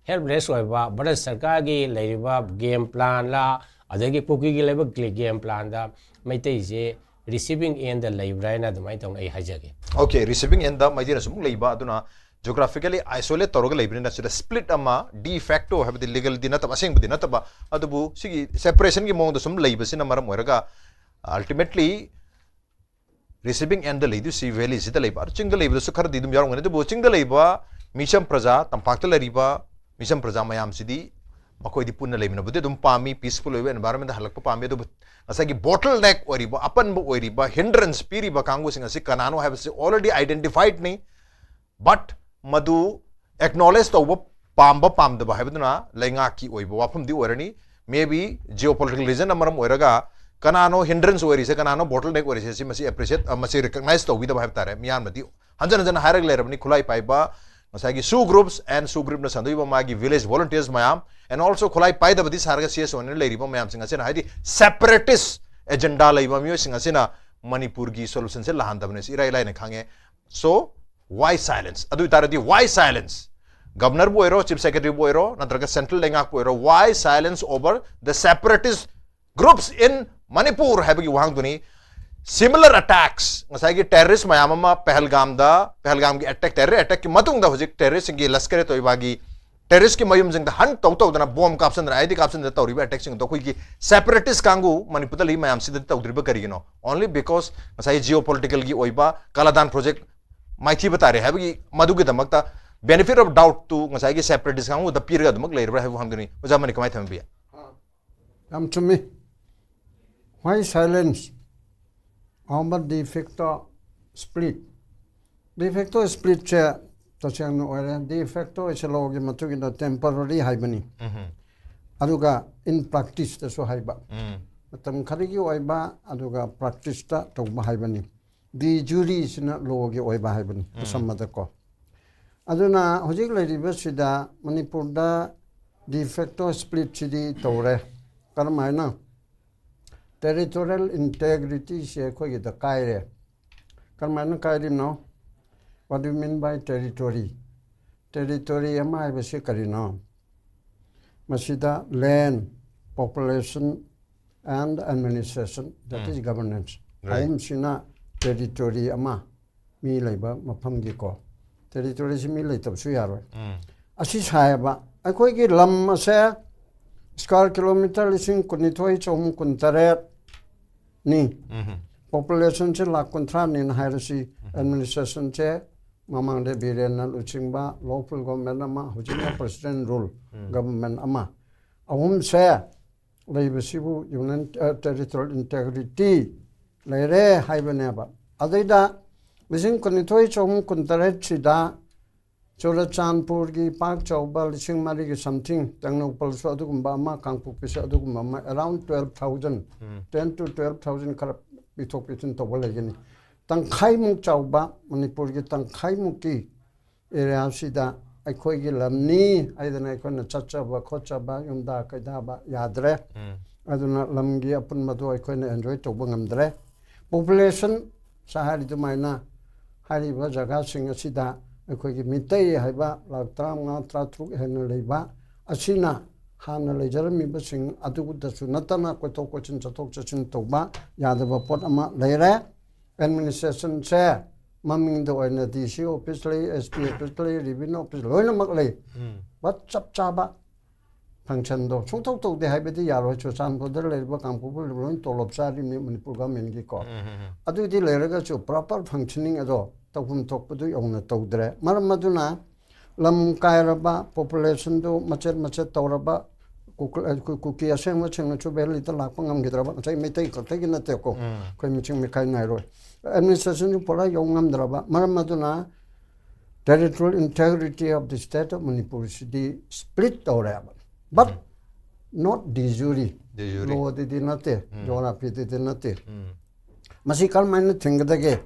helpless ꯑꯣꯏꯕ, ꯚꯥꯔꯠ ꯁꯔꯀꯥꯔꯒꯤ ꯂꯩꯔꯤꯕ game planꯂ, ꯑꯗꯒꯤ ꯀꯨꯀꯤꯒꯤ ꯂꯩꯕ game planꯗ ꯃꯩꯇꯩꯁꯦ receiving endꯗ ꯂꯩꯕ꯭ꯔꯥ ꯍꯥꯏꯅ ꯑꯗꯨꯃꯥꯏꯅ ꯇꯧꯅ ꯑꯩ ꯍꯥꯏꯖꯒꯦ. Okay, receiving endꯗ ꯃꯩꯇꯩꯅꯁꯨ ꯑꯃꯨꯛ ꯂꯩꯕ, ꯑꯗꯨꯅ geographically isolate ꯇꯧꯔꯒ ꯂꯩꯕꯅꯤꯅ ꯁꯤꯗ split ꯑꯃ, de facto ꯍꯥꯏꯕꯗꯤ legalꯗꯤ ꯅꯠꯇꯕ, ꯑꯁꯦꯡꯕꯗꯤ ꯅꯠꯇꯕ, ꯑꯗꯨꯕꯨ ꯁꯤꯒꯤ separationꯒꯤ ꯃꯑꯣꯡꯗ ꯁꯨꯝ ꯂꯩꯕꯁꯤꯅ ꯃꯔꯝ ꯑꯣꯏꯔꯒ ultimately receiving endꯗ ꯂꯩꯗꯣꯏꯁꯤ valleyꯁꯤꯗ ꯂꯩꯕ, ꯑꯗꯨ ꯆꯤꯡꯗ ꯂꯩꯕꯗꯁꯨ ꯈꯔꯗꯤ ꯑꯗꯨꯝ ꯌꯥꯎꯔꯝꯒꯅꯤ. ꯑꯗꯨꯕꯨ ꯆꯤꯡꯗ ꯂꯩꯕ ꯃꯤꯆꯝ ꯄ꯭ꯔꯖꯥ, ꯇꯝꯄꯥꯛꯇ ꯂꯩꯔꯤꯕ ꯃꯤꯆꯝ ꯄ꯭ꯔꯖꯥ ꯃꯌꯥꯝꯁꯤꯗꯤ ꯃꯈꯣꯏꯗꯤ ꯄꯨꯟꯅ ꯂꯩꯃꯤꯟꯅꯕꯗꯤ ꯑꯗꯨꯝ ꯄꯥꯝꯃꯤ, peaceful ꯑꯣꯏꯕ environmentꯗ ꯍꯜꯂꯛꯄ ꯄꯥꯝꯃꯤ. ꯑꯗꯨꯕꯨ ꯉꯁꯥꯏꯒꯤ bottleneck ꯑꯣꯏꯔꯤꯕ, ꯑꯄꯟꯕ ꯑꯣꯏꯔꯤꯕ, hindrance ꯄꯤꯔꯤꯕ ꯀꯥꯡꯕꯨꯁꯤꯡ ꯑꯁꯤ ꯀꯅꯥꯅꯣ ꯍꯥꯏꯕꯁꯤ already identifiedꯅꯤ. But ꯃꯗꯨ acknowledge ꯇꯧꯕ ꯄꯥꯝꯕ ꯄꯥꯝꯗꯕ ꯍꯥꯏꯕꯗꯨꯅ ꯂꯩꯉꯥꯛꯀꯤ ꯑꯣꯏꯕ ꯋꯥꯐꯝꯗꯤ ꯑꯣꯏꯔꯅꯤ. Maybe geopolitical reasonꯅ ꯃꯔꯝ ꯑꯣꯏꯔꯒ ꯀꯅꯥꯅꯣ hindrance ꯑꯣꯏꯔꯤꯁꯦ, ꯀꯅꯥꯅꯣ bottleneck ꯑꯣꯏꯔꯤꯁꯦ, ꯁꯤ ꯃꯁꯤ appreciate, ꯑ, ꯃꯁꯤ recognize ꯇꯧꯕꯤꯗꯕ ꯍꯥꯏꯕ ꯇꯥꯔꯦ. ꯃꯤꯌꯥꯝꯅꯗꯤ ꯍꯟꯖꯟ ꯍꯟꯖꯟ ꯍꯥꯏꯔꯒ ꯂꯩꯔꯕꯅꯤ, ꯈꯨꯠꯂꯥꯏ ꯄꯥꯏꯕ ꯉꯁꯥꯏꯒꯤ SoO groups and SoO groupꯅ ꯁꯟꯗꯣꯛꯏꯕ ꯃꯥꯒꯤ village volunteers ꯃꯌꯥꯝ, and also ꯈꯨꯠꯂꯥꯏ ꯄꯥꯏꯗꯕꯗꯤ ꯁꯥꯔꯒ CSOꯅ ꯂꯩꯔꯤꯕ ꯃꯌꯥꯝꯁꯤꯡ ꯑꯁꯤꯅ, ꯍꯥꯏꯗꯤ separatist agenda ꯂꯩꯕ ꯃꯤꯑꯣꯏꯁꯤꯡ ꯑꯁꯤꯅ ꯃꯅꯤꯄꯨꯔꯒꯤ solutionꯁꯦ ꯂꯥꯛꯍꯟꯗꯕꯅꯤ, ꯁꯤ ꯏꯔꯥꯏ ꯂꯥꯏꯅ ꯈꯪꯉꯦ. So, why silence? ꯑꯗꯨ ꯑꯣꯏꯇꯥꯔꯗꯤ why silence? ꯒꯕꯅꯔꯕꯨ ꯑꯣꯏꯔꯣ, ꯆꯤꯐ ꯁꯦꯀ꯭ꯔꯦꯇꯔꯤꯕꯨ ꯑꯣꯏꯔꯣ, ꯅꯠꯇ꯭ꯔꯒ ꯁꯦꯟꯇ꯭ꯔꯦꯜ ꯂꯩꯉꯥꯛꯄꯨ ꯑꯣꯏꯔꯣ, why silence over the separatist groups in Manipur ꯍꯥꯏꯕꯒꯤ ꯋꯥꯍꯪꯗꯨꯅꯤ. Similar attacks, ꯉꯁꯥꯏꯒꯤ ꯇꯦꯔꯔꯤꯁ ꯃꯌꯥꯝ ꯑꯃ ꯄꯍꯜꯒꯥꯝꯗ, ꯄꯍꯜꯒꯥꯝꯒꯤ ꯑꯦꯇꯦꯛ, ꯇꯦꯔꯔ ꯑꯦꯇꯦꯛꯀꯤ ꯃꯇꯨꯡꯗ ꯍꯧꯖꯤꯛ ꯇꯦꯔꯔꯤꯁꯁꯤꯡꯒꯤ ꯂꯁꯀꯔꯦ ꯇꯣꯏꯕꯥꯒꯤ ꯇꯦꯔꯔꯤꯁꯀꯤ ꯃꯌꯨꯝꯁꯤꯡꯗ ꯍꯟ ꯇꯧ ꯇꯧꯗꯅ ꯕꯣꯝ ꯀꯥꯞꯁꯤꯟꯗꯅ, ꯑꯥꯏ ꯗꯤ ꯀꯥꯞꯁꯤꯟꯗꯅ ꯇꯧꯔꯤꯕ ꯑꯦꯇꯦꯛꯁꯤꯡꯗꯣ ꯑꯩꯈꯣꯏꯒꯤ ꯁꯦꯄꯔꯦꯇꯤꯁ ꯀꯥꯡꯕꯨ ꯃꯅꯤꯄꯨꯔꯗ ꯂꯩ ꯃꯌꯥꯝꯁꯤꯗꯗꯤ ꯇꯧꯗ꯭ꯔꯤꯕ ꯀꯔꯤꯒꯤꯅꯣ? Only because ꯉꯁꯥꯏ ꯖꯤꯑꯣ ꯄꯣꯂꯤꯇꯤꯀꯦꯜꯒꯤ ꯑꯣꯏꯕ ꯀꯥꯂꯥꯗꯥꯟ ꯄ꯭ꯔꯣꯖꯦꯛ ꯃꯥꯏꯊꯤꯕ ꯇꯥꯔꯦ ꯍꯥꯏꯕꯒꯤ ꯃꯗꯨꯒꯤꯗꯃꯛꯇ benefit of doubt ꯇꯨ ꯉꯁꯥꯏꯒꯤ ꯁꯦꯄꯔꯦꯇꯤꯁ ꯀꯥꯡꯕꯨꯗ ꯄꯤꯔꯒ ꯑꯗꯨꯃꯛ ꯂꯩꯔꯕ꯭ꯔꯥ ꯍꯥꯏꯕ ꯋꯥꯍꯪꯗꯨꯅꯤ꯫ ꯑꯣꯖꯥ ꯃꯅꯤ ꯀꯃꯥꯏꯅ ꯊꯝꯕꯤ? ꯌꯥꯝ ꯆꯨꯝꯃꯤ꯫ Why silence over de facto split? De facto splitꯁꯦ ꯇꯁꯦꯡꯅ ꯑꯣꯏꯔꯦ꯫ De facto ꯁꯦ ꯂꯣꯒꯤ ꯃꯇꯨꯡ ꯏꯟꯅ ꯇꯦꯝꯄꯔꯔꯤ ꯍꯥꯏꯕꯅꯤ꯫ ꯑꯗꯨꯒ in practiceꯇꯁꯨ ꯍꯥꯏꯕ꯫ ꯃꯇꯝ ꯈꯔꯒꯤ ꯑꯣꯏꯕ ꯑꯗꯨꯒ ꯄ꯭ꯔꯦꯛꯇꯤꯁꯇ ꯇꯧꯕ ꯍꯥꯏꯕꯅꯤ꯫ De jureꯁꯤꯅ ꯂꯣꯒꯤ ꯑꯣꯏꯕ ꯍꯥꯏꯕꯅꯤ ꯑꯁꯝꯕꯗꯀꯣ꯫ ꯑꯗꯨꯅ ꯍꯧꯖꯤꯛ ꯂꯩꯔꯤꯕꯁꯤꯗ ꯃꯅꯤꯄꯨꯔꯗ de facto splitꯁꯤꯗꯤ ꯇꯧꯔꯦ꯫ ꯀꯔꯝꯍꯥꯏꯅ? Territorial integrityꯁꯦ ꯑꯩꯈꯣꯏꯒꯤꯗ ꯀꯥꯏꯔꯦ꯫ ꯀꯔꯝꯍꯥꯏꯅ ꯀꯥꯏꯔꯤꯅꯣ? What do you mean by territory? Territory ꯑꯃ ꯍꯥꯏꯕꯁꯤ ꯀꯔꯤꯅꯣ? ꯃꯁꯤꯗ land, population and administration, that is governance, Right. ꯑꯍꯨꯝꯁꯤꯅ territory ꯑꯃ, ꯃꯤ ꯂꯩꯕ ꯃꯐꯝꯒꯤꯀꯣ꯫ Territoryꯁꯤ ꯃꯤ ꯂꯩꯇꯕꯁꯨ ꯌꯥꯔꯣꯏ꯫ ꯑꯁꯤ ꯁꯥꯏꯌꯦꯕ꯫ ꯑꯩꯈꯣꯏꯒꯤ ꯂꯝ ꯑꯁꯦ square kilometre ꯂꯤꯁꯤꯡ ꯀꯨꯟꯅꯤꯊꯣꯏ ꯆꯍꯨꯝ ꯀꯨꯟꯇꯔꯦꯠꯅꯤ꯫ Populationꯁꯦ ꯂꯥꯈ ꯀꯨꯟꯊ꯭ꯔꯥꯅꯤꯅ ꯍꯥꯏꯔꯁꯤ꯫ Administrationꯁꯦ ꯃꯃꯥꯡꯗ ꯕꯤꯔꯦꯟꯅ ꯂꯨꯆꯤꯡꯕ lawful government ꯑꯃ, ꯍꯧꯖꯤꯛꯅ president rule government ꯑꯃ, ꯑꯍꯨꯝꯁꯦ ꯂꯩꯕꯁꯤꯕꯨ union, ꯑ, territorial integrity ꯂꯩꯔꯦ ꯍꯥꯏꯕꯅꯦꯕ꯫ ꯑꯗꯩꯗ ꯂꯤꯁꯤꯡ ꯀꯨꯟꯅꯤꯊꯣꯏ ꯆꯍꯨꯝ ꯀꯨꯟꯇꯔꯦꯠꯁꯤꯗ ꯆꯨꯔꯆꯥꯟꯄꯨꯔꯒꯤ ꯄꯥꯛ ꯆꯥꯎꯕ ꯂꯤꯁꯤꯡ ꯃꯔꯤꯒꯤ something, ꯇꯦꯡꯅꯧꯄꯜꯁꯨ ꯑꯗꯨꯒꯨꯝꯕ ꯑꯃ, ꯀꯥꯡꯄꯣꯛꯄꯤꯁꯨ ꯑꯗꯨꯒꯨꯝꯕ ꯑꯃ, around twelve thousand, ten to twelve thousand ꯈꯔ ꯄꯤꯊꯣꯛ ꯄꯤꯁꯤꯟ ꯇꯧꯕ ꯂꯩꯒꯅꯤ꯫ ꯇꯪꯈꯥꯏꯃꯨꯛ ꯆꯥꯎꯕ, ꯃꯅꯤꯄꯨꯔꯒꯤ ꯇꯪꯈꯥꯏꯃꯨꯛꯀꯤ areaꯁꯤꯗ ꯑꯩꯈꯣꯏꯒꯤ ꯂꯝꯅꯤ ꯍꯥꯏꯗꯅ ꯑꯩꯈꯣꯏꯅ ꯆꯠꯆꯕ ꯈꯣꯠꯆꯕ, ꯌꯨꯝꯗ ꯀꯩꯗꯥꯕ ꯌꯥꯗ꯭ꯔꯦ꯫ ꯑꯗꯨꯅ ꯂꯝꯒꯤ ꯑꯄꯨꯟꯕꯗꯣ ꯑꯩꯈꯣꯏꯅ enjoy ꯇꯧꯕ ꯉꯝꯗ꯭ꯔꯦ꯫ Population ꯁꯥ ꯍꯥꯏꯔꯤ ꯑꯗꯨꯃꯥꯏꯅ ꯍꯥꯏꯔꯤꯕ ꯖꯒꯥꯁꯤꯡ ꯑꯁꯤꯗ ꯑꯩꯈꯣꯏꯒꯤ ꯃꯤꯇꯩ ꯍꯥꯏꯕ ꯂꯥꯈ ꯇꯔꯥꯃꯉꯥ, ꯇꯔꯥꯇꯔꯨꯛ ꯍꯦꯟꯅ ꯂꯩꯕ ꯑꯁꯤꯅ ꯍꯥꯟꯅ ꯂꯩꯖꯔꯝꯃꯤꯕꯁꯤꯡ ꯑꯗꯨꯗꯁꯨ ꯅꯠꯇꯅ ꯀꯣꯏꯊꯣꯛ ꯀꯣꯏꯁꯤꯟ, ꯆꯠꯊꯣꯛ ꯆꯠꯁꯤꯟ ꯇꯧꯕ ꯌꯥꯗꯕ ꯄꯣꯠ ꯑꯃ ꯂꯩꯔꯦ꯫ ꯑꯦꯗꯃꯤꯅꯤꯁꯇ꯭ꯔꯦꯁꯟꯁꯦ ꯃꯃꯤꯡꯗ ꯑꯣꯏꯅ ꯗꯤ ꯁꯤ ꯑꯣꯐꯤꯁ ꯂꯩ, ꯑꯦꯁ ꯄꯤ ꯑꯣꯐꯤꯁ ꯂꯩ, ꯔꯦꯚꯤꯅ꯭ꯌꯨ ꯑꯣꯐꯤꯁ ꯂꯣꯏꯅꯃꯛ ꯂꯩ꯫ ꯎꯝ. ꯕꯠ ꯆꯞ ꯆꯥꯕ ꯐꯪꯁꯟꯗꯣ ꯁꯨꯡꯇꯧ ꯇꯧꯗꯦ ꯍꯥꯏꯕꯗꯤ ꯌꯥꯔꯣꯏ꯫ ꯆꯨꯔꯆꯥꯟꯄꯨꯔꯗ ꯂꯩꯔꯤꯕ ꯀꯥꯡꯄꯣꯛꯄꯤ ꯂꯣꯏ ꯇꯣꯂꯣꯞ ꯆꯥꯔꯤꯕꯅꯤ ꯃꯅꯤꯄꯨꯔ ꯒꯚꯔꯟꯃꯦꯟꯒꯤꯀꯣ꯫ ꯎꯝ, ꯎꯝ, ꯎꯝ. ꯑꯗꯨꯗꯤ ꯂꯩꯔꯒꯁꯨ ꯄ꯭ꯔꯣꯄꯔ ꯐꯪꯁꯅꯤꯡ ꯑꯗꯣ ꯇꯧꯐꯝ ꯊꯣꯛꯄꯗꯨ ꯌꯧꯅ ꯇꯧꯗ꯭ꯔꯦ꯫ ꯃꯔꯝ ꯑꯗꯨꯅ ꯂꯝ ꯀꯥꯏꯔꯕ, ꯄꯣꯄꯨꯂꯦꯁꯟꯗꯨ ꯃꯆꯦꯠ ꯃꯆꯦꯠ ꯇꯧꯔꯕ, ꯀꯨꯀ-, ꯑꯩꯈꯣꯏ ꯀꯨꯀꯤ ꯑꯁꯦꯡꯕꯁꯤꯡꯅꯁꯨ ꯚꯦꯂꯤꯗ ꯂꯥꯛꯄ ꯉꯝꯈꯤꯗ꯭ꯔꯕ, ꯉꯁꯥꯏ ꯃꯩꯇꯩ ꯈꯛꯇꯒꯤ ꯅꯠꯇꯦꯀꯣ, ꯎꯝ. ꯑꯩꯈꯣꯏ ꯃꯤꯆꯤꯡ ꯃꯤꯈꯥꯏ ꯅꯥꯏꯔꯣꯏ꯫ ꯑꯦꯗꯃꯤꯅꯤꯁꯇ꯭ꯔꯦꯁꯟꯁꯨ ꯄꯨꯔꯥ ꯌꯧ ꯉꯝꯗ꯭ꯔꯕ꯫ ꯃꯔꯝ ꯑꯗꯨꯅ territorial integrity of the state of ꯃꯅꯤꯄꯨꯔꯁꯤꯗꯤ ꯁ꯭ꯄ꯭ꯂꯤꯠ ꯇꯧꯔꯦꯕ꯫ But um. Not de jure. De jure. ꯂꯣꯗꯗꯤ ꯅꯠꯇꯦ, ꯎꯝ. ꯖꯣꯒ꯭ꯔꯥꯐꯤꯗꯗꯤ ꯅꯠꯇꯦ꯫ ꯎꯝ. ꯃꯁꯤ ꯀꯔꯝꯍꯥꯏꯅ ꯊꯤꯡꯒꯗꯒꯦ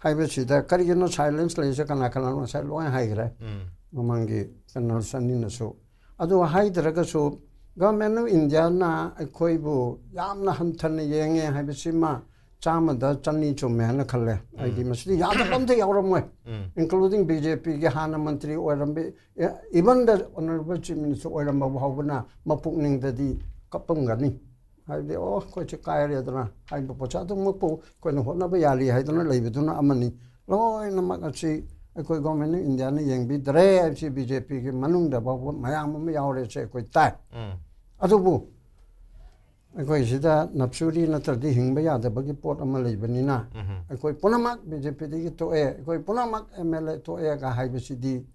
ꯍꯥꯏꯕꯁꯤꯗ, ꯀꯔꯤꯒꯤꯅꯣ ꯁꯥꯏꯂꯦꯟꯁ ꯂꯩꯔꯤꯁꯦ? ꯀꯅꯥ ꯀꯅꯥꯅꯣ ꯉꯁꯥꯏ ꯂꯣꯏ ꯍꯥꯏꯈ꯭ꯔꯦ, ꯎꯝ. ꯃꯃꯥꯡꯒꯤ ꯄꯦꯅꯦꯜꯁ ꯑꯅꯤꯅꯁꯨ꯫ ꯑꯗꯨ ꯍꯥꯏꯗ꯭ꯔꯒꯁꯨ, ꯒꯚꯔꯟꯃꯦꯟ ꯑꯣꯐ ꯏꯟꯗꯤꯌꯥꯅ ꯑꯩꯈꯣꯏꯕꯨ ꯌꯥꯝꯅ ꯍꯟꯊꯅ ꯌꯦꯡꯉꯦ ꯍꯥꯏꯕꯁꯤꯃ ꯆꯥꯝꯃꯗ ꯆꯅꯤ ꯆꯨꯝꯃꯦ ꯍꯥꯏꯅ ꯈꯜꯂꯦ꯫ ꯑꯩꯗꯤ ꯃꯁꯤꯗ ꯌꯥꯗꯕ ꯑꯝꯇ ꯌꯥꯎꯔꯝꯃꯣꯏ꯫ ꯎꯝ. Including ꯕꯤ ꯖꯦ ꯄꯤꯒꯤ ꯍꯥꯟꯅ ꯃꯟꯇ꯭ꯔꯤ ꯑꯣꯏꯔꯝꯕ, even the honourable chief minister ꯑꯣꯏꯔꯝꯕ ꯐꯥꯎꯕꯅ ꯃꯄꯨꯛꯅꯤꯡꯗꯗꯤ ꯀꯞꯄꯝꯒꯅꯤ꯫ ꯍꯥꯏꯕꯗꯤ, "ꯑꯣ, ꯑꯩꯈꯣꯏꯁꯦ ꯀꯥꯏꯔꯦꯗꯅ" ꯍꯥꯏꯕ ꯄꯣꯠꯁꯦ ꯑꯗꯨꯃꯛꯄꯨ ꯑꯩꯈꯣꯏꯅ ꯍꯣꯠꯅꯕ ꯌꯥꯔꯤ ꯍꯥꯏꯗꯨꯅ ꯂꯩꯕꯗꯨꯅ ꯑꯃꯅꯤ꯫ ꯂꯣꯏꯅꯃꯛ ꯑꯁꯤ ꯑꯩꯈꯣꯏ ꯒꯣꯔꯃꯦꯟ ꯑꯣꯐ ꯏꯟꯗꯤꯌꯥꯅ ꯌꯦꯡꯕꯤꯗ꯭ꯔꯦ ꯍꯥꯏꯕꯁꯤ ꯕꯤ ꯖꯦ ꯄꯤꯒꯤ ꯃꯅꯨꯡꯗ ꯐꯥꯎꯕ ꯃꯌꯥꯝ ꯑꯃ ꯌꯥꯎꯔꯦꯁꯦ ꯑꯩꯈꯣꯏ ꯇꯥꯏ꯫ ꯎꯝ. ꯑꯗꯨꯕꯨ ꯑꯩꯈꯣꯏ ꯁꯤꯗ ꯅꯞꯁꯨꯔꯤ ꯅꯠꯇ꯭ꯔꯗꯤ ꯍꯤꯡꯕ ꯌꯥꯗꯕꯒꯤ ꯄꯣꯠ ꯑꯃ ꯂꯩꯕꯅꯤꯅ, ꯎꯝ. ꯑꯩꯈꯣꯏ ꯄꯨꯝꯅꯃꯛ ꯕꯤ ꯖꯦ ꯄꯤꯗꯒꯤ ꯇꯣꯛꯑꯦ, ꯑꯩꯈꯣꯏ ꯄꯨꯝꯅꯃꯛ ꯑꯦꯝ ꯑꯦꯜ ꯑꯦ ꯇꯣꯛꯑꯦꯒ ꯍꯥꯏꯕꯁꯤꯗꯤ,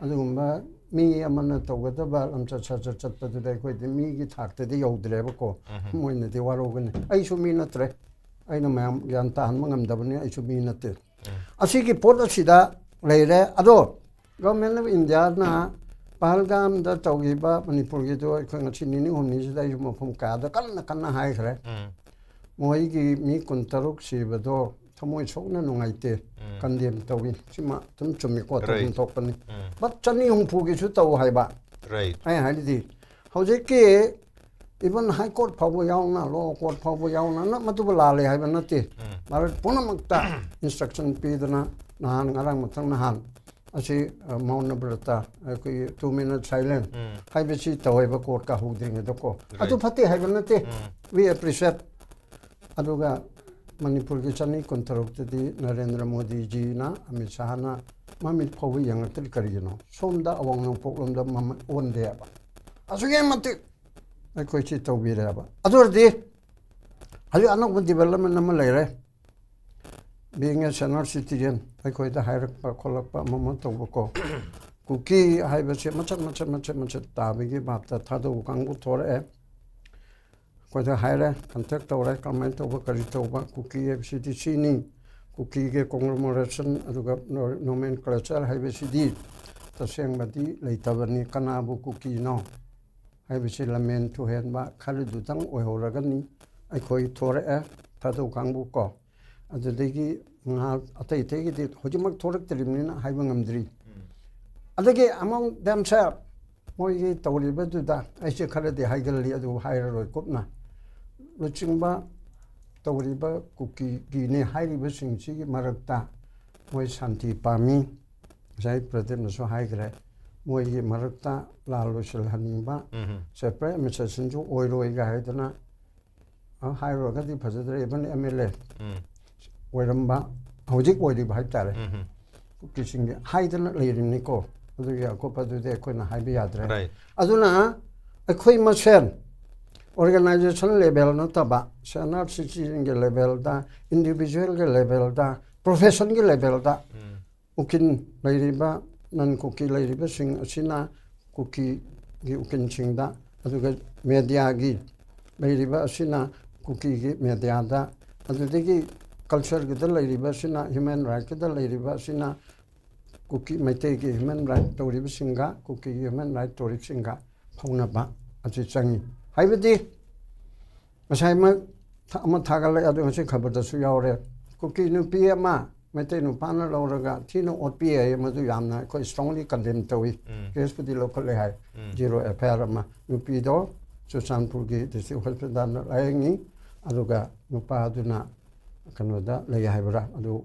ꯑꯗꯨꯒꯨꯝꯕ ꯃꯤ ꯑꯃꯅ ꯇꯧꯒꯗꯕ ꯂꯝꯆꯠ ꯁꯥꯖꯠ ꯆꯠꯄꯗꯨꯗ ꯑꯩꯈꯣꯏꯗꯤ ꯃꯤꯒꯤ ꯊꯥꯛꯇꯗꯤ ꯌꯧꯗ꯭ꯔꯦꯕꯀꯣ꯫ ꯎꯝ. ꯃꯣꯏꯅꯗꯤ ꯋꯥꯔꯧꯒꯅꯤ꯫ ꯑꯩꯁꯨ ꯃꯤ ꯅꯠꯇ꯭ꯔꯦ, ꯑꯩꯅ ꯃꯌꯥꯝ ꯒ꯭ꯌꯥꯟ ꯇꯥꯍꯟꯕ ꯉꯝꯗꯕꯅꯤ, ꯑꯩꯁꯨ ꯃꯤ ꯅꯠꯇꯦ꯫ ꯎꯝ. ꯑꯁꯤꯒꯤ ꯄꯣꯠ ꯑꯁꯤꯗ ꯂꯩꯔꯦ꯫ ꯑꯗꯣ ꯒꯣꯔꯃꯦꯟ ꯑꯣꯐ ꯏꯟꯗꯤꯌꯥꯅ ꯄꯍꯜꯒꯥꯝꯗ ꯇꯧꯈꯤꯕ ꯃꯅꯤꯄꯨꯔꯒꯤꯗꯣ ꯑꯩꯈꯣꯏ ꯉꯁꯤ ꯅꯤꯅꯤ ꯍꯨꯝꯅꯤꯁꯤꯗ ꯑꯩꯁꯨ ꯃꯐꯝ ꯀꯌꯥꯗ ꯀꯟꯅ ꯀꯟꯅ ꯍꯥꯏꯈ꯭ꯔꯦ꯫ ꯎꯝ. ꯃꯣꯏꯒꯤ ꯃꯤ ꯀꯨꯟꯇꯔꯨꯛ ꯁꯤꯕꯗꯣ ꯊꯃꯣꯏ ꯁꯣꯛꯅ ꯅꯨꯡꯉꯥꯏꯇꯦ, ꯎꯝ. ꯀꯟꯗꯦꯝ ꯇꯧꯏ꯫ ꯁꯤꯃ ꯑꯗꯨꯝ ꯆꯨꯝꯃꯤꯀꯣ, ꯇꯧꯐꯝ Right. ꯊꯣꯛꯄꯅꯤ꯫ ꯎꯝ. ꯕꯠ ꯆꯅꯤ ꯍꯨꯝꯐꯨꯒꯤꯁꯨ ꯇꯧ ꯍꯥꯏꯕ꯫ Right. ꯑꯩ ꯍꯥꯏꯔꯤꯗꯤ ꯍꯧꯖꯤꯛꯀꯤ even high court ꯐꯥꯎꯕ ꯌꯥꯎꯅ, lower court ꯐꯥꯎꯕ ꯌꯥꯎꯅ, ꯅ-, ꯃꯗꯨꯕꯨ ꯂꯥꯜꯂꯦ ꯍꯥꯏꯕ ꯅꯠꯇꯦ꯫ ꯎꯝ. ꯚꯥꯔꯠ ꯄꯨꯝꯅꯃꯛꯇ instruction ꯄꯤꯗꯅ ꯅꯍꯥꯟ, ꯉꯔꯥꯡ ꯃꯊꯪ ꯅꯍꯥꯟ ꯑꯁꯤ, ꯑ, ꯃꯧꯅ ꯕ꯭ꯔꯇ, ꯑꯩꯈꯣꯏꯒꯤ two minute silence ꯎꯝ꯫ ꯍꯥꯏꯕꯁꯤ ꯇꯧꯋꯦꯕ ꯀꯣꯔꯠꯀ ꯍꯧꯗ꯭ꯔꯤꯉꯩꯗꯀꯣ꯫ ꯑꯗꯨ ꯔꯥꯏꯠ꯫ ꯐꯠꯇꯦ ꯍꯥꯏꯕ ꯅꯠꯇꯦ꯫ ꯎꯝ꯫ We appreciate꯫ ꯑꯗꯨꯒ ꯃꯅꯤꯄꯨꯔꯒꯤ ꯆꯅꯤ ꯀꯨꯟꯇꯔꯨꯛꯇꯗꯤ ꯅꯔꯦꯟꯗ꯭ꯔ ꯃꯣꯗꯤꯖꯤꯅ, ꯑꯃꯤꯠ ꯁꯥꯍꯅ ꯃꯃꯤꯠ ꯐꯥꯎꯕ ꯌꯦꯡꯉꯛꯇ꯭ꯔꯤ꯫ ꯀꯔꯤꯒꯤꯅꯣ? ꯁꯣꯝꯗ ꯑꯋꯥꯡ ꯅꯣꯡꯄꯣꯛꯂꯣꯝꯗ ꯃꯃꯤꯠ ꯑꯣꯟꯗꯦꯕ꯫ ꯑꯁꯨꯛꯀꯤ ꯃꯇꯤꯛ ꯑꯩꯈꯣꯏ ꯁꯤ ꯇꯧꯕꯤꯔꯦꯕ꯫ ꯑꯗꯨ ꯑꯣꯏꯔꯗꯤ ꯍꯧꯖꯤꯛ ꯑꯅꯧꯕ development ꯑꯃ ꯂꯩꯔꯦ꯫ Being a senior citizen, ꯑꯩꯈꯣꯏꯗ ꯍꯥꯏꯔꯛꯄ ꯈꯣꯠꯂꯛꯄ ꯑꯃ ꯑꯃ ꯇꯧꯕꯀꯣ꯫ ꯀꯨꯀꯤ ꯍꯥꯏꯕꯁꯦ ꯃꯆꯠ ꯃꯆꯠ ꯃꯆꯠ ꯃꯆꯠ ꯇꯥꯕꯒꯤ ꯚꯥꯞꯇ ꯊꯥꯗꯧ ꯀꯥꯡꯕꯨ ꯊꯣꯔꯛꯑꯦ꯫ ꯑꯩꯈꯣꯏꯗ ꯍꯥꯏꯔꯦ, contact ꯇꯧꯔꯦ, ꯀꯃꯥꯏꯅ ꯇꯧꯕ, ꯀꯔꯤ ꯇꯧꯕ, ꯀꯨꯀꯤ ꯍꯥꯏꯕꯁꯤꯗꯤ ꯁꯤꯅꯤ, ꯀꯨꯀꯤꯒꯤ conglomeration ꯑꯗꯨꯒ nomenclature ꯍꯥꯏꯕꯁꯤꯗꯤ ꯇꯁꯦꯡꯕꯗꯤ ꯂꯩꯇꯕꯅꯤ, ꯀꯅꯥꯕꯨ ꯀꯨꯀꯤꯅꯣ ꯍꯥꯏꯕꯁꯤ ꯂꯃꯦꯟ ꯇꯨꯍꯦꯟꯕ ꯈꯔꯗꯨꯗꯪ ꯑꯣꯏꯍꯧꯔꯒꯅꯤ꯫ ꯑꯩꯈꯣꯏ ꯊꯣꯔꯛꯑꯦ, ꯊꯥꯗꯧ ꯀꯥꯡꯕꯨ ꯀꯣ꯫ ꯑꯗꯨꯗꯒꯤ ꯉꯥꯏꯍꯥꯛ ꯑꯇꯩ ꯑꯇꯩꯒꯤꯗꯤ ꯍꯧꯖꯤꯛꯃꯛ ꯊꯣꯔꯛꯇ꯭ꯔꯤꯕꯅꯤꯅ ꯍꯥꯏꯕ ꯉꯝꯗ꯭ꯔꯤ꯫ ꯎꯝ꯫ ꯑꯗꯒꯤ among themselves, ꯃꯣꯏꯒꯤ ꯇꯧꯔꯤꯕꯗꯨꯗ ꯑꯩꯁꯦ ꯈꯔꯗꯤ ꯍꯥꯏꯒꯜꯂꯤ, ꯑꯗꯨꯕꯨ ꯍꯥꯏꯔꯔꯣꯏ ꯀꯨꯞꯅ꯫ ꯂꯨꯆꯤꯡꯕ ꯇꯧꯔꯤꯕ ꯀꯨꯀꯤꯒꯤꯅꯦ ꯍꯥꯏꯔꯤꯕꯁꯤꯡꯁꯤꯒꯤ ꯃꯔꯛꯇ ꯃꯣꯏ ꯁꯥꯟꯇꯤ ꯄꯥꯝꯃꯤ, ꯉꯁꯥꯏ ꯄ꯭ꯔꯗꯤꯞꯅꯁꯨ ꯍꯥꯏꯈ꯭ꯔꯦ, ꯃꯣꯏꯒꯤ ꯃꯔꯛꯇ ꯂꯥꯜ ꯂꯣꯏꯁꯤꯜꯍꯟꯅꯤꯡꯕ, ꯎꯝ꯫ Separate administrationꯁꯨ ꯑꯣꯏꯔꯣꯏꯒ ꯍꯥꯏꯗꯅ, ꯑ, ꯍꯥꯏꯔꯨꯔꯒꯗꯤ ꯐꯖꯗ꯭ꯔꯦ, even MLA ꯎꯝ꯫ ꯑꯣꯏꯔꯝꯕ, ꯍꯧꯖꯤꯛ ꯑꯣꯏꯔꯤꯕ ꯍꯥꯏꯕ ꯇꯥꯔꯦ, ꯎꯝ꯫ ꯀꯨꯀꯤꯁꯤꯡꯒꯤ ꯍꯥꯏꯗꯅ ꯂꯩꯔꯤꯕꯅꯤꯀꯣ꯫ ꯑꯗꯨꯒꯤ ꯑꯀꯨꯞꯄꯗꯨꯗꯤ ꯑꯩꯈꯣꯏꯅ ꯍꯥꯏꯕ ꯌꯥꯗ꯭ꯔꯦ꯫ ꯔꯥꯏꯠ꯫ ꯑꯗꯨꯅ ꯑꯩꯈꯣꯏ ꯃꯁꯦꯟ organization level ꯅꯠꯇꯕ, senior citizenꯒꯤ levelꯗ, individualꯒꯤ levelꯗ, professionꯒꯤ levelꯗ ꯎꯝ꯫ ꯎꯀꯤꯜ ꯂꯩꯔꯤꯕ, non ꯀꯨꯀꯤ ꯂꯩꯔꯤꯕꯁꯤꯡ ꯑꯁꯤꯅ ꯀꯨꯀꯤꯒꯤ ꯎꯀꯤꯜꯁꯤꯡꯗ, ꯑꯗꯨꯒ mediaꯒꯤ ꯂꯩꯔꯤꯕ ꯑꯁꯤꯅ ꯀꯨꯀꯤꯒꯤ mediaꯗ, ꯑꯗꯨꯗꯒꯤ cultureꯒꯤꯗ ꯂꯩꯔꯤꯕ ꯑꯁꯤꯅ, human rightꯀꯤꯗ ꯂꯩꯔꯤꯕ ꯑꯁꯤꯅ ꯀꯨꯀꯤ ꯃꯩꯇꯩꯒꯤ human right ꯇꯧꯔꯤꯕꯁꯤꯡꯒ ꯀꯨꯀꯤꯒꯤ human right ꯇꯧꯔꯤꯕꯁꯤꯡꯒ ꯐꯥꯎꯅꯕ ꯑꯁꯤ ꯆꯪꯉꯤ꯫ ꯍꯥꯏꯕꯗꯤ ꯉꯁꯥꯏꯃꯛ ꯊ-, ꯑꯃ ꯊꯥꯒꯠꯂꯛꯑꯦ, ꯑꯗꯨ ꯉꯁꯤ ꯈꯕꯔꯗꯁꯨ ꯌꯥꯎꯔꯦ꯫ ꯀꯨꯀꯤ ꯅꯨꯄꯤ ꯑꯃ ꯃꯩꯇꯩ ꯅꯨꯄꯥꯅ ꯂꯧꯔꯒ ꯊꯤꯅ ꯑꯣꯠꯄꯤ ꯍꯥꯏ, ꯃꯗꯨ ꯌꯥꯝꯅ ꯑꯩꯈꯣꯏ strongly condemn ꯇꯧꯏ꯫ ꯎꯝ꯫ Caseꯄꯨꯗꯤ ꯂꯧꯈꯠꯂꯦ ꯍꯥꯏ꯫ ꯎꯝ꯫ Zero FIR ꯑꯃ꯫ ꯅꯨꯄꯤꯗꯣ ꯆꯨꯔꯆꯥꯟꯄꯨꯔꯒꯤ district hospitalꯗ ꯂꯥꯌꯦꯡꯉꯤ, ꯑꯗꯨꯒ ꯅꯨꯄꯥꯗꯨꯅ ꯀꯩꯅꯣꯗ ꯂꯩ ꯍꯥꯏꯕ꯭ꯔꯥ, ꯑꯗꯨ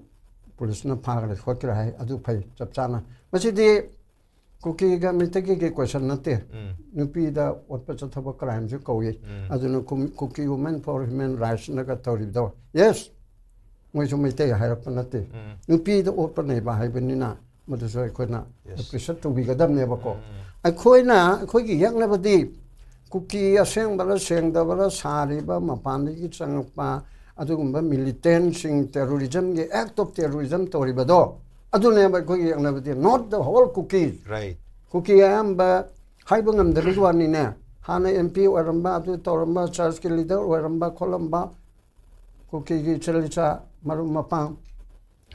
ꯄꯨꯂꯤꯁꯅ ꯐꯥꯈ꯭ꯔꯦ ꯈꯣꯠꯈ꯭ꯔꯦ ꯍꯥꯏ, ꯑꯗꯨ ꯐꯩ, ꯆꯞ ꯆꯥꯅ꯫ ꯃꯁꯤꯗꯤ ꯀꯨꯀꯤꯒ ꯃꯩꯇꯩꯒꯤ ꯀꯣꯏꯁꯟ ꯅꯠꯇꯦ꯫ ꯎꯝ꯫ ꯅꯨꯄꯤꯗ ꯑꯣꯠꯄ ꯆꯠꯊꯕ ꯀ꯭ꯔꯥꯏꯝꯁꯨ ꯀꯧꯏ꯫ ꯎꯝ꯫ ꯑꯗꯨꯅ ꯀꯨꯝ-, ꯀꯨꯀꯤ ꯋꯨꯃꯦꯟ ꯐꯣꯔ ꯍ꯭ꯌꯨꯃꯦꯟ ꯔꯥꯏꯠꯁꯅꯒ ꯇꯧꯔꯤꯕꯗꯣ, ꯌꯦꯁ, ꯃꯣꯏꯁꯨ ꯃꯩꯇꯩ ꯍꯥꯏꯔꯛꯄ ꯅꯠꯇꯦ꯫ ꯎꯝ꯫ ꯅꯨꯄꯤꯗ ꯑꯣꯠꯄ ꯅꯩꯕ ꯍꯥꯏꯕꯅꯤꯅ ꯃꯗꯨꯁꯨ ꯑꯩꯈꯣꯏꯅ ꯌꯦꯁ꯫ ꯑꯦꯄ꯭ꯔꯤꯁꯤꯌꯦꯠ ꯇꯧꯕꯤꯒꯗꯕꯅꯦꯕꯀꯣ꯫ ꯎꯝ꯫ ꯑꯩꯈꯣꯏꯅ, ꯑꯩꯈꯣꯏꯒꯤ ꯌꯦꯛꯅꯕꯗꯤ ꯀꯨꯀꯤ ꯑꯁꯦꯡꯕꯔ ꯁꯦꯡꯗꯕꯔ ꯁꯥꯔꯤꯕ ꯃꯄꯥꯟꯗꯒꯤ ꯆꯪꯉꯛꯄ ꯑꯗꯨꯒꯨꯝꯕ ꯃꯤꯂꯤꯇꯦꯟꯁꯤꯡ, ꯇꯦꯔꯣꯔꯤꯖꯝꯒꯤ ꯑꯦꯛ ꯑꯣꯐ ꯇꯦꯔꯣꯔꯤꯖꯝ ꯇꯧꯔꯤꯕꯗꯣ, ꯑꯗꯨꯅꯦꯕ ꯑꯩꯈꯣꯏꯒꯤ ꯌꯦꯛꯅꯕꯗꯤ, not the whole Kuki꯫ Right. Kuki ꯑꯌꯥꯝꯕ ꯍꯥꯏꯕ ꯉꯝꯗꯕꯒꯤ ꯋꯥꯅꯤꯅꯦ꯫ ꯍꯥꯟꯅ ꯑꯦꯝ ꯄꯤ ꯑꯣꯏꯔꯝꯕ, ꯑꯗꯨ ꯇꯧꯔꯝꯕ, ꯆꯔꯆꯀꯤ ꯂꯤꯗꯔ ꯑꯣꯏꯔꯝꯕ ꯈꯣꯠꯂꯝꯕ, ꯀꯨꯀꯤꯒꯤ ꯏꯆꯜ ꯏꯆꯥ, ꯃꯔꯨꯞ ꯃꯄꯥꯡ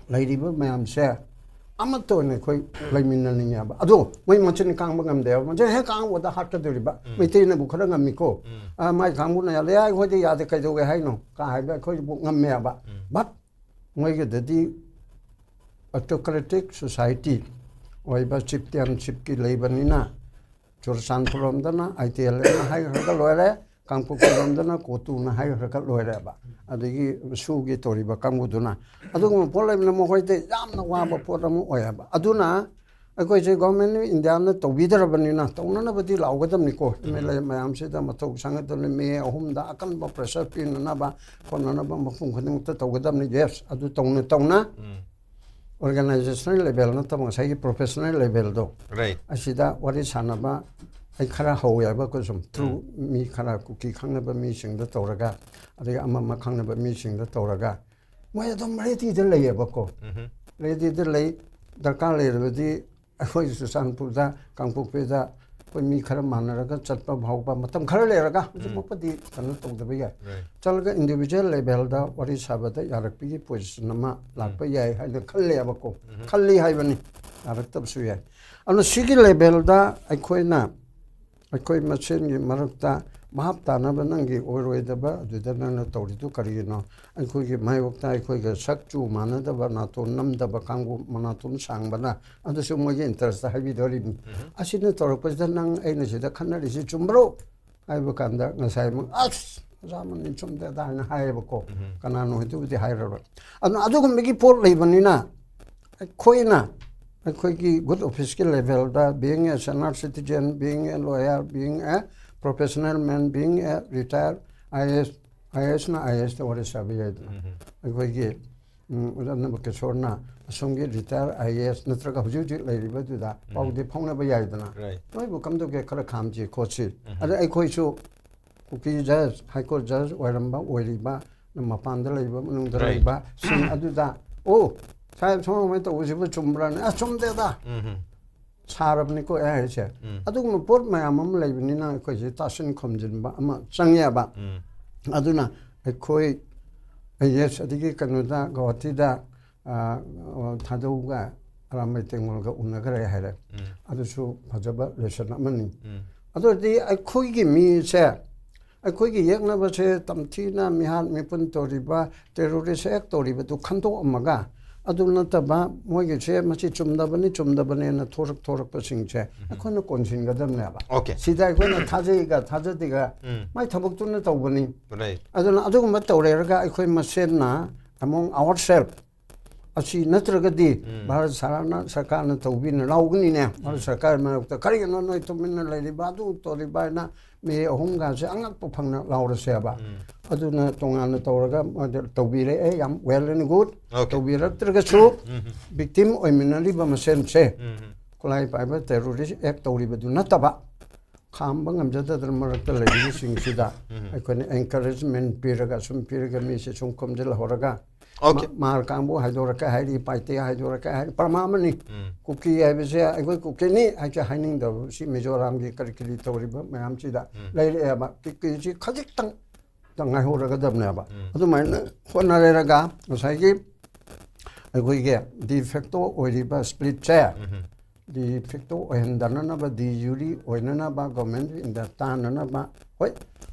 ꯂꯩꯔꯤꯕ ꯃꯌꯥꯝꯁꯦ ꯑꯃꯠꯇ ꯑꯣꯏꯅ ꯑꯩꯈꯣꯏ ꯂꯩꯃꯤꯟꯅꯅꯤꯡꯉꯦꯕ꯫ ꯑꯗꯣ ꯃꯣꯏ ꯃꯆꯤꯟ ꯀꯥꯡꯕ ꯉꯝꯗꯦꯕ꯫ ꯃꯆꯤꯟ ꯍꯦꯛ ꯀꯥꯡꯕꯗ ꯍꯥꯠꯀꯗꯣꯔꯤꯕ꯫ ꯎꯝ꯫ ꯃꯩꯇꯩꯅꯕꯨ ꯈꯔ ꯉꯝꯃꯤꯀꯣ꯫ ꯎꯝ꯫ "ꯑ, ꯃꯥꯏ ꯀꯥꯡꯕꯨꯅ ꯌꯥꯗꯦ, ꯑꯩꯈꯣꯏꯗꯤ ꯌꯥꯗꯦ, ꯀꯩꯗꯧꯒꯦ ꯍꯥꯏꯅꯣ?" ꯀ ꯍꯥꯏꯕ ꯑꯩꯈꯣꯏꯕꯨ ꯉꯝꯃꯦꯕ꯫ ꯎꯝ꯫ But ꯃꯣꯏꯒꯤꯗꯗꯤ autocratic society ꯑꯣꯏꯕ, ꯆꯤꯞꯇꯤꯌꯥꯟꯁꯤꯞꯀꯤ ꯂꯩꯕꯅꯤꯅ, ꯆꯨꯔꯆꯥꯟꯄꯨꯔ ꯂꯣꯝꯗꯅ ꯑꯥꯏ ꯇꯤ ꯑꯦꯜ ꯑꯦꯜꯅ ꯍꯥꯏꯈ꯭ꯔꯒ ꯂꯣꯏꯔꯦ, ꯀꯥꯡꯄꯣꯛꯄꯤ ꯂꯣꯝꯗꯅ ꯀꯣꯇꯨꯅ ꯍꯥꯏꯈ꯭ꯔꯒ ꯂꯣꯏꯔꯦꯕ꯫ ꯑꯗꯒꯤ ꯁꯨꯒꯤ ꯇꯧꯔꯤꯕ ꯀꯥꯡꯕꯨꯗꯨꯅ꯫ ꯑꯗꯨꯒꯨꯝꯕ ꯄꯣꯠ ꯂꯩꯕꯅ ꯃꯈꯣꯏꯗ ꯌꯥꯝꯅ ꯋꯥꯕ ꯄꯣꯠ ꯑꯃ ꯑꯣꯏꯌꯦꯕ꯫ ꯑꯗꯨꯅ ꯑꯩꯈꯣꯏꯁꯦ ꯒꯣꯔꯃꯦꯟ ꯑꯣꯐ ꯏꯟꯗꯤꯌꯥꯅ ꯇꯧꯕꯤꯗ꯭ꯔꯕꯅꯤꯅ ꯇꯧꯅꯅꯕꯗꯤ ꯂꯥꯎꯒꯗꯕꯅꯤꯀꯣ꯫ ꯑꯦꯝ ꯑꯦꯜ ꯑꯦ ꯃꯌꯥꯝꯁꯤꯗ ꯃꯊꯧ ꯁꯪꯒꯗꯕꯅꯤ, ꯃꯦ ꯑꯍꯨꯝꯗ ꯑꯀꯟꯕ ꯄ꯭ꯔꯦꯁꯔ ꯄꯤꯅꯅꯕ ꯈꯣꯠꯅꯅꯕ ꯃꯐꯝ ꯈꯨꯗꯤꯡꯃꯛꯇ ꯇꯧꯒꯗꯕꯅꯤ꯫ ꯌꯦꯁ, ꯑꯗꯨ ꯇꯧꯅ ꯇꯧꯅ ꯎꯝ꯫ ꯑꯣꯔꯒꯅꯥꯏꯖꯦꯁꯅꯦꯜ ꯂꯦꯚꯦꯜ ꯅꯠꯇꯕ ꯉꯁꯥꯏꯒꯤ ꯄ꯭ꯔꯣꯐꯦꯁꯅꯦꯜ ꯂꯦꯚꯦꯜꯗꯣ, ꯔꯥꯏꯠ꯫ ꯑꯁꯤꯗ ꯋꯥꯔꯤ ꯁꯥꯟꯅꯕ ꯑꯩ ꯈꯔ ꯍꯧꯋꯦꯕ, ꯑꯩꯈꯣꯏ ꯁꯨꯝ ꯊ꯭ꯔꯨ ꯎꯝ꯫ ꯃꯤ ꯈꯔ, ꯀꯨꯀꯤ ꯈꯪꯅꯕ ꯃꯤꯁꯤꯡꯗ ꯇꯧꯔꯒ, ꯑꯗꯒꯤ ꯑꯃ ꯑꯃ ꯈꯪꯅꯕ ꯃꯤꯁꯤꯡꯗ ꯇꯧꯔꯒ, ꯃꯣꯏ ꯑꯗꯨꯝ ꯔꯦꯗꯤꯗ ꯂꯩꯌꯦꯕꯀꯣ꯫ ꯎꯝꯍꯨꯝ꯫ ꯔꯦꯗꯤꯗ ꯂꯩ꯫ ꯗꯔꯀꯥꯔ ꯂꯩꯔꯕꯗꯤ ꯑꯩꯈꯣꯏ ꯆꯨꯔꯆꯥꯟꯄꯨꯔꯗ, ꯀꯥꯡꯄꯣꯛꯄꯤꯗ ꯑꯩꯈꯣꯏ ꯃꯤ ꯈꯔ ꯃꯥꯟꯅꯔꯒ ꯆꯠꯄ ꯐꯥꯎꯕ ꯃꯇꯝ ꯈꯔ ꯂꯩꯔꯒ, ꯎꯝ꯫ ꯍꯧꯖꯤꯛꯃꯛꯄꯨꯗꯤ ꯀꯩꯅꯣ ꯇꯧꯗꯕ ꯌꯥꯏ꯫ ꯔꯥꯏꯠ꯫ ꯆꯠꯂꯒ ꯏꯟꯗꯤꯚꯤꯖꯨꯋꯦꯜ ꯂꯦꯚꯦꯜꯗ ꯋꯥꯔꯤ ꯁꯥꯕꯗ ꯌꯥꯔꯛꯄꯒꯤ ꯄꯣꯖꯤꯁꯟ ꯑꯃ ꯂꯥꯛꯄ ꯎꯝ꯫ ꯌꯥꯏ ꯍꯥꯏꯅ ꯈꯜꯂꯦꯕꯀꯣ꯫ ꯎꯝꯍꯨꯝ꯫ ꯈꯜꯂꯤ ꯍꯥꯏꯕꯅꯤ, ꯌꯥꯔꯛꯇꯕꯁꯨ ꯌꯥꯏ꯫ ꯑꯗꯨꯅ ꯁꯤꯒꯤ ꯂꯦꯚꯦꯜꯗ ꯑꯩꯈꯣꯏꯅ, ꯑꯩꯈꯣꯏ ꯃꯁꯦꯟꯒꯤ ꯃꯔꯛꯇ ꯚꯥꯞ ꯇꯥꯅꯕ, ꯅꯪꯒꯤ ꯑꯣꯏꯔꯣꯏꯗꯕ ꯑꯗꯨꯗ ꯅꯪꯅ ꯇꯧꯔꯤꯗꯨ ꯀꯔꯤꯒꯤꯅꯣ? ꯑꯩꯈꯣꯏꯒꯤ ꯃꯥꯌꯣꯛꯇ ꯑꯩꯈꯣꯏꯒ ꯁꯛ ꯆꯨ ꯃꯥꯟꯅꯗꯕ, ꯅꯥꯇꯣꯟ ꯅꯝꯗꯕ ꯀꯥꯡꯕꯨ, ꯃꯅꯥꯇꯣꯟ ꯁꯥꯡꯕꯅ, ꯑꯗꯨꯁꯨ ꯃꯣꯏꯒꯤ ꯏꯟꯇꯔꯦꯁꯇ ꯍꯥꯏꯕꯤꯗꯧꯔꯤꯕꯅꯤ꯫ ꯎꯝꯍꯨꯝ꯫ ꯑꯁꯤꯅ ꯇꯧꯔꯛꯄꯁꯤꯗ ꯅꯪ ꯑꯩꯅ ꯁꯤꯗ ꯈꯟꯅꯔꯤꯁꯤ ꯆꯨꯝꯕ꯭ꯔꯣ? ꯍꯥꯏꯕ ꯀꯥꯟꯗ ꯉꯁꯥꯏ ꯑꯃꯨꯛ ꯑꯁ ꯑꯣꯖꯥ ꯑꯃꯅꯤ ꯆꯨꯝꯗꯦꯗ ꯍꯥꯏꯅ ꯍꯥꯏꯌꯦꯕꯀꯣ꯫ ꯀꯅꯥꯅꯣ ꯍꯥꯏꯗꯨꯕꯨꯗꯤ ꯍꯥꯏꯔꯔꯣꯏ꯫ ꯑꯗꯨꯅ ꯑꯗꯨꯒꯨꯝꯕꯒꯤ ꯄꯣꯠ ꯂꯩꯕꯅꯤꯅ ꯑꯩꯈꯣꯏꯅ ꯑꯩꯈꯣꯏꯒꯤ good office ꯀꯤ level the, being a senior citizen, being a lawyer, being a professional man, being a retired I A S, I A S ꯅ I A S ꯇ ꯋꯥꯔꯤ ꯁꯥꯕ ꯌꯥꯏꯗꯅ꯫ ꯑꯩꯈꯣꯏꯒꯤ ꯎꯝ, ꯑꯣꯖꯥ ꯅꯕꯀꯤꯁꯣꯔꯅ ꯑꯁꯣꯝꯒꯤ retired I A S ꯅꯠꯇ꯭ꯔꯒ ꯍꯧꯖꯤꯛ ꯍꯧꯖꯤꯛ ꯂꯩꯔꯤꯕꯗꯨꯗ ꯄꯥꯎꯗꯤ ꯐꯥꯎꯅꯕ ꯌꯥꯏꯗꯅ꯫ Right. ꯅꯣꯏꯕꯨ ꯀꯝꯗꯧꯒꯦ, ꯈꯔ ꯈꯥꯝꯁꯤ ꯈꯣꯠꯁꯤ꯫ ꯑꯗ ꯑꯩꯈꯣꯏꯁꯨ ꯀꯨꯀꯤ judge, High Court judge ꯑꯣꯏꯔꯝꯕ, ꯑꯣꯏꯔꯤꯕ, ꯃꯄꯥꯟꯗ ꯂꯩꯕ, ꯃꯅꯨꯡꯗ Right. ꯂꯩꯕ ꯁꯤꯡ ꯑꯗꯨꯗ, "ꯑꯣ, ꯁꯥꯍꯦꯕ ꯁꯨꯃꯥꯏꯅ ꯇꯧꯕꯁꯤꯕꯨ ꯆꯨꯝꯕ꯭ꯔꯥꯅꯦ?" "ꯑꯁ, ꯆꯨꯝꯗꯦꯗ꯫ ꯎꯝ. ꯁꯥꯔꯕꯅꯤꯀꯣ ꯑꯩ ꯍꯥꯏꯁꯦ"꯫ ꯎꯝ. ꯑꯗꯨꯒꯨꯝꯕ ꯄꯣꯠ ꯃꯌꯥꯝ ꯑꯃ ꯂꯩꯕꯅꯤꯅ ꯑꯩꯈꯣꯏꯁꯦ ꯇꯥꯁꯤꯟ ꯈꯣꯝꯖꯤꯟꯕ ꯑꯃ ꯆꯪꯉꯦꯕ꯫ ꯎꯝ. ꯑꯗꯨꯅ ꯑꯩꯈꯣꯏ, yes, ꯑꯗꯒꯤ ꯀꯩꯅꯣꯗ, ꯒꯧꯍꯥꯇꯤꯗ, ꯑ, ꯊꯥꯗꯧꯒ ꯑꯔꯥꯝꯕꯥꯏ ꯇꯦꯡꯒꯣꯜꯒ ꯎꯅꯈ꯭ꯔꯦ ꯍꯥꯏꯔꯦ꯫ ꯎꯝ. ꯑꯗꯨꯁꯨ ꯐꯖꯕ lesson ꯑꯃꯅꯤ꯫ ꯎꯝ. ꯑꯗꯨ ꯑꯣꯏꯔꯗꯤ ꯑꯩꯈꯣꯏꯒꯤ ꯃꯤꯁꯦ, ꯑꯩꯈꯣꯏꯒꯤ ꯌꯦꯛꯅꯕꯁꯦ ꯇꯝꯊꯤꯅ ꯃꯤꯍꯥꯠ ꯃꯤꯄꯨꯟ ꯇꯧꯔꯤꯕ, terrorist act ꯇꯧꯔꯤꯕꯗꯨ ꯈꯟꯗꯣꯛꯑꯝꯃꯒ, ꯑꯗꯨ ꯅꯠꯇꯕ ꯃꯣꯏꯒꯤꯁꯦ ꯃꯁꯤ ꯆꯨꯝꯗꯕꯅꯤ, ꯆꯨꯝꯗꯕꯅꯦꯅ ꯊꯣꯔꯛ ꯊꯣꯔꯛꯄꯁꯤꯡꯁꯦ ꯑꯩꯈꯣꯏꯅ ꯀꯣꯟꯁꯤꯟꯒꯗꯕꯅꯦꯕ꯫ Okay. ꯁꯤꯗ ꯑꯩꯈꯣꯏꯅ ꯊꯥꯖꯩꯒ ꯊꯥꯖꯗꯦꯒ ꯎꯝ. ꯃꯥꯏ ꯊꯕꯛꯇꯨꯅ ꯇꯧꯕꯅꯤ꯫ Right. ꯑꯗꯨꯅ ꯑꯗꯨꯒꯨꯝꯕ ꯇꯧꯔꯦꯔꯒ ꯑꯩꯈꯣꯏ ꯃꯁꯦꯟꯅ among ourselves ꯑꯁꯤ ꯅꯠꯇ꯭ꯔꯒꯗꯤ ꯎꯝ. ꯚꯥꯔꯠ ꯁꯔꯥꯅ, ꯁꯔꯀꯥꯔꯅ ꯇꯧꯕꯤꯅ ꯂꯥꯎꯒꯅꯤꯅꯦ꯫ ꯚꯥꯔꯠ ꯁꯔꯀꯥꯔ ꯃꯔꯛꯇ "ꯀꯔꯤꯒꯤꯅꯣ ꯅꯣꯏ ꯇꯨꯃꯤꯟꯅ ꯂꯩꯔꯤꯕ, ꯑꯗꯨ ꯇꯧꯔꯤꯕ?" ꯍꯥꯏꯅ ꯃꯤ ꯑꯍꯨꯝꯒꯁꯦ ꯑꯉꯛꯄ ꯐꯪꯅ ꯂꯥꯎꯔꯁꯦꯕ꯫ ꯎꯝ. ꯑꯗꯨꯅ ꯇꯣꯉꯥꯟꯅ ꯇꯧꯔꯒ ꯃꯣꯏꯗ ꯇꯧꯕꯤꯔꯛꯑꯦ, ꯌꯥꯝ well and good꯫ Okay. ꯇꯧꯕꯤꯔꯛꯇ꯭ꯔꯒꯁꯨ um. victim ꯑꯣꯏꯃꯤꯟꯅꯔꯤꯕ ꯃꯁꯦꯟꯁꯦ ꯎꯝ. ꯈꯨꯠꯂꯥꯏ ꯄꯥꯏꯕ terrorist act ꯇꯧꯔꯤꯕꯗꯨ ꯅꯠꯇꯕ ꯈꯥꯝꯕ ꯉꯝꯖꯗꯗꯅ ꯃꯔꯛꯇ ꯂꯩꯔꯤꯕꯁꯤꯡꯁꯤꯗ ꯎꯝ. ꯑꯩꯈꯣꯏꯅ encouragement ꯄꯤꯔꯒ, ꯁꯨꯝ ꯄꯤꯔꯒ ꯃꯤꯁꯦ ꯁꯨꯝ ꯈꯣꯝꯖꯤꯜꯍꯧꯔꯒ Okay. ꯃꯥ-, ꯃꯥꯔ ꯀꯥꯡꯕꯨ ꯍꯥꯏꯗꯣꯔꯛꯀꯦ ꯍꯥꯏꯔꯤ, ꯄꯥꯏꯇꯦ ꯍꯥꯏꯗꯣꯔꯛꯀꯦ ꯍꯥꯏꯔꯤ, ꯄ꯭ꯔꯃꯥ ꯑꯃꯅꯤ꯫ ꯎꯝ. ꯀꯨꯀꯤ ꯍꯥꯏꯕꯁꯦ ꯑꯩꯈꯣꯏ ꯀꯨꯀꯤꯅꯤ ꯍꯥꯏꯁꯦ ꯍꯥꯏꯅꯤꯡꯗꯕ ꯁꯤ ꯃꯤꯖꯣꯔꯥꯝꯒꯤ ꯀꯔꯤ ꯀꯔꯤ ꯇꯧꯔꯤꯕ ꯃꯌꯥꯝꯁꯤꯗ ꯎꯝ. ꯂꯩꯔꯛꯑꯦꯕ꯫ ꯀꯨꯀꯤꯁꯤ ꯈꯖꯤꯛꯇꯪ ꯉꯥꯏꯍꯧꯔꯒꯗꯕꯅꯦꯕ꯫ ꯎꯝ. ꯑꯗꯨꯃꯥꯏꯅ ꯍꯣꯠꯅꯔꯒ ꯉꯁꯥꯏꯒꯤ ꯑꯩꯈꯣꯏꯒꯤ de facto ꯑꯣꯏꯔꯤꯕ split ꯁꯦ ꯎꯝ. de facto ꯑꯣꯏꯍꯟꯗꯅꯅꯕ, de jure ꯑꯣꯏꯅꯅꯕ, Government of India ꯇꯥꯅꯅꯕ, ꯍꯣꯏ,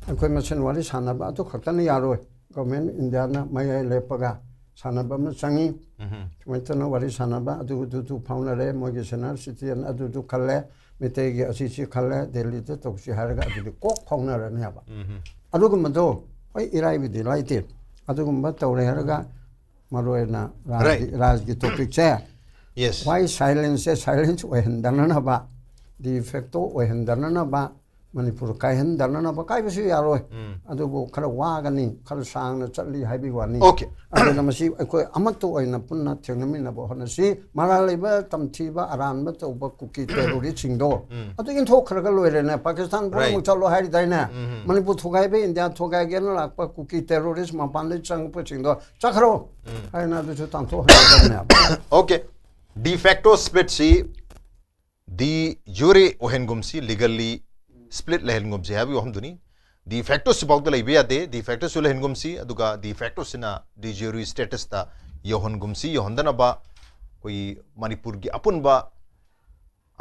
ꯑꯩꯈꯣꯏ ꯃꯁꯦꯟ ꯋꯥꯔꯤ ꯁꯥꯟꯅꯕ ꯑꯗꯨ ꯈꯛꯇꯅ ꯌꯥꯔꯣꯏ꯫ Government of India ꯅ ꯃꯌꯥꯏ ꯂꯦꯞꯄꯒ ꯁꯥꯟꯅꯕ ꯑꯃ ꯆꯪꯉꯤ꯫ ꯎꯝ. ꯁꯨꯃꯥꯏꯅ ꯇꯧꯅ ꯋꯥꯔꯤ ꯁꯥꯟꯅꯕ ꯑꯗꯨ ꯑꯗꯨꯗꯨ ꯐꯥꯎꯅꯔꯦ, ꯃꯣꯏꯒꯤ senior citizen ꯑꯗꯨꯗꯨ ꯈꯜꯂꯦ꯫ ꯃꯩꯇꯩꯒꯤ ꯑꯁꯤꯁꯤ ꯈꯜꯂꯦ, ꯗꯦꯜꯂꯤꯗ ꯇꯧꯁꯤ ꯍꯥꯏꯔꯒ ꯑꯗꯨꯗꯤ ꯀꯣꯛ ꯐꯥꯎꯅꯔꯅꯦꯕ꯫ ꯑꯗꯨꯒꯨꯝꯕꯗꯣ ꯍꯣꯏ, ꯏꯔꯥꯏꯕꯗꯤ ꯂꯩꯇꯦ꯫ ꯑꯗꯨꯒꯨꯝꯕ ꯇꯧꯔꯦ ꯍꯥꯏꯔꯒ ꯃꯔꯨ ꯑꯣꯏꯅ ꯔꯥꯖꯒꯤ, Right. ꯔꯥꯖꯒꯤ ꯇꯣꯄꯤꯛꯁꯦ ꯌꯦꯁ ꯋꯥꯏ ꯁꯥꯏꯂꯦꯟꯁꯁꯦ ꯁꯥꯏꯂꯦꯟꯁ ꯑꯣꯏꯍꯟꯗꯅꯅꯕ, ꯗꯤ ꯐꯦꯛꯇꯣ ꯑꯣꯏꯍꯟꯗꯅꯅꯕ, ꯃꯅꯤꯄꯨꯔ ꯀꯥꯏꯍꯟꯗꯅꯅꯕ, ꯀꯥꯏꯕꯁꯨ ꯌꯥꯔꯣꯏ꯫ ꯑꯗꯨꯕꯨ ꯈꯔ ꯋꯥꯒꯅꯤ, ꯈꯔ ꯁꯥꯡꯅ ꯆꯠꯂꯤ ꯍꯥꯏꯕꯒꯤ ꯋꯥꯅꯤ꯫ Okay. ꯑꯗꯨꯅ ꯃꯁꯤ ꯑꯩꯈꯣꯏ ꯑꯃꯠꯇ ꯑꯣꯏꯅ ꯄꯨꯟꯅ ꯊꯦꯡꯅꯃꯤꯟꯅꯕ ꯍꯣꯠꯅꯁꯤ꯫ ꯃꯔꯥꯜ ꯂꯩꯕ, ꯇꯝꯊꯤꯕ, ꯑꯔꯥꯟꯕ ꯇꯧꯕ ꯀꯨꯀꯤ ꯇꯦꯔꯣꯔꯤꯁꯁꯤꯡꯗꯣ ꯑꯗꯨ ꯏꯟꯊꯣꯛꯈ꯭ꯔꯒ ꯂꯣꯏꯔꯦꯅꯦ꯫ ꯄꯥꯀꯤꯁꯇꯥꯟ ꯄꯨꯝꯅꯃꯛ Right. ꯆꯠꯂꯣ ꯍꯥꯏꯔꯤꯗꯥꯏꯅꯦ? ꯃꯅꯤꯄꯨꯔ ꯊꯨꯒꯥꯏꯕ, ꯏꯟꯗꯤꯌꯥ ꯊꯨꯒꯥꯏꯒꯦꯅ ꯂꯥꯛꯄ ꯀꯨꯀꯤ ꯇꯦꯔꯣꯔꯤꯁ ꯃꯄꯥꯟꯗꯒꯤ ꯆꯪꯉꯛꯄꯁꯤꯡꯗꯣ ꯆꯠꯈ꯭ꯔꯣ ꯍꯥꯏꯅ ꯑꯗꯨꯁꯨ ꯇꯥꯟꯊꯣꯛꯍꯟꯒꯗꯕꯅꯦꯕ꯫ Okay. De facto splitꯁꯤ de jure ꯑꯣꯏꯍꯟꯒꯨꯝꯁꯤ, legally split ꯂꯩꯍꯟꯒꯨꯝꯁꯤ ꯍꯥꯏꯕꯒꯤ ꯋꯥꯐꯝꯗꯨꯅꯤ꯫ De facto ꯁꯤꯐꯥꯎꯗ ꯂꯩꯕ ꯌꯥꯗꯦ, de factoꯁꯨ ꯂꯩꯍꯟꯒꯨꯝꯁꯤ, ꯑꯗꯨꯒ de factoꯁꯤꯅ de jure statusꯇ ꯌꯧꯍꯟꯒꯨꯝꯁꯤ꯫ ꯌꯧꯍꯟꯗꯅꯕ ꯑꯩꯈꯣꯏꯒꯤ ꯃꯅꯤꯄꯨꯔꯒꯤ ꯑꯄꯨꯟꯕ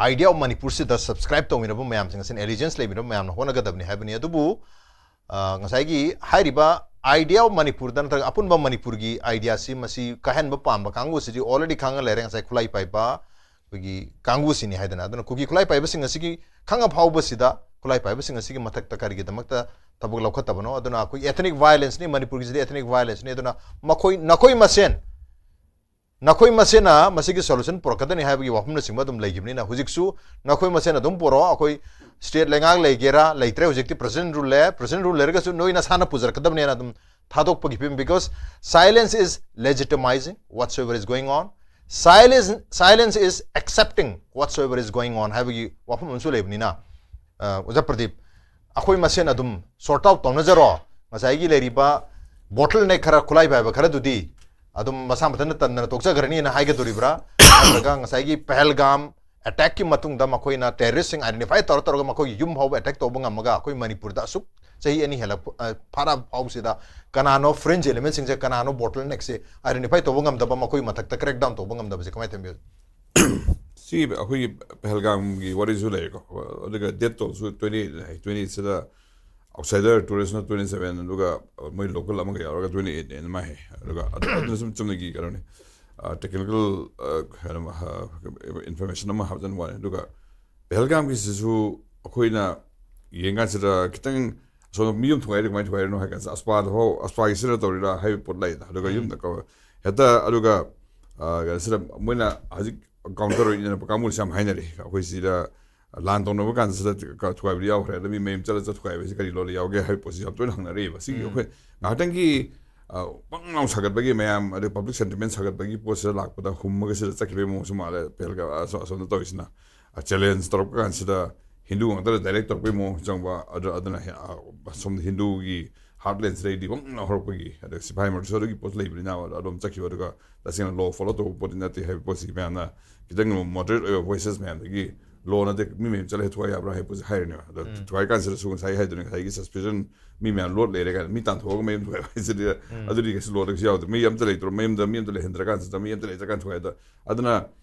idea of ꯃꯅꯤꯄꯨꯔꯁꯤꯗ subscribe ꯇꯧꯃꯤꯟꯅꯕ ꯃꯌꯥꯝꯁꯤꯡ ꯑꯁꯤꯅ, allegiance ꯂꯩꯃꯤꯟꯅꯕ ꯃꯌꯥꯝꯅ ꯍꯣꯠꯅꯒꯗꯕꯅꯤ ꯍꯥꯏꯕꯅꯤ꯫ ꯑꯗꯨꯕꯨ ꯑ, ꯉꯁꯥꯏꯒꯤ ꯍꯥꯏꯔꯤꯕ idea of ꯃꯅꯤꯄꯨꯔꯗ ꯅꯠꯇ꯭ꯔꯒ ꯑꯄꯨꯟꯕ ꯃꯅꯤꯄꯨꯔꯒꯤ ideaꯁꯤ ꯃꯁꯤ ꯀꯥꯏꯍꯟꯕ ꯄꯥꯝꯕ ꯀꯥꯡꯕꯨꯁꯤꯗꯤ already ꯈꯪꯉ ꯂꯩꯔꯦ꯫ ꯉꯁꯥꯏ ꯈꯨꯠꯂꯥꯏ ꯄꯥꯏꯕ ꯑꯩꯈꯣꯏꯒꯤ ꯀꯥꯡꯕꯨꯁꯤꯅꯤ ꯍꯥꯏꯗꯅ꯫ ꯑꯗꯨꯅ ꯀꯨꯀꯤ ꯈꯨꯠꯂꯥꯏ ꯄꯥꯏꯕꯁꯤꯡ ꯑꯁꯤꯒꯤ ꯈꯪꯉ ꯐꯥꯎꯕꯁꯤꯗ ꯈꯨꯠꯂꯥꯏ ꯄꯥꯏꯕꯁꯤꯡ ꯑꯁꯤꯒꯤ ꯃꯊꯛꯇ ꯀꯔꯤꯒꯤꯗꯃꯛꯇ ꯊꯕꯛ ꯂꯧꯈꯠꯇꯕꯅꯣ? ꯑꯗꯨꯅ ꯑꯩꯈꯣꯏ ethnic violenceꯅꯤ, ꯃꯅꯤꯄꯨꯔꯒꯤꯁꯤꯗꯤ ethnic violenceꯅꯤ꯫ ꯑꯗꯨꯅ ꯃꯈꯣꯏ, ꯅꯈꯣꯏ ꯃꯁꯦꯟ ꯅꯈꯣꯏ ꯃꯁꯦꯟꯅ ꯃꯁꯤꯒꯤ solution ꯄꯨꯔꯛꯀꯗꯅꯤ ꯍꯥꯏꯕꯒꯤ ꯋꯥꯐꯝꯅꯆꯤꯡꯕ ꯑꯗꯨꯝ ꯂꯩꯈꯤꯕꯅꯤꯅ, ꯍꯧꯖꯤꯛꯁꯨ ꯅꯈꯣꯏ ꯃꯁꯦꯟ ꯑꯗꯨꯝ ꯄꯨꯔꯛꯑꯣ꯫ ꯑꯩꯈꯣꯏ state ꯂꯩꯉꯥꯛ ꯂꯩꯒꯦꯔꯥ ꯂꯩꯇ꯭ꯔꯦ, ꯍꯧꯖꯤꯛꯇꯤ president rule ꯂꯩ, president rule ꯂꯩꯔꯒꯁꯨ ꯅꯣꯏ ꯅꯁꯥꯅ ꯄꯨꯖꯔꯛꯀꯗꯕꯅꯦꯅ ꯑꯗꯨꯝ ꯊꯥꯗꯣꯛꯄꯒꯤ ꯐꯤꯕꯝ, because silence is legitimizing whatsoever is going on, silence, silence is accepting whatsoever is going on ꯍꯥꯏꯕꯒꯤ ꯋꯥꯐꯝ ꯑꯃꯁꯨ ꯂꯩꯕꯅꯤꯅ, ꯑ, ꯑꯣꯖꯥ ꯄ꯭ꯔꯗꯤꯞ, ꯑꯩꯈꯣꯏ ꯃꯁꯦꯟ ꯑꯗꯨꯝ sort out ꯇꯧꯅꯖꯔꯣ꯫ ꯉꯁꯥꯏꯒꯤ ꯂꯩꯔꯤꯕ bottleneck ꯈꯔ, ꯈꯨꯠꯂꯥꯏ ꯄꯥꯏꯕ ꯈꯔꯗꯨꯗꯤ ꯑꯗꯨꯝ ꯃꯁꯥ ꯃꯊꯟꯇ ꯇꯟꯗꯅ ꯇꯣꯛꯆꯈ꯭ꯔꯅꯤꯅ ꯍꯥꯏꯒꯗꯣꯔꯤꯕ꯭ꯔꯥ? ꯅꯠꯇ꯭ꯔꯒ ꯉꯁꯥꯏꯒꯤ ꯄꯍꯜꯒꯥꯝ attackꯀꯤ ꯃꯇꯨꯡꯗ ꯃꯈꯣꯏꯅ terroristꯁꯤꯡ identify ꯇꯧꯔ ꯇꯧꯔꯒ ꯃꯈꯣꯏꯒꯤ ꯌꯨꯝ ꯐꯥꯎꯕ attack ꯇꯧꯕ ꯉꯝꯃꯒ ꯑꯩꯈꯣꯏ ꯃꯅꯤꯄꯨꯔꯗ ꯑꯁꯨꯛ ꯆꯍꯤ ꯑꯅꯤ ꯍꯦꯜꯂꯛꯄ, ꯑ, ꯐꯥꯔ ꯐꯥꯎꯁꯤꯗ ꯀꯅꯥꯅꯣ fringe elementꯁꯤꯡꯁꯦ, ꯀꯅꯥꯅꯣ bottleneckꯁꯦ identify ꯇꯧꯕ ꯉꯝꯗꯕ, ꯃꯈꯣꯏ ꯃꯊꯛꯇ crackdown ꯇꯧꯕ ꯉꯝꯗꯕꯁꯦ ꯀꯃꯥꯏꯅ ꯊꯝꯕꯤꯌꯨ? ꯁꯤ ꯑꯩꯈꯣꯏꯒꯤ ꯄꯍꯜꯒꯥꯝꯒꯤ ꯋꯥꯔꯤꯁꯨ ꯂꯩꯔꯦꯀꯣ꯫ ꯑꯗꯨꯒ date ꯇꯣꯜꯁꯨ twenty eight ꯍꯥꯏ, twenty eight ꯁꯤꯗ outsider touristꯅ twenty seven, ꯑꯗꯨꯒ ꯃꯣꯏ local ꯑꯃꯒ ꯌꯥꯎꯔꯒ twenty eight ꯅꯦꯅ ꯃꯥ ꯍꯥꯏ꯫ ꯑꯗꯨꯒ ꯑꯗꯨ, ꯑꯗꯨꯅ ꯁꯨꯝ ꯆꯨꯝꯅꯒꯤ ꯀꯩꯅꯣꯅꯤ, technical, ꯑ, ꯀꯩꯅꯣ, ꯑ, information ꯑꯃ ꯍꯥꯞꯆꯤꯟꯕ ꯋꯥꯅꯤ꯫ ꯑꯗꯨꯒ ꯄꯦꯍꯜꯒꯥꯝꯒꯤꯁꯤꯁꯨ ꯑꯩꯈꯣꯏꯅ ꯌꯦꯡꯀꯥꯟꯁꯤꯗ ꯈꯤꯇꯪ ꯑꯁꯣꯝꯗ ꯃꯤ ꯑꯃ ꯊꯨꯒꯥꯏꯔꯤ, ꯀꯃꯥꯏꯅ ꯊꯨꯒꯥꯏꯔꯤꯅꯣ ꯍꯥꯏ ꯀꯥꯟꯁꯤꯗ ꯑꯁꯄꯥꯗ ꯍꯣ, ꯑꯁꯄꯥꯒꯤꯁꯤꯅ ꯇꯧꯔꯤꯔꯥ ꯍꯥꯏꯕ ꯄꯣꯠ ꯂꯩꯗ꯫ ꯑꯗꯨꯒ ꯎꯝ꯫ ꯌꯨꯝꯗ ꯀꯧ-, ꯍꯦꯛꯇ ꯑꯗꯨꯒ, ꯑ, ꯀꯩꯅꯣꯁꯤꯗ ꯃꯣꯏꯅ ꯍꯧꯖꯤꯛ ꯀꯥꯎꯟꯇꯔ ꯑꯣꯏꯅ ꯀꯥꯡꯕꯨꯁꯤ ꯌꯥꯝ ꯍꯥꯏꯅꯔꯤ꯫ ꯑꯩꯈꯣꯏ ꯁꯤꯗ ꯂꯥꯟ ꯇꯧꯅꯕ ꯀꯥꯟꯁꯤꯗ ꯊꯨꯒꯥꯏꯕꯗꯤ ꯌꯥꯎꯈ꯭ꯔꯦ, ꯑꯗ ꯃꯤ ꯃꯌꯨꯝ ꯆꯠꯂ ꯆꯠ ꯊꯨꯒꯥꯏꯕꯁꯤ ꯀꯔꯤ ꯂꯣꯜꯂꯤ ꯌꯥꯎꯒꯦ ꯍꯥꯏꯕ ꯄꯣꯠꯁꯤ ꯌꯥꯝ ꯇꯣꯏꯅ ꯍꯪꯅꯔꯤꯕ꯫ ꯁꯤꯒꯤ ꯎꯝ꯫ ꯑꯩꯈꯣꯏ ꯉꯥꯏꯍꯥꯛꯇꯪꯒꯤ, ꯑ, ꯄꯪ ꯂꯥꯎ ꯁꯥꯒꯠꯄꯒꯤ ꯃꯌꯥꯝ, ꯑꯗꯩ ꯄꯕ꯭ꯂꯤꯛ ꯁꯦꯟꯇꯤꯃꯦꯟ ꯁꯥꯒꯠꯄꯒꯤ ꯄꯣꯠꯁꯤꯗ ꯂꯥꯛꯄꯗ ꯍꯨꯝꯃꯒ ꯁꯤꯗ ꯆꯠꯈꯤꯕꯒꯤ ꯃꯑꯣꯡꯁꯨ ꯃꯥꯜꯂꯦ꯫ ꯄꯦꯍꯜꯒꯥꯝ ꯑꯁꯣ-, ꯑꯁꯣꯝꯗ ꯇꯧꯔꯤꯁꯤꯅ꯫ ꯑ, ꯆꯦꯂꯦꯟꯖ ꯇꯧꯔꯛꯄ ꯀꯥꯟꯁꯤꯗ ꯍꯤꯟꯗꯨ ꯉꯥꯛꯇꯗ ꯗꯥꯏꯔꯦꯛ ꯇꯧꯔꯛꯄꯒꯤ ꯃꯑꯣꯡ ꯆꯪꯕ, ꯑꯗꯨ, ꯑꯗꯨꯅ ꯍꯦ-, ꯑ, ꯁꯣꯝꯗ ꯍꯤꯟꯗꯨꯒꯤ ꯍꯥꯔꯠꯂꯦꯟꯁꯤꯗꯩꯗꯤ ꯋꯪꯅ ꯍꯧꯔꯛꯄꯒꯤ, ꯑꯗ ꯁꯤꯐꯥꯏ ꯃꯔꯛꯇꯁꯨ ꯑꯗꯨꯒꯤ ꯄꯣꯠ ꯂꯩꯕꯅꯤꯅ ꯑꯗꯣꯝ ꯆꯠꯈꯤꯕ꯫ ꯑꯗꯨꯒ ꯇꯁꯦꯡꯅ ꯂꯣ ꯐꯣꯂꯣ ꯇꯧꯕ ꯄꯣꯠꯇꯤ ꯅꯠꯇꯦ ꯍꯥꯏꯕ ꯄꯣꯠꯁꯤ ꯃꯌꯥꯝꯅ ꯈꯤꯇꯪ ꯃꯣꯗꯔꯦꯠ ꯑꯣꯏꯕ ꯚꯣꯏꯁꯦꯁ ꯃꯌꯥꯝꯗꯒꯤ ꯂꯣ ꯅꯠꯇꯦ, ꯃꯤ ꯃꯌꯨꯝ ꯆꯠꯂ ꯊꯨꯒꯥꯏ ꯌꯥꯕ꯭ꯔꯥ ꯍꯥꯏꯕ ꯄꯣꯠꯁꯤ ꯍꯥꯏꯔꯤꯅꯦꯕ꯫ ꯑꯗꯣ ꯎꯝ꯫ ꯊꯨꯒꯥꯏ ꯀꯥꯟꯁꯤꯗꯁꯨ ꯉꯁꯥꯏ ꯍꯥꯏꯗꯨꯅ ꯉꯁꯥꯏꯒꯤ ꯁꯁꯄꯤꯁꯟ ꯃꯤ ꯃꯌꯥꯝ ꯂꯣꯠ ꯂꯩꯔꯦ ꯀꯥꯏꯅ ꯃꯤ ꯇꯥꯟꯊꯣꯛꯑꯒ ꯃꯌꯨꯝ ꯊꯨꯒꯥꯏꯕ ꯍꯥꯏꯁꯤꯗꯤ ꯎꯝ꯫ ꯑꯗꯨꯗꯤ ꯀꯩꯁꯨ ꯂꯣꯠꯂꯒꯁꯨ ꯌꯥꯎꯗꯦ꯫ ꯃꯤ ꯑꯝꯇ ꯂꯩꯇ꯭ꯔꯣ, ꯃꯌꯨꯝꯗ ꯃꯤ ꯑꯝꯇ ꯂꯩꯍꯟꯗ꯭ꯔꯀꯥꯟꯁꯤꯗ ꯃꯤ ꯑꯝꯇ ꯂꯩꯇ꯭ꯔꯀꯥꯟ ꯊꯨꯒꯥꯏꯗ꯫ ꯑꯗꯨꯅ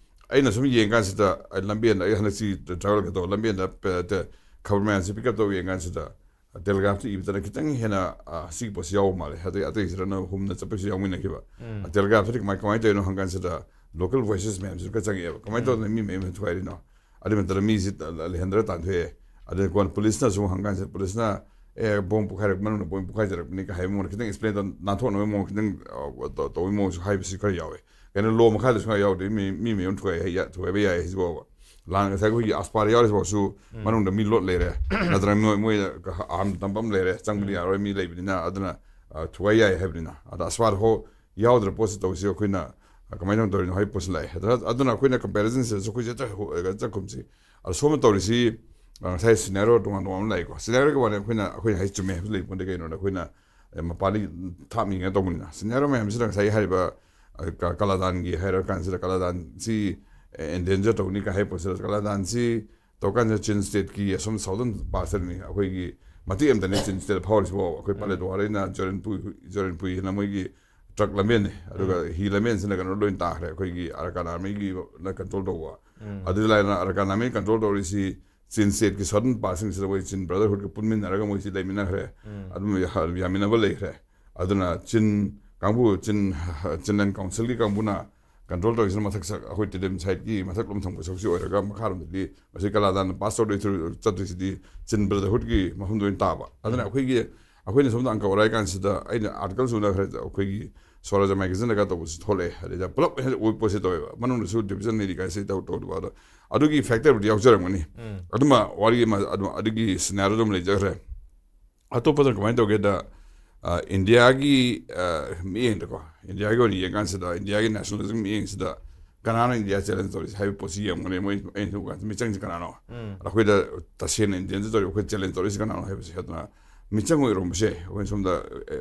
ꯑꯩꯅ ꯁꯨꯝ ꯌꯦꯡꯀꯥꯟꯁꯤꯗ ꯑꯩ ꯂꯝꯕꯦꯟꯗ ꯑꯩ ꯍꯟꯗꯛꯁꯤ ꯇ꯭ꯔꯥꯏꯕꯦꯜ ꯀꯩꯗꯧ ꯂꯝꯕꯦꯟꯗ ꯄꯦ-, ꯇꯦ-, ꯈꯕꯔ ꯃꯌꯥꯝꯁꯤ ꯄꯤꯛ ꯑꯞ ꯇꯧꯕ ꯌꯦꯡꯀꯥꯟꯁꯤꯗ ꯇꯦꯂꯤꯒ꯭ꯔꯥꯐꯇ ꯏꯕꯗꯅ ꯈꯤꯇꯪ ꯍꯦꯟꯅ, ꯑ, ꯁꯤꯒꯤ ꯄꯣꯠꯁꯤ ꯌꯥꯎꯕ ꯃꯥꯜꯂꯦ꯫ ꯑꯗꯩ ꯑꯇꯩꯁꯤꯗꯅ ꯍꯨꯝꯅ ꯆꯠꯄꯁꯨ ꯌꯥꯎꯃꯤꯟꯅꯈꯤꯕ꯫ ꯎꯝ꯫ ꯇꯦꯂꯤꯒ꯭ꯔꯥꯐꯇꯗꯤ ꯀꯃꯥꯏ, ꯀꯃꯥꯏꯅ ꯇꯧꯔꯤꯅꯣ ꯍꯪꯀꯥꯟꯁꯤꯗ ꯂꯣꯀꯦꯜ ꯚꯣꯏꯁꯦꯁ ꯃꯌꯥꯝꯁꯤꯅ ꯈꯔ ꯆꯪꯉꯛꯑꯦꯕ꯫ ꯀꯃꯥꯏꯅ ꯎꯝ꯫ ꯇꯧꯗꯅ ꯃꯤ ꯃꯌꯨꯝ ꯊꯨꯒꯥꯏꯔꯤꯅꯣ? ꯑꯗꯨ ꯃꯇꯝꯗ ꯃꯤꯁꯤ ꯂꯩꯍꯟꯗ꯭ꯔ ꯇꯥꯟꯊꯣꯛꯑꯦ꯫ ꯑꯗꯨꯅ ꯀꯣꯟꯅ ꯄꯨꯂꯤꯁꯅꯁꯨ ꯍꯪꯀꯥꯟꯁꯤꯗ ꯄꯨꯂꯤꯁꯅ, "ꯑꯦ, ꯕꯣꯝ ꯄꯣꯈꯥꯏꯔꯛꯄ, ꯃꯅꯨꯡꯗ ꯕꯣꯝ ꯄꯣꯈꯥꯏꯖꯔꯛꯄꯅꯤ" ꯀ ꯍꯥꯏꯕ ꯃꯑꯣꯡꯗ ꯈꯤꯇꯪ ꯑꯦꯛꯁꯄ꯭ꯂꯦꯟ ꯇꯧ-, ꯅꯥꯟꯊꯣꯛꯅꯕꯒꯤ ꯃꯑꯣꯡ ꯈꯤꯇꯪ, ꯑ, ꯇꯧ-, ꯇꯧꯕꯒꯤ ꯃꯑꯣꯡꯁꯨ ꯍꯥꯏꯕꯁꯤ ꯈꯔ ꯌꯥꯎꯋꯦ꯫ ꯀꯩꯅꯣ, ꯂꯣ ꯃꯈꯥꯗ ꯁꯨꯡꯌꯥ ꯌꯥꯎꯗꯦ꯫ ꯃꯤ, ꯃꯤ ꯃꯌꯨꯝ ꯊꯨꯒꯥꯏ ꯍꯥꯏ-, ꯌꯥ-, ꯊꯨꯒꯥꯏꯕ ꯌꯥꯏ ꯍꯥꯏꯁꯤꯐꯥꯎꯕ꯫ ꯂꯥꯟ ꯉꯁꯥꯏ ꯑꯩꯈꯣꯏꯒꯤ ꯑꯁꯄꯥꯔ ꯌꯥꯎꯔꯤꯁꯤꯐꯥꯎꯁꯨ ꯎꯝ꯫ ꯃꯅꯨꯡꯗ ꯃꯤ ꯂꯣꯠ ꯂꯩꯔꯦ꯫ ꯅꯠꯇ꯭ꯔꯒ ꯃꯣꯏ, ꯃꯣꯏ ꯑꯥꯔꯝ ꯇꯝꯕ ꯑꯃ ꯂꯩꯔꯦ꯫ ꯆꯪꯕꯗꯤ ꯎꯝ꯫ ꯌꯥꯔꯣꯏ, ꯃꯤ ꯂꯩꯕꯅꯤꯅ꯫ ꯑꯗꯨꯅ, ꯑ, ꯊꯨꯒꯥꯏ ꯌꯥꯏ ꯍꯥꯏꯕꯅꯤꯅ꯫ ꯑꯗ ꯑꯁꯄꯥꯔ ꯐꯥꯎ ꯌꯥꯎꯗ꯭ꯔ ꯄꯣꯠꯁꯤ ꯇꯧꯁꯤ ꯑꯩꯈꯣꯏꯅ, ꯑ, ꯀꯃꯥꯏꯅ ꯇꯧꯗꯣꯏꯅꯣ ꯍꯥꯏꯕ ꯄꯣꯠꯁꯤ ꯂꯥꯛꯑꯦ꯫ ꯑꯗ-, ꯑꯗꯨꯅ ꯑꯩꯈꯣꯏꯅ ꯀꯝꯄꯦꯔꯤꯖꯟꯁꯤꯗꯁꯨ ꯑꯩꯈꯣꯏꯁꯦ ꯍꯦꯛꯇ ꯍꯣ-, ꯍꯦꯛꯇ ꯆꯠꯈꯨꯝꯁꯤ꯫ ꯑꯗ ꯁꯣꯝꯗ ꯇꯧꯔꯤꯁꯤ, ꯑ, ꯉꯁꯥꯏ ꯁꯤꯅꯦꯔꯤꯑꯣ ꯇꯣꯉꯥꯟ ꯇꯣꯉꯥꯟꯕ ꯂꯥꯛꯏꯀꯣ꯫ ꯁꯤꯅꯦꯔꯤꯑꯣꯒꯤ ꯋꯥꯅꯤ ꯑꯩꯈꯣꯏꯅ, ꯑꯩꯈꯣꯏꯅ ꯍꯥꯏ ꯆꯨꯝꯃꯦ ꯍꯥꯏꯕꯁꯨ ꯂꯩ ꯄꯣꯠꯇꯦ꯫ ꯀꯩꯅꯣꯅ ꯑꯩꯈꯣꯏꯅ, ꯑꯦ, ꯃꯄꯥꯟꯗꯒꯤ ꯊꯥꯞꯅ ꯌꯦꯡꯉ ꯇꯧꯕꯅꯤꯅ꯫ ꯁꯤꯅꯦꯔꯤꯑꯣ ꯃꯌꯥꯝꯁꯤꯗ ꯉꯁꯥꯏ ꯍꯥꯏꯔꯤꯕ, ꯑ, ꯀ-, ꯀꯂꯥꯗꯥꯟꯒꯤ ꯍꯥꯏꯔ ꯀꯥꯟꯁꯤꯗ ꯀꯂꯥꯗꯥꯟꯁꯤ, ꯑꯦ, ꯑꯦꯟꯗꯦꯟꯖꯔ ꯇꯧꯅꯤ ꯀꯥꯏ ꯍꯥꯏ ꯄꯣꯠꯁꯤꯗ ꯀꯂꯥꯗꯥꯟꯁꯤ ꯇꯧꯀꯥꯟꯁꯤꯗ ꯆꯤꯟ ꯁ꯭ꯇꯦꯠꯀꯤ ꯑꯁꯣꯝ ꯁꯥꯎꯗꯔꯟ ꯄꯥꯔꯠꯁꯤꯗꯅꯤ ꯑꯩꯈꯣꯏꯒꯤ ꯃꯇꯦꯛ ꯑꯃꯗꯅꯤ ꯆꯤꯟ ꯁ꯭ꯇꯦꯠ ꯐꯥꯎꯔꯤꯁꯤꯕꯣ꯫ ꯑꯩꯈꯣꯏ ꯎꯝ꯫ ꯄꯥꯂꯦꯠꯋꯥꯔ ꯍꯥꯏꯅ ꯖꯣꯔꯦꯟꯄꯨꯏ, ꯖꯣꯔꯦꯟꯄꯨꯏ ꯍꯥꯏꯅ ꯃꯣꯏꯒꯤ ꯇ꯭ꯔꯛ ꯂꯝꯕꯦꯟꯅꯤ꯫ ꯑꯗꯨꯒ ꯎꯝ꯫ ꯍꯤ ꯂꯝꯕꯦꯟꯁꯤꯅ ꯀꯩꯅꯣ ꯂꯣꯏ ꯇꯥꯈ꯭ꯔꯦ, ꯑꯩꯈꯣꯏꯒꯤ ꯑꯔꯀꯥꯟ ꯑꯥꯔꯃꯤꯒꯤꯅ ꯀꯟꯇ꯭ꯔꯣꯜ ꯇꯧꯕ꯫ ꯎꯝ꯫ ꯑꯗꯨ ꯂꯥꯏꯅ ꯑꯔꯀꯥꯟ ꯑꯥꯔꯃꯤ ꯀꯟꯇ꯭ꯔꯣꯜ ꯇꯧꯔꯤꯁꯤ ꯆꯤꯟ ꯁ꯭ꯇꯦꯠꯀꯤ ꯁꯥꯎꯗꯔꯟ ꯄꯥꯔꯠꯁꯤꯡꯁꯤꯗ ꯃꯣꯏ ꯆꯤꯟ ꯕ꯭ꯔꯗꯔꯍꯨꯗꯀ ꯄꯨꯟꯃꯤꯟꯅꯔꯒ ꯃꯣꯏꯁꯤ ꯂꯩꯃꯤꯟꯅꯈ꯭ꯔꯦ꯫ ꯎꯝ꯫ ꯑꯗꯨꯝ ꯌꯥ-, ꯌꯥꯃꯤꯟꯅꯕ ꯂꯩꯈ꯭ꯔꯦ꯫ ꯑꯗꯨꯅ ꯆꯤꯟ ꯀꯥꯡꯕꯨ, ꯆꯤꯟ, ꯆꯤꯟꯂꯦꯟ ꯀꯥꯎꯟꯁꯤꯜꯒꯤ ꯀꯥꯡꯕꯨꯅ ꯀꯟꯇ꯭ꯔꯣꯜ ꯇꯧꯔꯤꯁꯤꯅ ꯃꯊꯛ ꯁꯛ ꯑꯩꯈꯣꯏ ꯇꯤꯗꯤꯝ ꯁꯥꯏꯠꯀꯤ ꯃꯊꯛ ꯂꯣꯝ ꯊꯪꯕ ꯁꯔꯨꯛꯁꯤ ꯑꯣꯏꯔꯒ ꯃꯈꯥꯔꯣꯝꯗꯗꯤ ꯃꯁꯤ ꯀꯂꯥꯗꯥꯟ ꯄꯥꯁ ꯇꯧꯗꯣꯏ ꯆꯠꯇꯣꯏꯁꯤꯗꯤ ꯆꯤꯟ ꯕ꯭ꯔꯗꯔꯍꯨꯗꯀꯤ ꯃꯐꯝꯗ ꯑꯣꯏꯅ ꯇꯥꯕ꯫ ꯑꯗꯨꯅ ꯑꯩꯈꯣꯏꯒꯤ ꯑꯩꯈꯣꯏꯅ ꯁꯣꯝꯗ ꯑꯪꯀ ꯋꯥꯔꯥꯏ ꯀꯥꯟꯁꯤꯗ ꯑꯩꯅ ꯑꯥꯔꯇꯤꯀꯜꯁ ꯎꯅꯈ꯭ꯔꯦ, ꯑꯩꯈꯣꯏꯒꯤ ꯁ꯭ꯋꯔꯥꯖ ꯃꯦꯒꯥꯖꯤꯟꯗꯒ ꯇꯧꯕꯁꯨ ꯊꯣꯛꯂꯛꯑꯦ꯫ ꯑꯗꯩꯗ ꯄꯨꯂꯞ ꯑꯣꯏꯅ ꯑꯣꯏ ꯄꯣꯠꯁꯦ ꯇꯧꯋꯦꯕ, ꯃꯅꯨꯡꯗꯁꯨ ꯗꯤꯕꯤꯖꯟ ꯂꯩꯔꯤ ꯀꯥꯏꯁꯦ ꯇꯧ ꯇꯧꯗꯕ꯫ ꯑꯗꯣ ꯑꯗꯨꯒꯤ ꯐꯦꯛꯇꯔꯕꯨꯗꯤ ꯌꯥꯎꯖꯔꯝꯒꯅꯤ꯫ ꯑꯗꯨꯃ ꯋꯥꯔꯤ ꯑꯃ ꯑꯗꯨ ꯑꯗꯨꯒꯤ ꯁꯤꯅꯥꯔꯤꯑꯣ ꯑꯗꯨꯝ ꯂꯩꯖꯈ꯭ꯔꯦ꯫ ꯑꯇꯣꯞꯄꯗ ꯀꯃꯥꯏꯅ ꯇꯧꯒꯦꯗ, ꯑ, ꯏꯟꯗꯤꯌꯥꯒꯤ, ꯑ, ꯃꯤꯠꯌꯦꯡꯗꯀꯣ, ꯏꯟꯗꯤꯌꯥꯒꯤ ꯑꯣꯏꯅ ꯌꯦꯡꯀꯥꯟꯁꯤꯗ, ꯏꯟꯗꯤꯌꯥꯒꯤ ꯅꯦꯁꯅꯦꯂꯤꯖꯝ ꯃꯤꯠꯌꯦꯡꯁꯤꯗ ꯀꯅꯥꯅ ꯏꯟꯗꯤꯌꯥ ꯆꯦꯂꯦꯟꯖ ꯇꯧꯔꯤꯁꯦ ꯍꯥꯏꯕ ꯄꯣꯠꯁꯤ ꯌꯦꯡꯕꯅꯦ ꯃꯣꯏ꯫ ꯑꯩꯅ ꯎꯕ ꯀꯥꯟꯗ ꯃꯤꯆꯪꯁꯤ ꯀꯅꯥꯅꯣ? ꯑꯗ ꯑꯩꯈꯣꯏꯗ ꯇꯁꯦꯡꯅ ꯏꯟꯗꯤꯌꯟꯁꯤ ꯇꯧꯔꯤ ꯑꯩꯈꯣꯏ ꯆꯦꯂꯦꯟꯖ ꯇꯧꯔꯤꯁꯤ ꯀꯅꯥꯅꯣ ꯍꯥꯏꯕꯁꯦ꯫ ꯑꯗꯨꯅ ꯃꯤꯆꯪ ꯑꯣꯏꯔꯝꯕꯁꯦ ꯑꯩꯈꯣꯏ ꯁꯣꯝꯗ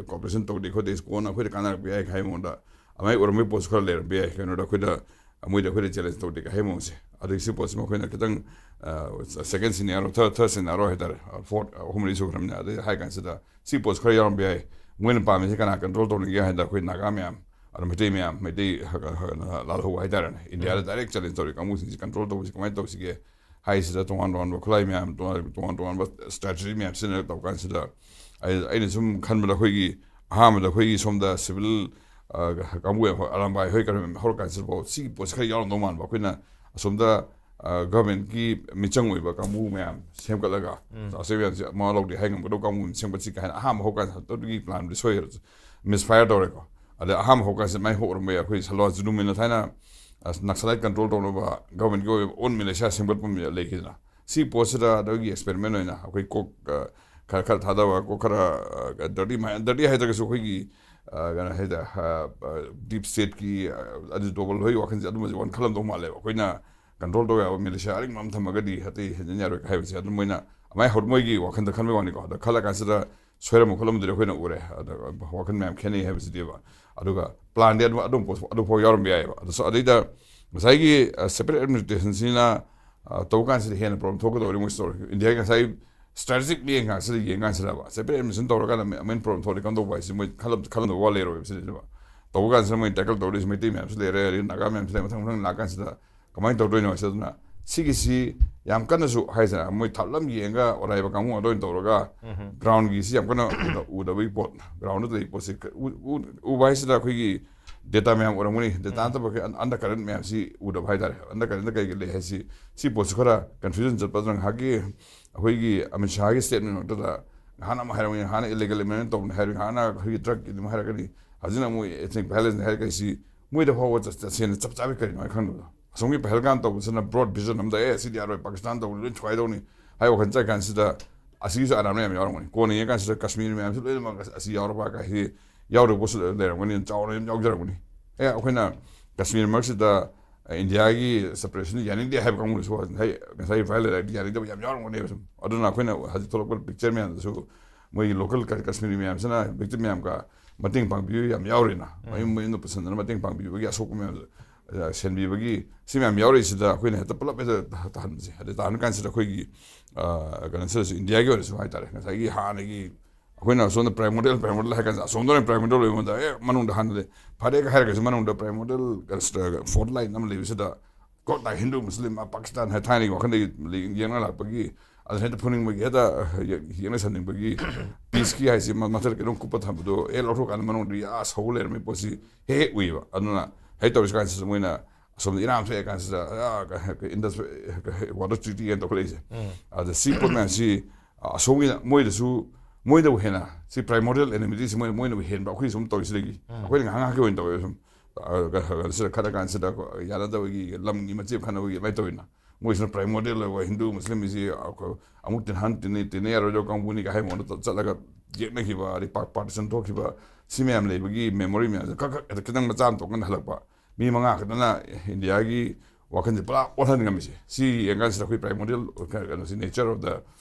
ꯀꯣꯑꯣꯄꯔꯦꯁꯟ ꯇꯧꯗꯦ ꯈꯣꯠꯇꯦ, ꯀꯣꯟꯅ ꯑꯩꯈꯣꯏꯗ ꯀꯥꯟꯅꯔꯛꯄ ꯌꯥꯏ ꯍꯥꯏꯕ ꯃꯑꯣꯡꯗ ꯑꯗꯨꯃꯥꯏꯅ ꯑꯣꯏꯔꯝꯕꯒꯤ ꯄꯣꯠꯁꯨ ꯈꯔ ꯂꯩꯔꯝꯕ ꯌꯥꯏ꯫ ꯀꯩꯅꯣꯗ ꯑꯩꯈꯣꯏꯗ ꯃꯣꯏꯗ ꯑꯩꯈꯣꯏꯗ ꯆꯦꯂꯦꯟꯖ ꯇꯧꯗꯦ ꯍꯥꯏꯕ ꯃꯑꯣꯡꯁꯦ꯫ ꯑꯗꯒꯤ ꯁꯤ ꯄꯣꯠꯁꯤꯃ ꯑꯩꯈꯣꯏꯅ ꯈꯤꯇꯪ ꯁꯦꯀꯦꯟ ꯁꯤꯅꯤꯌꯥꯔꯣ, ꯊꯔꯠ ꯊꯔꯠ ꯁꯤꯅꯤꯌꯥꯔꯣ ꯍꯥꯏꯇꯥꯔꯦ, ꯐꯣꯔꯠ ꯑꯍꯨꯝ ꯃꯔꯤ ꯁꯨꯈ꯭ꯔꯕꯅꯤꯅ꯫ ꯑꯗꯩ ꯍꯥꯏ ꯀꯥꯟꯁꯤꯗ ꯁꯤ ꯄꯣꯠꯁꯤ ꯈꯔ ꯌꯥꯎꯔꯝꯕ ꯌꯥꯏ꯫ ꯃꯣꯏꯅ ꯄꯥꯝꯃꯤꯁꯦ ꯀꯅꯥ ꯀꯟꯇ꯭ꯔꯣꯜ ꯇꯧꯅꯤꯡꯒꯦ ꯍꯥꯏꯗ ꯑꯩꯈꯣꯏ ꯅꯥꯒꯥ ꯃꯌꯥꯝ, ꯑꯗꯣ ꯃꯩꯇꯩ ꯃꯌꯥꯝ, ꯃꯩꯇꯩ ꯂꯥꯜꯍꯧꯕ ꯍꯥꯏꯇꯥꯔꯦꯅꯦ, ꯏꯟꯗꯤꯌꯥꯗ ꯗꯥꯏꯔꯦꯛ ꯆꯦꯂꯦꯟꯖ ꯇꯧꯔꯤ ꯀꯥꯡꯕꯨꯁꯤꯡꯁꯤ ꯀꯟꯇ꯭ꯔꯣꯜ ꯇꯧꯕꯁꯤ ꯀꯃꯥꯏꯅ ꯇꯧꯁꯤꯒꯦ ꯍꯥꯏꯁꯤꯗ ꯇꯣꯉꯥꯟ ꯇꯣꯉꯥꯟꯕ ꯈꯨꯠꯂꯥꯏ ꯃꯌꯥꯝ, ꯇꯣꯉꯥꯟ ꯇꯣꯉꯥꯟ ꯇꯣꯉꯥꯟꯕ ꯁ꯭ꯇ꯭ꯔꯦꯇꯦꯖꯤ ꯃꯌꯥꯝ ꯁꯤꯖꯤꯟꯅꯔꯒ ꯇꯧꯕ ꯀꯥꯟꯁꯤꯗ ꯑꯩ ꯑꯩꯅ ꯁꯨꯝ ꯈꯟꯕꯗ ꯑꯩꯈꯣꯏꯒꯤ ꯑꯍꯥꯟꯕꯗ ꯑꯩꯈꯣꯏꯒꯤ ꯁꯣꯝꯗ ꯁꯤꯚꯤꯜ ꯀꯥꯡꯕꯨ ꯑꯔꯥꯝꯕꯥꯏ ꯍꯣꯏ ꯀꯩꯅꯣ ꯍꯧꯔꯀꯥꯟꯁꯤꯗꯐꯥꯎ ꯁꯤꯒꯤ ꯄꯣꯠꯁꯤ ꯈꯔ ꯌꯥꯎꯔꯝꯗꯧ ꯃꯥꯟꯕ꯫ ꯑꯩꯈꯣꯏꯅ ꯑꯁꯣꯝꯗ ꯒꯚꯔꯟꯃꯦꯟꯠꯀꯤ ꯃꯤꯆꯪ ꯑꯣꯏꯕ ꯀꯥꯡꯕꯨ ꯃꯌꯥꯝ ꯁꯦꯝꯒꯠꯂꯒ ꯆꯥꯎꯁꯦ ꯃꯌꯥꯝꯁꯦ ꯃꯋꯥ ꯂꯧꯗꯦ ꯍꯥꯏ ꯉꯝꯒꯗꯧꯕ ꯀꯥꯡꯕꯨ ꯑꯃ ꯁꯦꯝꯒꯠꯁꯤ ꯀꯥꯏꯅ ꯑꯍꯥꯟꯕ ꯍꯧꯔꯀꯥꯟꯁꯤꯗ ꯑꯗꯨꯒꯤ ꯄ꯭ꯂꯥꯟꯗꯨ ꯁꯣꯏ, ꯃꯤꯁꯐꯥꯏꯌꯔ ꯇꯧꯔꯦꯀꯣ꯫ ꯑꯗꯩ ꯑꯍꯥꯟꯕ ꯍꯧꯔꯀꯥꯟꯁꯤꯗ ꯃꯥꯏ ꯍꯧꯔꯝꯕ ꯌꯥꯏ꯫ ꯑꯩꯈꯣꯏ ꯁꯜꯋꯥ ꯖꯨꯂꯨꯝꯅ ꯊꯥꯏꯅ ꯅꯛꯁꯂꯥꯏꯠ ꯀꯟꯇ꯭ꯔꯣꯜ ꯇꯧꯅꯕ ꯒꯚꯔꯟꯃꯦꯟꯠꯀꯤ ꯑꯣꯏꯕ ꯑꯣꯟ ꯃꯤꯂꯤꯁꯤꯌꯥ ꯁꯦꯝꯒꯠꯄ ꯑꯃ ꯂꯩꯈꯤꯗꯅ, ꯁꯤ ꯄꯣꯠꯁꯤꯗ ꯑꯗꯨꯒꯤ ꯑꯦꯛꯁꯄꯦꯔꯤꯃꯦꯟ ꯑꯣꯏꯅ ꯑꯩꯈꯣꯏ ꯀꯣꯛ ꯈꯔ ꯈꯔ ꯊꯥꯗꯕ, ꯀꯣꯛ ꯈꯔ ꯗꯔꯇꯤ ꯃꯥꯏꯟ, ꯗꯔꯇꯤ ꯍꯥꯏꯗ꯭ꯔꯒꯁꯨ ꯑꯩꯈꯣꯏꯒꯤ ꯀꯩꯅꯣ ꯍꯥꯏꯇꯥꯔꯦ, ꯗꯤꯞ ꯁ꯭ꯇꯦꯠꯀꯤ ꯑꯗꯨ ꯇꯣꯕꯜ ꯍꯣꯏ ꯋꯥꯈꯜꯁꯦ ꯑꯗꯨꯝꯕꯁꯦ ꯋꯥꯈꯜ ꯑꯃ ꯇꯧ ꯃꯥꯜꯂꯦꯕ꯫ ꯑꯩꯈꯣꯏꯅ ꯀꯟꯇ꯭ꯔꯣꯜ ꯇꯧ ꯌꯥꯕ ꯃꯤꯂꯤꯁꯤꯌꯥ ꯑꯔꯤꯡꯕ ꯑꯃ ꯊꯝꯃꯒꯗꯤ ꯑꯇꯩ ꯍꯦꯟꯖꯤꯟ ꯌꯥꯔꯣꯏ ꯍꯥꯏꯕꯁꯦ ꯑꯗꯨꯝ ꯃꯣꯏꯅ ꯑꯗꯨꯃꯥꯏꯅ ꯍꯧ-, ꯃꯣꯏꯒꯤ ꯋꯥꯈꯜꯗ ꯈꯟꯕꯒꯤ ꯋꯥꯅꯤꯀꯣ꯫ ꯑꯗ ꯈꯜꯂ ꯀꯥꯟꯁꯤꯗ ꯁꯣꯏꯔꯝꯕ ꯈꯣꯠꯂꯝꯕꯗꯨꯗꯤ ꯑꯩꯈꯣꯏꯅ ꯎꯔꯦ꯫ ꯑꯗ ꯋꯥꯈꯜ ꯃꯌꯥꯝ ꯈꯦꯠꯅꯩ ꯍꯥꯏꯕꯁꯤꯗꯤꯕ꯫ ꯑꯗꯨꯒ ꯄ꯭ꯂꯥꯟꯗꯤ ꯑꯗꯨꯝ ꯑꯗꯨꯝ ꯄꯣꯠ-, ꯑꯗꯨꯐꯥꯎ ꯌꯥꯎꯔꯝꯕ ꯌꯥꯏꯑꯕ꯫ ꯑꯗꯨꯁꯨ ꯑꯗꯩꯗ ꯉꯁꯥꯏꯒꯤ ꯁꯦꯄꯔꯦꯠ ꯑꯦꯗꯃꯤꯅꯤꯁꯇ꯭ꯔꯦꯁꯟꯁꯤꯅ ꯇꯧꯕ ꯀꯥꯟꯁꯤꯗ ꯍꯦꯟꯅ ꯄ꯭ꯔꯣꯕ꯭ꯂꯦꯝ ꯊꯣꯛꯀꯗꯧꯔꯤ ꯃꯣꯏꯁꯨ ꯇꯧꯔꯤ꯫ ꯏꯟꯗꯤꯌꯥꯒꯤ ꯉꯁꯥꯏ ꯁ꯭ꯇ꯭ꯔꯦꯇꯦꯖꯤꯛ ꯃꯤꯠꯌꯦꯡ ꯉꯥꯛꯁꯤꯗ ꯌꯦꯡ ꯀꯥꯟꯁꯤꯗꯕ ꯁꯦꯄꯔꯦꯠ ꯑꯦꯗꯃꯤꯅꯤꯁꯇ꯭ꯔꯦꯁꯟ ꯇꯧꯔꯀꯥꯟꯗ ꯃꯦꯟ ꯄ꯭ꯔꯣꯕ꯭ꯂꯦꯝ ꯊꯣꯛꯂꯛꯏ ꯀꯝꯗꯧꯕ ꯍꯥꯏꯁꯤ ꯃꯣꯏ ꯈꯜꯂꯝ-, ꯈꯜꯂꯝꯗꯕ ꯋꯥ ꯂꯩꯔꯣꯏꯕ ꯁꯤꯗ꯫ ꯇꯧꯕ ꯀꯥꯟꯁꯤꯗ ꯃꯣꯏ ꯇꯦꯀꯜ ꯇꯧꯗꯣꯏꯁꯤ ꯃꯩꯇꯩ ꯃꯌꯥꯝꯁꯨ ꯂꯩꯔꯦ, ꯑꯗꯩ ꯅꯥꯒꯥ ꯃꯌꯥꯝꯁꯨ ꯂꯩꯔꯦ, ꯃꯊꯪ ꯃꯊꯪ ꯂꯥꯛ ꯀꯥꯟꯁꯤꯗ ꯀꯃꯥꯏꯅ ꯇꯧꯗꯣꯏꯅꯣ ꯍꯥꯏꯁꯦ꯫ ꯑꯗꯨꯅ ꯁꯤꯒꯤꯁꯤ ꯌꯥꯝ ꯀꯟꯅꯁꯨ ꯍꯥꯏꯁꯤꯔ, ꯃꯣꯏ ꯊꯥꯞꯂꯝ ꯌꯦꯡꯉꯒ ꯑꯣꯔꯥꯏꯕ ꯀꯥꯡꯕꯨ ꯉꯥꯛꯇ ꯑꯣꯏꯅ ꯇꯧꯔꯒ, ꯒ꯭ꯔꯥꯎꯟꯒꯤꯁꯤ ꯌꯥꯝ ꯀꯟꯅ ꯎꯗ-, ꯎꯗꯕꯒꯤ ꯄꯣꯠ, ꯒ꯭ꯔꯥꯎꯟꯗ ꯂꯩꯕ ꯄꯣꯠꯁꯤ ꯎ-, ꯎ-, ꯎꯕ ꯍꯥꯏꯁꯤꯗ ꯑꯩꯈꯣꯏꯒꯤ ꯗꯦꯇꯥ ꯃꯌꯥꯝ ꯎꯔꯝꯒꯅꯤ꯫ ꯗꯦꯇꯥ ꯅꯠꯇꯕ ꯑꯩꯈꯣꯏ ꯑꯟ-, ꯑꯟꯗꯔ ꯀꯔꯦꯟ ꯃꯌꯥꯝꯁꯤ ꯎꯗꯕ ꯍꯥꯏꯇꯥꯔꯦ꯫ ꯑꯟꯗꯔ ꯀꯔꯦꯟꯗ ꯀꯩ ꯀꯩ ꯂꯩ ꯍꯥꯏꯁꯤ, ꯁꯤ ꯄꯣꯠꯁꯤ ꯈꯔ ꯀꯟꯐ꯭ꯌꯨꯖꯟ ꯆꯠꯄ ꯑꯗꯨꯅ ꯉꯥꯏꯍꯥꯛꯀꯤ ꯑꯩꯈꯣꯏꯒꯤ ꯑꯃꯤꯠ ꯁꯥꯍꯒꯤ ꯁ꯭ꯇꯦꯠꯃꯦꯟ ꯃꯛꯇꯗ ꯉꯥꯏꯍꯥꯛꯅ ꯑꯃ ꯍꯥꯏꯔꯝꯒꯅꯤ, ꯉꯥꯏꯍꯥꯛꯅ ꯏꯂꯤꯒꯦꯜ ꯏꯃꯤꯒ꯭ꯔꯦꯟ ꯇꯧꯕꯅꯤ ꯍꯥꯏꯔꯒꯅꯤ, ꯉꯥꯏꯍꯥꯛꯅ ꯑꯩꯈꯣꯏꯒꯤ ꯗ꯭ꯔꯒꯀꯤ ꯑꯗꯨꯝ ꯍꯥꯏꯔꯛꯀꯅꯤ, ꯍꯧꯖꯤꯛꯅ ꯑꯃꯨꯛ ethnic violence ꯍꯥꯏꯔꯛꯀꯅꯤ꯫ ꯁꯤ ꯃꯣꯏꯗ ꯐꯥꯎꯕ ꯇ-, ꯇꯁꯦꯡꯅ ꯆꯞ ꯆꯥꯕꯤ ꯀꯔꯤꯅꯣ ꯍꯥꯏ ꯈꯪꯗꯕꯗꯣ꯫ ꯑꯁꯣꯝꯒꯤ ꯄꯍꯜꯒꯥꯝ ꯇꯧꯕꯁꯤꯅ ꯕ꯭ꯔꯣꯗ ꯚꯤꯖꯟ ꯑꯃꯗ, "ꯑꯦ, ꯁꯤꯗꯤ ꯌꯥꯔꯣꯏ, ꯄꯥꯀꯤꯁꯇꯥꯟ ꯇꯧꯕꯅꯤ, ꯂꯣꯏ ꯊꯨꯒꯥꯏꯗꯧꯅꯤ" ꯍꯥꯏ ꯋꯥꯈꯜ ꯆꯠ ꯀꯥꯟꯁꯤꯗ ꯑꯁꯤꯒꯤꯁꯨ ꯑꯔꯥꯟꯕ ꯌꯥꯝ ꯌꯥꯎꯔꯝꯒꯅꯤ꯫ ꯀꯣꯟꯅ ꯌꯦꯡꯉꯀꯥꯟꯁꯤꯗ ꯀꯥꯁꯃꯤꯔ ꯃꯌꯥꯝꯁꯤ ꯂꯣꯏꯅꯃꯛ ꯑꯁꯤ ꯌꯥꯎꯔꯕ ꯀꯥꯏꯁꯤ ꯌꯥꯎꯗꯕ ꯄꯣꯠꯁꯨ ꯂꯩꯔꯝꯒꯅꯤ, ꯆꯥꯎꯅ ꯑꯗꯨꯝ ꯌꯥꯎꯖꯔꯝꯒꯅꯤ꯫ ꯑꯦ, ꯑꯩꯈꯣꯏꯅ ꯀꯥꯁꯃꯤꯔ ꯃꯔꯛꯁꯤꯗ ꯏꯟꯗꯤꯌꯥꯒꯤ separation ꯌꯥꯅꯤꯡꯗꯦ ꯍꯥꯏꯕ ꯀꯥꯡꯕꯨꯅꯁꯨ ꯉꯁꯥꯏ, ꯉꯁꯥꯏ violate ꯍꯥꯏꯗꯤ ꯌꯥꯅꯤꯡꯗꯕ ꯌꯥꯝ ꯌꯥꯎꯔꯝꯒꯅꯦꯕ ꯁꯨꯝ꯫ ꯑꯗꯨꯅ ꯑꯩꯈꯣꯏꯅ ꯍꯧꯖꯤꯛ ꯊꯣꯛꯂꯛꯄ ꯄꯤꯛꯆꯔ ꯃꯌꯥꯝꯗꯁꯨ ꯃꯣꯏꯒꯤ ꯂꯣꯀꯦꯜ ꯀ-, ꯀꯥꯁꯃꯤꯔꯤ ꯃꯌꯥꯝꯁꯤꯅ victim ꯃꯌꯥꯝꯒ ꯃꯇꯦꯡ ꯄꯥꯡꯕꯤꯕ ꯌꯥꯝ ꯌꯥꯎꯔꯤꯅ, ꯃꯌꯨꯝ ꯃꯌꯨꯝꯗ ꯄꯨꯁꯤꯟꯗꯅ ꯃꯇꯦꯡ ꯄꯥꯡꯕꯤꯕꯒꯤ, ꯑꯁꯣꯛꯄ ꯃꯌꯥꯝꯗꯣ, ꯑ, ꯁꯦꯟꯕꯤꯕꯒꯤ, ꯁꯤ ꯃꯌꯥꯝ ꯌꯥꯎꯔꯛꯏꯁꯤꯗ ꯑꯩꯈꯣꯏꯅ ꯍꯦꯛꯇ ꯄꯨꯂꯞ ꯍꯦꯛꯇ ꯇꯥꯍꯟꯕꯁꯦ꯫ ꯑꯗꯩ ꯇꯥꯍꯟ ꯀꯥꯟꯁꯤꯗ ꯑꯩꯈꯣꯏꯒꯤ, ꯑ, ꯀꯩꯅꯣ ꯁꯤꯗꯁꯨ, ꯏꯟꯗꯤꯌꯥꯒꯤ ꯑꯣꯏꯔꯁꯨ ꯍꯥꯏꯇꯥꯔꯦ, ꯉꯁꯥꯏꯒꯤ ꯍꯥꯟꯅꯒꯤ ꯑꯩꯈꯣꯏꯅ ꯑꯁꯣꯝꯗ primordial, primordial ꯍꯥꯏ ꯀꯥꯟꯗ ꯑꯁꯣꯝꯗ ꯑꯣꯏꯅ primordial ꯑꯣꯏꯕ ꯃꯇꯝꯗ, ꯑꯦ, ꯃꯅꯨꯡꯗ ꯍꯥꯟꯅ ꯂꯩ꯫ ꯐꯔꯦꯒ ꯍꯥꯏꯔꯒꯁꯨ ꯃꯅꯨꯡꯗ primordial, ꯑ, front line ꯑꯃ ꯂꯩꯕꯁꯤꯗ ꯀꯣꯠ ꯇꯥꯏ ꯍꯤꯟꯗꯨ, ꯃꯨꯁꯂꯤꯝ, ꯑ, ꯄꯥꯀꯤꯁꯇꯥꯟ ꯍꯥꯏ ꯊꯥꯏꯅꯒꯤ ꯋꯥꯈꯜꯗꯒꯤ ꯂꯩ-, ꯌꯦꯡꯅ ꯂꯥꯛꯄꯒꯤ, ꯑꯗꯨ ꯍꯦꯛꯇ ꯐꯨꯅꯤꯡꯕꯒꯤ, ꯍꯦꯛꯇ, ꯑ, ꯌꯦ-, ꯌꯦꯡꯅ ꯁꯟꯅꯤꯡꯕꯒꯤ peaceꯀꯤ ꯍꯥꯏꯁꯤ ꯃ-, ꯃꯊꯛꯇ ꯀꯩꯅꯣꯝ ꯀꯨꯞꯄ ꯊꯝꯕꯗꯣ ꯍꯦꯛ ꯂꯧꯊꯣꯛꯀꯥꯟꯗ ꯃꯅꯨꯡꯗ ꯌꯥ ꯁꯧ ꯂꯩꯔꯝꯃꯤ ꯄꯣꯠꯁꯤ ꯍꯦꯛ ꯍꯦꯛ ꯎꯏꯕ꯫ ꯑꯗꯨꯅ ꯍꯦꯛ ꯇꯧꯔꯤꯁꯤ ꯀꯥꯟꯁꯤꯗ ꯃꯣꯏꯅ ꯑꯁꯣꯝꯗ ꯏꯔꯥꯡ ꯊꯣꯛꯑꯦ ꯀꯥꯟꯁꯤꯗ, ꯑ, ꯀ-, ꯀ-, Indus Water Treaty ꯀꯥꯏꯅ ꯇꯧꯈꯠꯂꯛꯏꯁꯦ꯫ ꯑꯗ ꯁꯤ ꯄꯣꯠ ꯃꯌꯥꯝꯁꯤ, ꯑ, ꯑꯁꯣꯝꯒꯤ ꯃꯣꯏꯗꯁꯨ, ꯃꯣꯏꯅꯕꯨ ꯍꯦꯟꯅ ꯁꯤ primordial animosityꯁꯤ ꯃꯣꯏ-, ꯃꯣꯏꯅꯕꯨ ꯍꯦꯟꯕ ꯑꯩꯈꯣꯏ ꯁꯨꯝ ꯇꯧꯔꯤꯁꯤꯗꯒꯤ꯫ ꯑꯩꯈꯣꯏꯅ ꯉꯥꯏꯍꯥꯛ ꯉꯥꯏꯍꯥꯛꯀꯤ ꯑꯣꯏꯅ ꯇꯧꯋꯦꯕ ꯁꯨꯝ꯫ ꯑ, ꯀ-, ꯀ-, ꯁꯤꯗ ꯈꯠꯅ ꯀꯥꯟꯁꯤꯗ ꯌꯥꯅꯗꯕꯒꯤ ꯂꯝꯒꯤ ꯃꯆꯦ ꯈꯠꯅꯕꯒꯤ ꯑꯗꯨꯃꯥꯏꯅ ꯇꯧꯋꯤꯅ꯫ ꯃꯣꯏꯁꯤꯅ primordial ꯑꯣꯏꯕ ꯍꯤꯟꯗꯨ ꯃꯨꯁꯂꯤꯝ ꯃꯤꯁꯤ ꯑꯃꯨꯛ ꯇꯤꯟꯍꯟ-, ꯇꯤꯟꯅ-, ꯇꯤꯟꯅ ꯌꯥꯔꯣꯏꯗꯕ ꯀꯥꯡꯕꯨꯅꯤ ꯀꯥꯏ ꯍꯥꯏꯕ ꯃꯑꯣꯡꯗ ꯆꯠꯂꯒ ꯌꯦꯛꯅꯈꯤꯕ, ꯑꯗꯩ ꯄꯥ-, partition ꯊꯣꯛꯈꯤꯕ, ꯁꯤ ꯃꯌꯥꯝ ꯂꯩꯕꯒꯤ memory ꯃꯌꯥꯝꯁꯦ ꯈꯛ ꯈꯛ ꯍꯦꯛꯇ ꯈꯤꯇꯪ ꯃꯆꯥ ꯑꯃ ꯊꯣꯛꯀꯥꯟꯗ ꯍꯜꯂꯛꯄ꯫ ꯃꯤ ꯃꯉꯥ ꯈꯛꯇꯅ ꯏꯟꯗꯤꯌꯥꯒꯤ ꯋꯥꯈꯜꯁꯦ ꯄꯨꯔꯥ ꯑꯣꯜꯍꯟ ꯉꯝꯃꯤꯁꯦ꯫ ꯁꯤ ꯌꯦꯡꯀꯥꯟꯁꯤꯗ ꯑꯩꯈꯣꯏ primordial ꯀꯩꯅꯣꯁꯤ, nature of the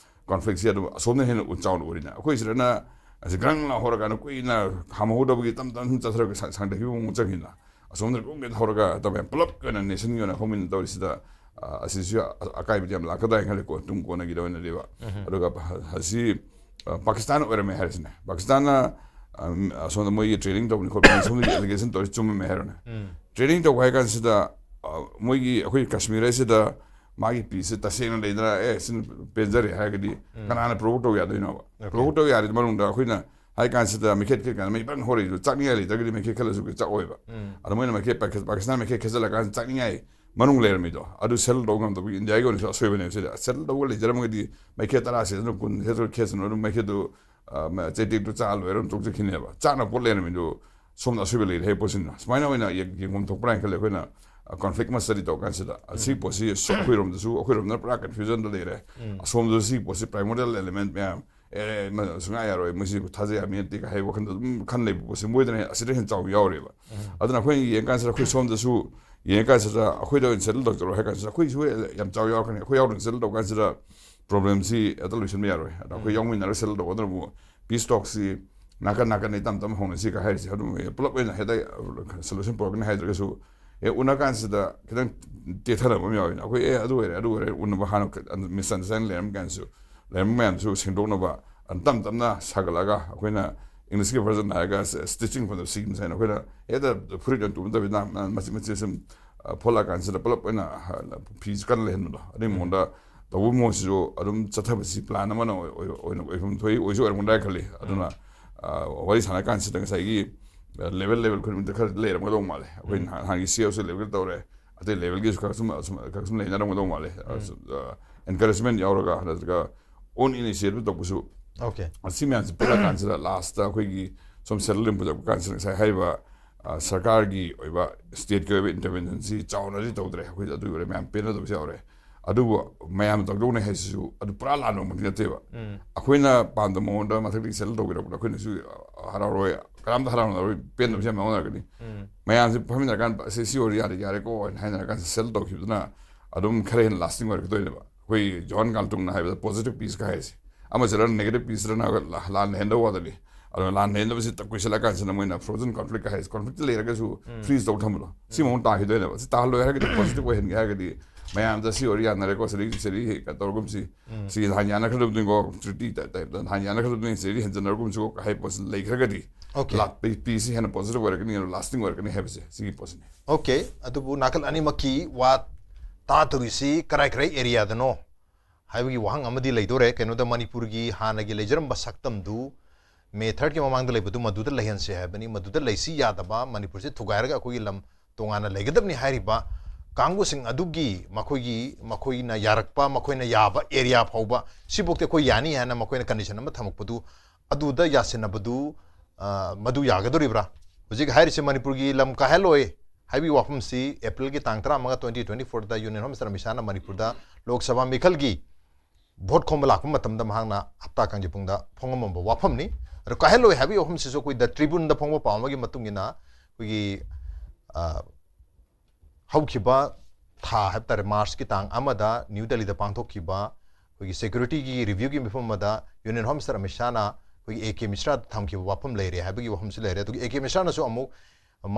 conflictꯁꯤ ꯑꯗꯨꯝ ꯑꯁꯣꯝꯅ ꯍꯦꯟꯅ ꯎ-, ꯆꯥꯎꯅ ꯎꯔꯤꯅꯦ꯫ ꯑꯩꯈꯣꯏ ꯁꯤꯗꯅ ꯑꯁꯤ ꯒ꯭ꯔꯪ ꯂꯥꯎ ꯍꯧꯔꯀꯥꯟꯗ ꯀꯨꯏꯅ ꯍꯥꯝꯍꯧꯗꯕꯒꯤ ꯇꯞ ꯇꯞꯅ ꯁꯨꯝ ꯆꯠꯊꯔꯒ ꯁꯥꯡ-, ꯁꯥꯡꯊꯈꯤꯕ ꯃꯑꯣꯡ ꯆꯠꯈꯤꯅ꯫ ꯑꯁꯣꯝꯗ ꯀꯨꯝꯒꯦ ꯊꯧꯔꯒ ꯇꯧꯕ ꯌꯥꯝ ꯄꯨꯂꯞ ꯑꯣꯏꯅ nationꯒꯤ ꯑꯣꯏꯅ ꯍꯧꯃꯤꯟ ꯇꯧꯔꯤꯁꯤꯗ, ꯑ, ꯑꯁꯤꯁꯨ ꯑ-, ꯑꯀꯥꯏꯕꯗꯤ ꯌꯥꯝ ꯂꯥꯛꯀꯗ꯭ꯔꯥ ꯍꯥꯏꯅ ꯈꯜꯂꯤꯀꯣ, ꯇꯨꯡ ꯀꯣꯟꯅꯒꯤꯗ ꯑꯣꯏꯅꯗꯤꯕ꯫ ꯑꯗꯨꯒ ꯄ-, ꯑꯁꯤ, ꯑ, ꯄꯥꯀꯤꯁꯇꯥꯟ ꯑꯣꯏꯔꯝꯃꯦ ꯍꯥꯏꯔꯤꯁꯤꯅꯦ꯫ ꯄꯥꯀꯤꯁꯇꯥꯟꯅ, ꯑ, ꯁꯣꯝꯗ ꯃꯣꯏꯒꯤ training ꯇꯧꯕꯅꯤ ꯈꯣꯠꯄꯅꯤ, ꯁꯣꯝꯗꯒꯤ allegation ꯇꯧꯔꯤ ꯆꯨꯝꯃꯝꯃꯦ ꯍꯥꯏꯔꯣꯅꯦ꯫ Training ꯇꯧꯕ ꯍꯥꯏ ꯀꯥꯟꯁꯤꯗ, ꯑ, ꯃꯣꯏꯒꯤ ꯑꯩꯈꯣꯏ ꯀꯥꯁꯃꯤꯔ ꯑꯁꯤꯗ ꯃꯥꯒꯤ ꯄꯤꯁꯁꯦ ꯇꯁꯦꯡꯅ ꯂꯩꯗꯅ, "ꯑꯦ, ꯁꯤꯅ ꯄꯦꯟꯖꯔꯦ" ꯍꯥꯏꯔꯒꯗꯤ ꯀꯅꯥꯅ ꯄ꯭ꯔꯣꯚꯣꯛ ꯇꯧ ꯌꯥꯗꯣꯏꯅꯣꯕ? ꯄ꯭ꯔꯣꯚꯣꯛ ꯇꯧ ꯌꯥꯔꯗꯤ ꯃꯅꯨꯡꯗ ꯑꯩꯈꯣꯏꯅ ꯍꯥꯏ ꯀꯥꯟꯁꯤꯗ ꯃꯩꯈꯦꯠ ꯈꯦꯠ ꯀꯥꯟꯗ ꯃꯩ ꯐꯖꯅ ꯍꯧꯔꯛꯏꯗꯣ ꯆꯥꯛꯅꯤꯡꯉꯥꯏ ꯂꯩꯇ꯭ꯔꯒꯗꯤ ꯃꯩꯈꯦꯠ ꯈꯦꯠꯂꯁꯨ ꯆꯥꯛꯑꯣꯏꯕ꯫ ꯑꯗꯣ ꯃꯣꯏꯅ ꯃꯩꯈꯦꯠ ꯄꯥꯀꯤꯁ-, ꯄꯥꯀꯤꯁꯇꯥꯟ ꯃꯩꯈꯦꯠ ꯈꯦꯠꯆꯜꯂꯀꯥꯟꯗ ꯆꯥꯛꯅꯤꯡꯉꯥꯏ ꯃꯅꯨꯡ ꯂꯩꯔꯝꯃꯤꯗꯣ ꯑꯗꯨ ꯁꯦꯇꯜ ꯇꯧꯕ ꯉꯝꯗꯕꯒꯤ ꯏꯟꯗꯤꯌꯥꯒꯤ ꯑꯣꯏꯅꯁꯨ ꯑꯁꯣꯏꯕꯅꯦꯕ ꯁꯤꯗ꯫ ꯁꯦꯇꯜ ꯇꯧꯕ ꯂꯩꯖꯔꯝꯃꯒꯗꯤ ꯃꯩꯈꯦꯠ ꯇꯔꯥ ꯁꯦꯠꯁꯅꯨ, ꯀꯨꯟ ꯁꯦꯠꯁꯅꯨ, ꯈꯦꯠꯁꯅꯨ, ꯑꯗꯨꯝ ꯃꯩꯈꯦꯠꯇꯨ, ꯑ, ꯃ-, ꯆꯩꯇꯦꯛꯇꯨ ꯆꯥ ꯂꯣꯏꯔ ꯑꯗꯨꯝ ꯇꯣꯛꯆꯈꯤꯅꯦꯕ꯫ ꯆꯥꯅꯕ ꯄꯣꯠ ꯂꯩꯔꯝꯃꯤꯗꯣ ꯁꯣꯝꯗ ꯑꯁꯣꯏꯕ ꯂꯩꯔꯦ ꯍꯥꯏꯕ ꯄꯣꯠꯁꯤꯅ꯫ ꯁꯨꯃꯥꯏꯅ ꯑꯣꯏꯅ ꯌꯦꯡ-, ꯌꯦꯡꯐꯝ ꯊꯣꯛꯄ꯭ꯔꯥ ꯍꯥꯏꯅ ꯈꯜꯂꯦ ꯑꯩꯈꯣꯏꯅ, ꯑ, ꯀꯣꯟꯐ꯭ꯂꯤꯛ ꯑꯃ ꯁ꯭ꯇꯗꯤ ꯇꯧꯔ ꯀꯥꯟꯁꯤꯗ꯫ ꯑ, ꯁꯤꯒꯤ ꯄꯣꯠꯁꯤ ꯁꯣ-, ꯑꯩꯈꯣꯏꯔꯣꯝꯗꯁꯨ, ꯑꯩꯈꯣꯏꯔꯣꯝꯗꯅ ꯄꯨꯔꯥ ꯀꯟꯐ꯭ꯌꯨꯖꯟꯗ ꯂꯩꯔꯦ꯫ ꯑꯁꯣꯝꯗꯁꯨ ꯁꯤꯒꯤ ꯄꯣꯠꯁꯤ ꯄ꯭ꯔꯥꯏꯃꯣꯔꯗꯤꯌꯦꯜ ꯑꯦꯂꯤꯃꯦꯟ ꯃꯌꯥꯝ, "ꯑꯦ, ꯃ-, ꯁꯨꯡꯌꯥ ꯌꯥꯔꯣꯏ, ꯃꯁꯤꯕꯨ ꯊꯥꯖ ꯌꯥꯕ ꯃꯤ ꯅꯠꯇꯦ" ꯀ ꯍꯥꯏꯕ ꯋꯥꯈꯜꯗ ꯑꯗꯨꯝ ꯈꯟ ꯂꯩꯕ ꯄꯣꯠꯁꯤ ꯃꯣꯏꯗꯅ ꯍꯦꯟꯅ, ꯑꯁꯤꯗ ꯍꯦꯟꯅ ꯆꯥꯎꯕ ꯌꯥꯎꯔꯦꯕ꯫ ꯑꯗꯨꯅ ꯑꯩꯈꯣꯏꯅ ꯌꯦꯡꯀꯥꯟꯁꯤꯗ ꯑꯩꯈꯣꯏ ꯁꯣꯝꯗꯁꯨ ꯌꯦꯡꯉꯀꯥꯟꯁꯤꯗ ꯑꯩꯈꯣꯏꯗ ꯑꯣꯏꯅ ꯁꯦꯇꯜ ꯇꯧꯖꯔꯣ ꯍꯥꯏ ꯀꯥꯟꯁꯤꯗ ꯑꯩꯈꯣꯏꯁꯨ ꯌꯥꯝ ꯆꯥꯎ ꯌꯥꯎꯔꯛꯀꯅꯤ꯫ ꯑꯩꯈꯣꯏ ꯌꯥꯎꯗꯅ ꯁꯦꯇꯜ ꯇꯧ ꯀꯥꯟꯁꯤꯗ ꯄ꯭ꯔꯣꯕ꯭ꯂꯦꯝꯁꯤ ꯍꯦꯛꯇ ꯂꯣꯏꯁꯤꯟꯕ ꯌꯥꯔꯣꯏ꯫ ꯑꯗ ꯑꯩꯈꯣꯏ ꯌꯥꯎꯃꯤꯟꯅꯔꯒ ꯁꯦꯇꯜ ꯇꯧꯒꯗꯧꯕ ꯄꯤꯁ ꯇꯣꯛꯁꯤ ꯅꯥꯀꯟ ꯅꯥꯀꯟꯗꯩ ꯇꯞ ꯇꯞꯅ ꯍꯧꯅꯁꯤ ꯀ ꯍꯥꯏꯔꯤꯁꯦ ꯑꯗꯨꯝ ꯄꯨꯂꯞ ꯑꯣꯏꯅ ꯍꯦꯛꯇ ꯁꯣꯂꯨꯁꯟ ꯄꯨꯔꯛꯀꯅꯤ ꯍꯥꯏꯗ꯭ꯔꯒꯁꯨ, ꯑꯦ, ꯎꯅ ꯀꯥꯟꯁꯤꯗ ꯈꯤꯇꯪ ꯇꯦꯊꯅꯕ ꯑꯃ ꯌꯥꯎꯋꯤꯅ꯫ ꯑꯩꯈꯣꯏ, "ꯑꯦ, ꯑꯗꯨ ꯑꯣꯏꯔꯦ, ꯑꯗꯨ ꯑꯣꯏꯔꯦ", ꯎꯅꯕ ꯍꯥꯟꯅ ꯃꯤꯁꯑꯟꯗꯔꯁ꯭ꯇꯦꯟꯗꯤꯡ ꯂꯩꯔꯝꯕ ꯀꯥꯟꯁꯨ, ꯂꯩꯔꯝꯕ ꯃꯌꯥꯝꯁꯨ ꯁꯦꯡꯗꯣꯛꯅꯕ ꯑꯗꯨꯝ ꯇꯞ ꯇꯞꯅ ꯁꯥꯒꯠꯂꯒ ꯑꯩꯈꯣꯏꯅ ꯏꯪꯂꯤꯁꯀꯤ ꯚꯔꯖꯟ ꯍꯥꯏꯔꯒ ꯁ-, stitching from the seams ꯍꯥꯏꯅ ꯑꯩꯈꯣꯏꯅ ꯍꯦꯛꯇ ꯐꯨꯔꯤꯠ ꯑꯣꯏꯅ ꯇꯨꯕ ꯅꯠꯇꯕꯤꯗ ꯃꯆꯤꯠ ꯃꯆꯤꯠ ꯁꯨꯝ, ꯑ, ꯐꯣꯠꯂꯛꯑꯀꯥꯟꯁꯤꯗ ꯄꯨꯂꯞ ꯑꯣꯏꯅ, ꯑ, ꯐꯤꯁꯤ ꯀꯟꯅ ꯂꯩꯍꯟꯕꯗꯣ꯫ ꯑꯗꯨꯒꯤ ꯃꯑꯣꯡꯗ ꯇꯧꯕ ꯃꯑꯣꯡꯁꯤꯁꯨ ꯑꯗꯨꯝ ꯆꯠꯊꯕꯁꯤ ꯄ꯭ꯂꯥꯟ ꯑꯃꯅ ꯑꯣꯏ-, ꯑꯣꯏ-, ꯑꯣꯏꯅ ꯑꯣꯏꯐꯝ ꯊꯣꯛꯏ, ꯑꯣꯏꯁꯨ ꯑꯣꯏꯔꯝꯒꯗ꯭ꯔꯥ ꯈꯜꯂꯤ꯫ ꯑꯗꯨꯅ, ꯑ, ꯋꯥꯔꯤ ꯁꯥꯟꯅ ꯀꯥꯟꯁꯤꯗ ꯉꯁꯥꯏꯒꯤ, ꯑ, ꯂꯦꯚꯦꯜ ꯂꯦꯚꯦꯜ ꯈꯨꯗꯤꯡꯃꯛꯇ ꯈꯔ ꯂꯩꯔꯝꯒꯗꯧ ꯃꯥꯜꯂꯦ꯫ ꯑꯩꯈꯣꯏ ꯅꯍꯥꯟ, ꯅꯍꯥꯟꯒꯤ ꯁꯤ ꯑꯦꯐꯁꯨ ꯂꯦꯚꯦꯜ ꯇꯧꯔꯦ, ꯑꯇꯩ ꯂꯦꯚꯦꯜꯒꯤꯁꯨ ꯈꯔ ꯁꯨꯝ, ꯑꯁꯨꯝ, ꯈꯔ ꯁꯨꯝ ꯂꯩꯅꯔꯝꯒꯗꯧ ꯃꯥꯜꯂꯦ꯫ ꯑ, ꯑꯦꯟꯀꯔꯦꯖꯃꯦꯟ ꯌꯥꯎꯔꯒ ꯅꯠꯇ꯭ꯔꯒ ꯑꯣꯟ ꯏꯅꯤꯁꯤꯌꯦꯇꯤꯚ ꯇꯧꯕꯁꯨ꯫ ꯑꯣꯀꯦ꯫ ꯁꯤ ꯃꯌꯥꯝꯁꯦ ꯄꯨꯜꯂ ꯀꯥꯟꯁꯤꯗ ꯂꯥꯁꯇ ꯑꯩꯈꯣꯏꯒꯤ ꯁꯨꯝ ꯁꯦꯇꯜ ꯑꯣꯏꯅ ꯄꯨꯔꯛꯄ ꯀꯥꯟꯁꯤꯗ ꯉꯁꯥꯏ ꯍꯥꯏꯔꯤꯕ, ꯑ, ꯁꯔꯀꯥꯔꯒꯤ ꯑꯣꯏꯕ, ꯁ꯭ꯇꯦꯠꯀꯤ ꯑꯣꯏꯕ ꯏꯟꯇꯔꯚꯦꯟꯁꯟꯁꯤ ꯆꯥꯎꯅꯗꯤ ꯇꯧꯗ꯭ꯔꯦ꯫ ꯑꯩꯈꯣꯏꯗ ꯑꯗꯨ ꯑꯣꯏꯔꯦ, ꯃꯌꯥꯝ ꯄꯦꯟꯅꯗꯕꯁꯨ ꯌꯥꯎꯔꯦ꯫ ꯑꯗꯨꯕꯨ ꯃꯌꯥꯝꯅ ꯇꯧꯗꯧꯅꯦ ꯍꯥꯏꯁꯤꯁꯨ ꯑꯗꯨ ꯄꯨꯔꯥ ꯂꯥꯟꯕꯃꯛꯇꯤ ꯅꯠꯇꯦꯕ꯫ ꯑꯩꯈꯣꯏꯅ ꯄꯥꯝꯗꯕ ꯃꯑꯣꯡꯗ ꯃꯊꯛꯇꯒꯤ ꯁꯦꯇꯜ ꯇꯧꯕꯤꯔꯛꯄꯗ ꯑꯩꯈꯣꯏꯅꯁꯨ ꯍꯔꯥꯎꯔꯣꯏ, ꯀꯅꯥꯝꯇ ꯍꯔꯥꯎꯅꯔꯣꯏ, ꯄꯦꯟꯗꯕꯁꯨ ꯌꯥꯝ ꯌꯥꯎꯅꯔꯛꯀꯅꯤ꯫ ꯃꯌꯥꯝꯁꯦ ꯐꯝꯃꯤꯟꯅꯔꯀꯥꯟꯗ "ꯑꯁꯤ, ꯁꯤ ꯑꯣꯏꯔꯗꯤ ꯌꯥꯔꯦ, ꯌꯥꯔꯦꯀꯣ" ꯍꯥꯏꯅ ꯍꯥꯏꯅꯔꯀꯥꯟꯗ ꯁꯦꯇꯜ ꯇꯧꯈꯤꯕꯗꯨꯅ ꯑꯗꯨꯝ ꯈꯔ ꯍꯦꯟꯅ ꯂꯥꯁꯇꯤꯡ ꯑꯣꯏꯔꯛꯀꯗꯣꯏꯅꯦꯕ꯫ ꯑꯩꯈꯣꯏ ꯖꯣꯟ ꯒꯥꯜꯇꯨꯡꯅ ꯍꯥꯏꯕꯗ ꯄꯣꯖꯤꯇꯤꯚ ꯄꯤꯁꯀ ꯍꯥꯏꯁꯦ꯫ ꯑꯃꯁꯤꯅ ꯅꯦꯒꯦꯇꯤꯚ ꯄꯤꯁꯇꯅ ꯂꯥꯟ ꯂꯩꯍꯟꯗꯕ ꯋꯥꯗꯅꯤ꯫ ꯑꯗꯨꯅ ꯂꯥꯟ ꯂꯩꯍꯟꯗꯕꯁꯤ ꯀꯨꯏꯁꯜꯂꯛꯑꯀꯥꯟꯁꯤꯗ ꯃꯣꯏꯅ ꯐ꯭ꯔꯣꯖꯟ ꯀꯣꯟꯐ꯭ꯂꯤꯛꯀ ꯍꯥꯏꯁꯦ꯫ ꯀꯣꯟꯐ꯭ꯂꯤꯛꯇ ꯂꯩꯔꯒꯁꯨ ꯐ꯭ꯔꯤꯖ ꯇꯧ ꯊꯝꯕꯗꯣ꯫ ꯁꯤ ꯃꯑꯣꯡ ꯇꯥꯈꯤꯗꯣꯏꯅꯦꯕ꯫ ꯁꯤ ꯇꯥꯍꯜꯂꯣꯏ ꯍꯥꯏꯔꯒꯗꯤ, ꯄꯣꯖꯤꯇꯤꯚ ꯑꯣꯏꯍꯟꯒꯦ ꯍꯥꯏꯔꯒꯗꯤ ꯃꯌꯥꯝꯗ "ꯁꯤ ꯑꯣꯏꯔꯗꯤ ꯌꯥꯅꯔꯦꯀꯣ, ꯁꯤꯗꯒꯤ, ꯁꯤꯗꯒꯤ ꯍꯦꯛ ꯇꯧꯔꯒꯨꯝꯁꯤ꯫ ꯁꯤ ꯅꯍꯥꯟ ꯌꯥꯅꯈ꯭ꯔꯕꯅꯤꯀꯣ, ꯇ꯭ꯔꯤꯇꯤ ꯇꯥꯏꯞꯇ ꯅꯍꯥꯟ ꯌꯥꯅꯈ꯭ꯔꯕꯅꯤ, ꯁꯤꯗꯒꯤ ꯍꯦꯟꯖꯟꯅꯔꯒꯨꯝꯁꯤꯀꯣ" ꯍꯥꯏꯕ ꯄꯣꯠꯁꯤ ꯂꯩꯈ꯭ꯔꯒꯗꯤ, ꯑꯣꯀꯦ꯫ ꯂꯥ-, ꯄꯤ-, ꯄꯤꯁꯁꯤ ꯍꯦꯟꯅ ꯄꯣꯖꯤꯇꯤꯚ ꯑꯣꯏꯔꯛꯀꯅꯤ, ꯂꯥꯁꯇꯤꯡ ꯑꯣꯏꯔꯛꯀꯅꯤ ꯍꯥꯏꯕꯁꯦ ꯁꯤꯒꯤ ꯄꯣꯠꯁꯤꯅꯤ꯫ ꯑꯣꯀꯦ, ꯑꯗꯨꯕꯨ ꯅꯥꯀꯜ ꯑꯅꯤꯃꯛꯀꯤ ꯋꯥ ꯇꯥꯗꯧꯔꯤꯁꯤ ꯀꯔꯥꯏ ꯀꯔꯥꯏ ꯑꯦꯔꯤꯌꯥꯗꯅꯣ ꯍꯥꯏꯕꯒꯤ ꯋꯥꯍꯪ ꯑꯃꯗꯤ ꯂꯩꯗꯣꯔꯦ꯫ ꯀꯩꯅꯣꯗ ꯃꯅꯤꯄꯨꯔꯒꯤ ꯍꯥꯟꯅꯒꯤ ꯂꯩꯖꯔꯝꯕ ꯁꯛꯇꯝꯗꯨ ꯃꯦ ꯊꯥꯔꯠꯀꯤ ꯃꯃꯥꯡꯗ ꯂꯩꯕꯗꯨ ꯃꯗꯨꯗ ꯂꯩꯍꯟꯁꯦ ꯍꯥꯏꯕꯅꯤ꯫ ꯃꯗꯨꯗ ꯂꯩꯁꯤ ꯌꯥꯗꯕ, ꯃꯅꯤꯄꯨꯔꯁꯦ ꯊꯨꯒꯥꯏꯔꯒ ꯑꯩꯈꯣꯏꯒꯤ ꯂꯝ ꯇꯣꯉꯥꯟꯅ ꯂꯩꯒꯗꯕꯅꯤ ꯍꯥꯏꯔꯤꯕ ꯀꯥꯡꯕꯨꯁꯤꯡ ꯑꯗꯨꯒꯤ ꯃꯈꯣꯏꯒꯤ, ꯃꯈꯣꯏꯅ ꯌꯥꯔꯛꯄ, ꯃꯈꯣꯏꯅ ꯌꯥꯕ ꯑꯦꯔꯤꯌꯥ ꯐꯥꯎꯕ ꯁꯤꯐꯧꯗꯤ ꯑꯩꯈꯣꯏ ꯌꯥꯅꯤ ꯍꯥꯏꯅ ꯃꯈꯣꯏꯅ ꯀꯟꯗꯤꯁꯟ ꯑꯃ ꯊꯝꯃꯛꯄꯗꯨ, ꯑꯗꯨꯗ ꯌꯥꯁꯤꯟꯅꯕꯗꯨ, ꯑ, ꯃꯗꯨ ꯌꯥꯒꯗꯧꯔꯤꯕ꯭ꯔꯥ? ꯍꯧꯖꯤꯛ ꯍꯥꯏꯔꯤꯁꯦ ꯃꯅꯤꯄꯨꯔꯒꯤ ꯂꯝ ꯀꯥꯏꯍꯜꯂꯣꯏ ꯍꯥꯏꯕꯒꯤ ꯋꯥꯐꯝꯁꯤ ꯑꯦꯄ꯭ꯔꯤꯜꯒꯤ ꯇꯥꯡ ꯇꯔꯥꯃꯉꯥ, ꯇ꯭ꯋꯦꯟꯇꯤ ꯇ꯭ꯋꯦꯟꯇꯤ ꯐꯣꯔꯗ ꯌꯨꯅꯤꯌꯟ ꯍꯣꯝ ꯃꯤꯅꯤꯁꯇꯔ ꯑꯃꯤꯠ ꯁꯥꯍꯅ ꯃꯅꯤꯄꯨꯔꯗ ꯂꯣꯛ ꯁꯚꯥ ꯃꯤꯈꯜꯒꯤ ꯚꯣꯠ ꯈꯣꯝꯕ ꯂꯥꯛꯄ ꯃꯇꯝꯗ ꯃꯍꯥꯛꯅ ꯍꯞꯇꯥ ꯀꯥꯡꯖꯩꯕꯨꯡꯗ ꯐꯣꯡꯉꯝꯃꯝꯕ ꯋꯥꯐꯝꯅꯤ꯫ ꯑꯗꯣ ꯀꯥꯏꯍꯜꯂꯣꯏ ꯍꯥꯏꯕꯒꯤ ꯋꯥꯐꯝꯁꯤꯁꯨ ꯑꯩꯈꯣꯏ ꯗ ꯇ꯭ꯔꯤꯕꯨꯟꯗ ꯐꯣꯡꯕ ꯄꯥꯎ ꯑꯃꯒꯤ ꯃꯇꯨꯡ ꯏꯟꯅ ꯑꯩꯈꯣꯏꯒꯤ, ꯑ, ꯍꯧꯈꯤꯕ ꯊꯥ ꯍꯥꯏꯕ ꯇꯥꯔꯦ, ꯃꯥꯔꯆꯀꯤ ꯇꯥꯡ ꯑꯃꯗ ꯅ꯭ꯌꯨ ꯗꯦꯜꯂꯤꯗ ꯄꯥꯡꯊꯣꯛꯈꯤꯕ ꯑꯩꯈꯣꯏꯒꯤ ꯁꯦꯀ꯭ꯌꯨꯔꯤꯇꯤꯒꯤ ꯔꯤꯚ꯭ꯌꯨꯒꯤ ꯃꯤꯐꯝ ꯑꯃꯗ ꯌꯨꯅꯤꯌꯟ ꯍꯣꯝ ꯃꯤꯅꯤꯁꯇꯔ ꯑꯃꯤꯠ ꯁꯥꯍꯅ ꯑꯩꯈꯣꯏꯒꯤ ꯑꯦ ꯀꯦ ꯃꯤꯁ꯭ꯔꯥꯗ ꯊꯝꯈꯤꯕ ꯋꯥꯐꯝ ꯂꯩꯔꯦ ꯍꯥꯏꯕꯒꯤ ꯋꯥꯐꯝꯁꯨ ꯂꯩꯔꯦ꯫ ꯑꯗꯨꯒ ꯑꯦ ꯀꯦ ꯃꯤꯁ꯭ꯔꯥꯅꯁꯨ ꯑꯃꯨꯛ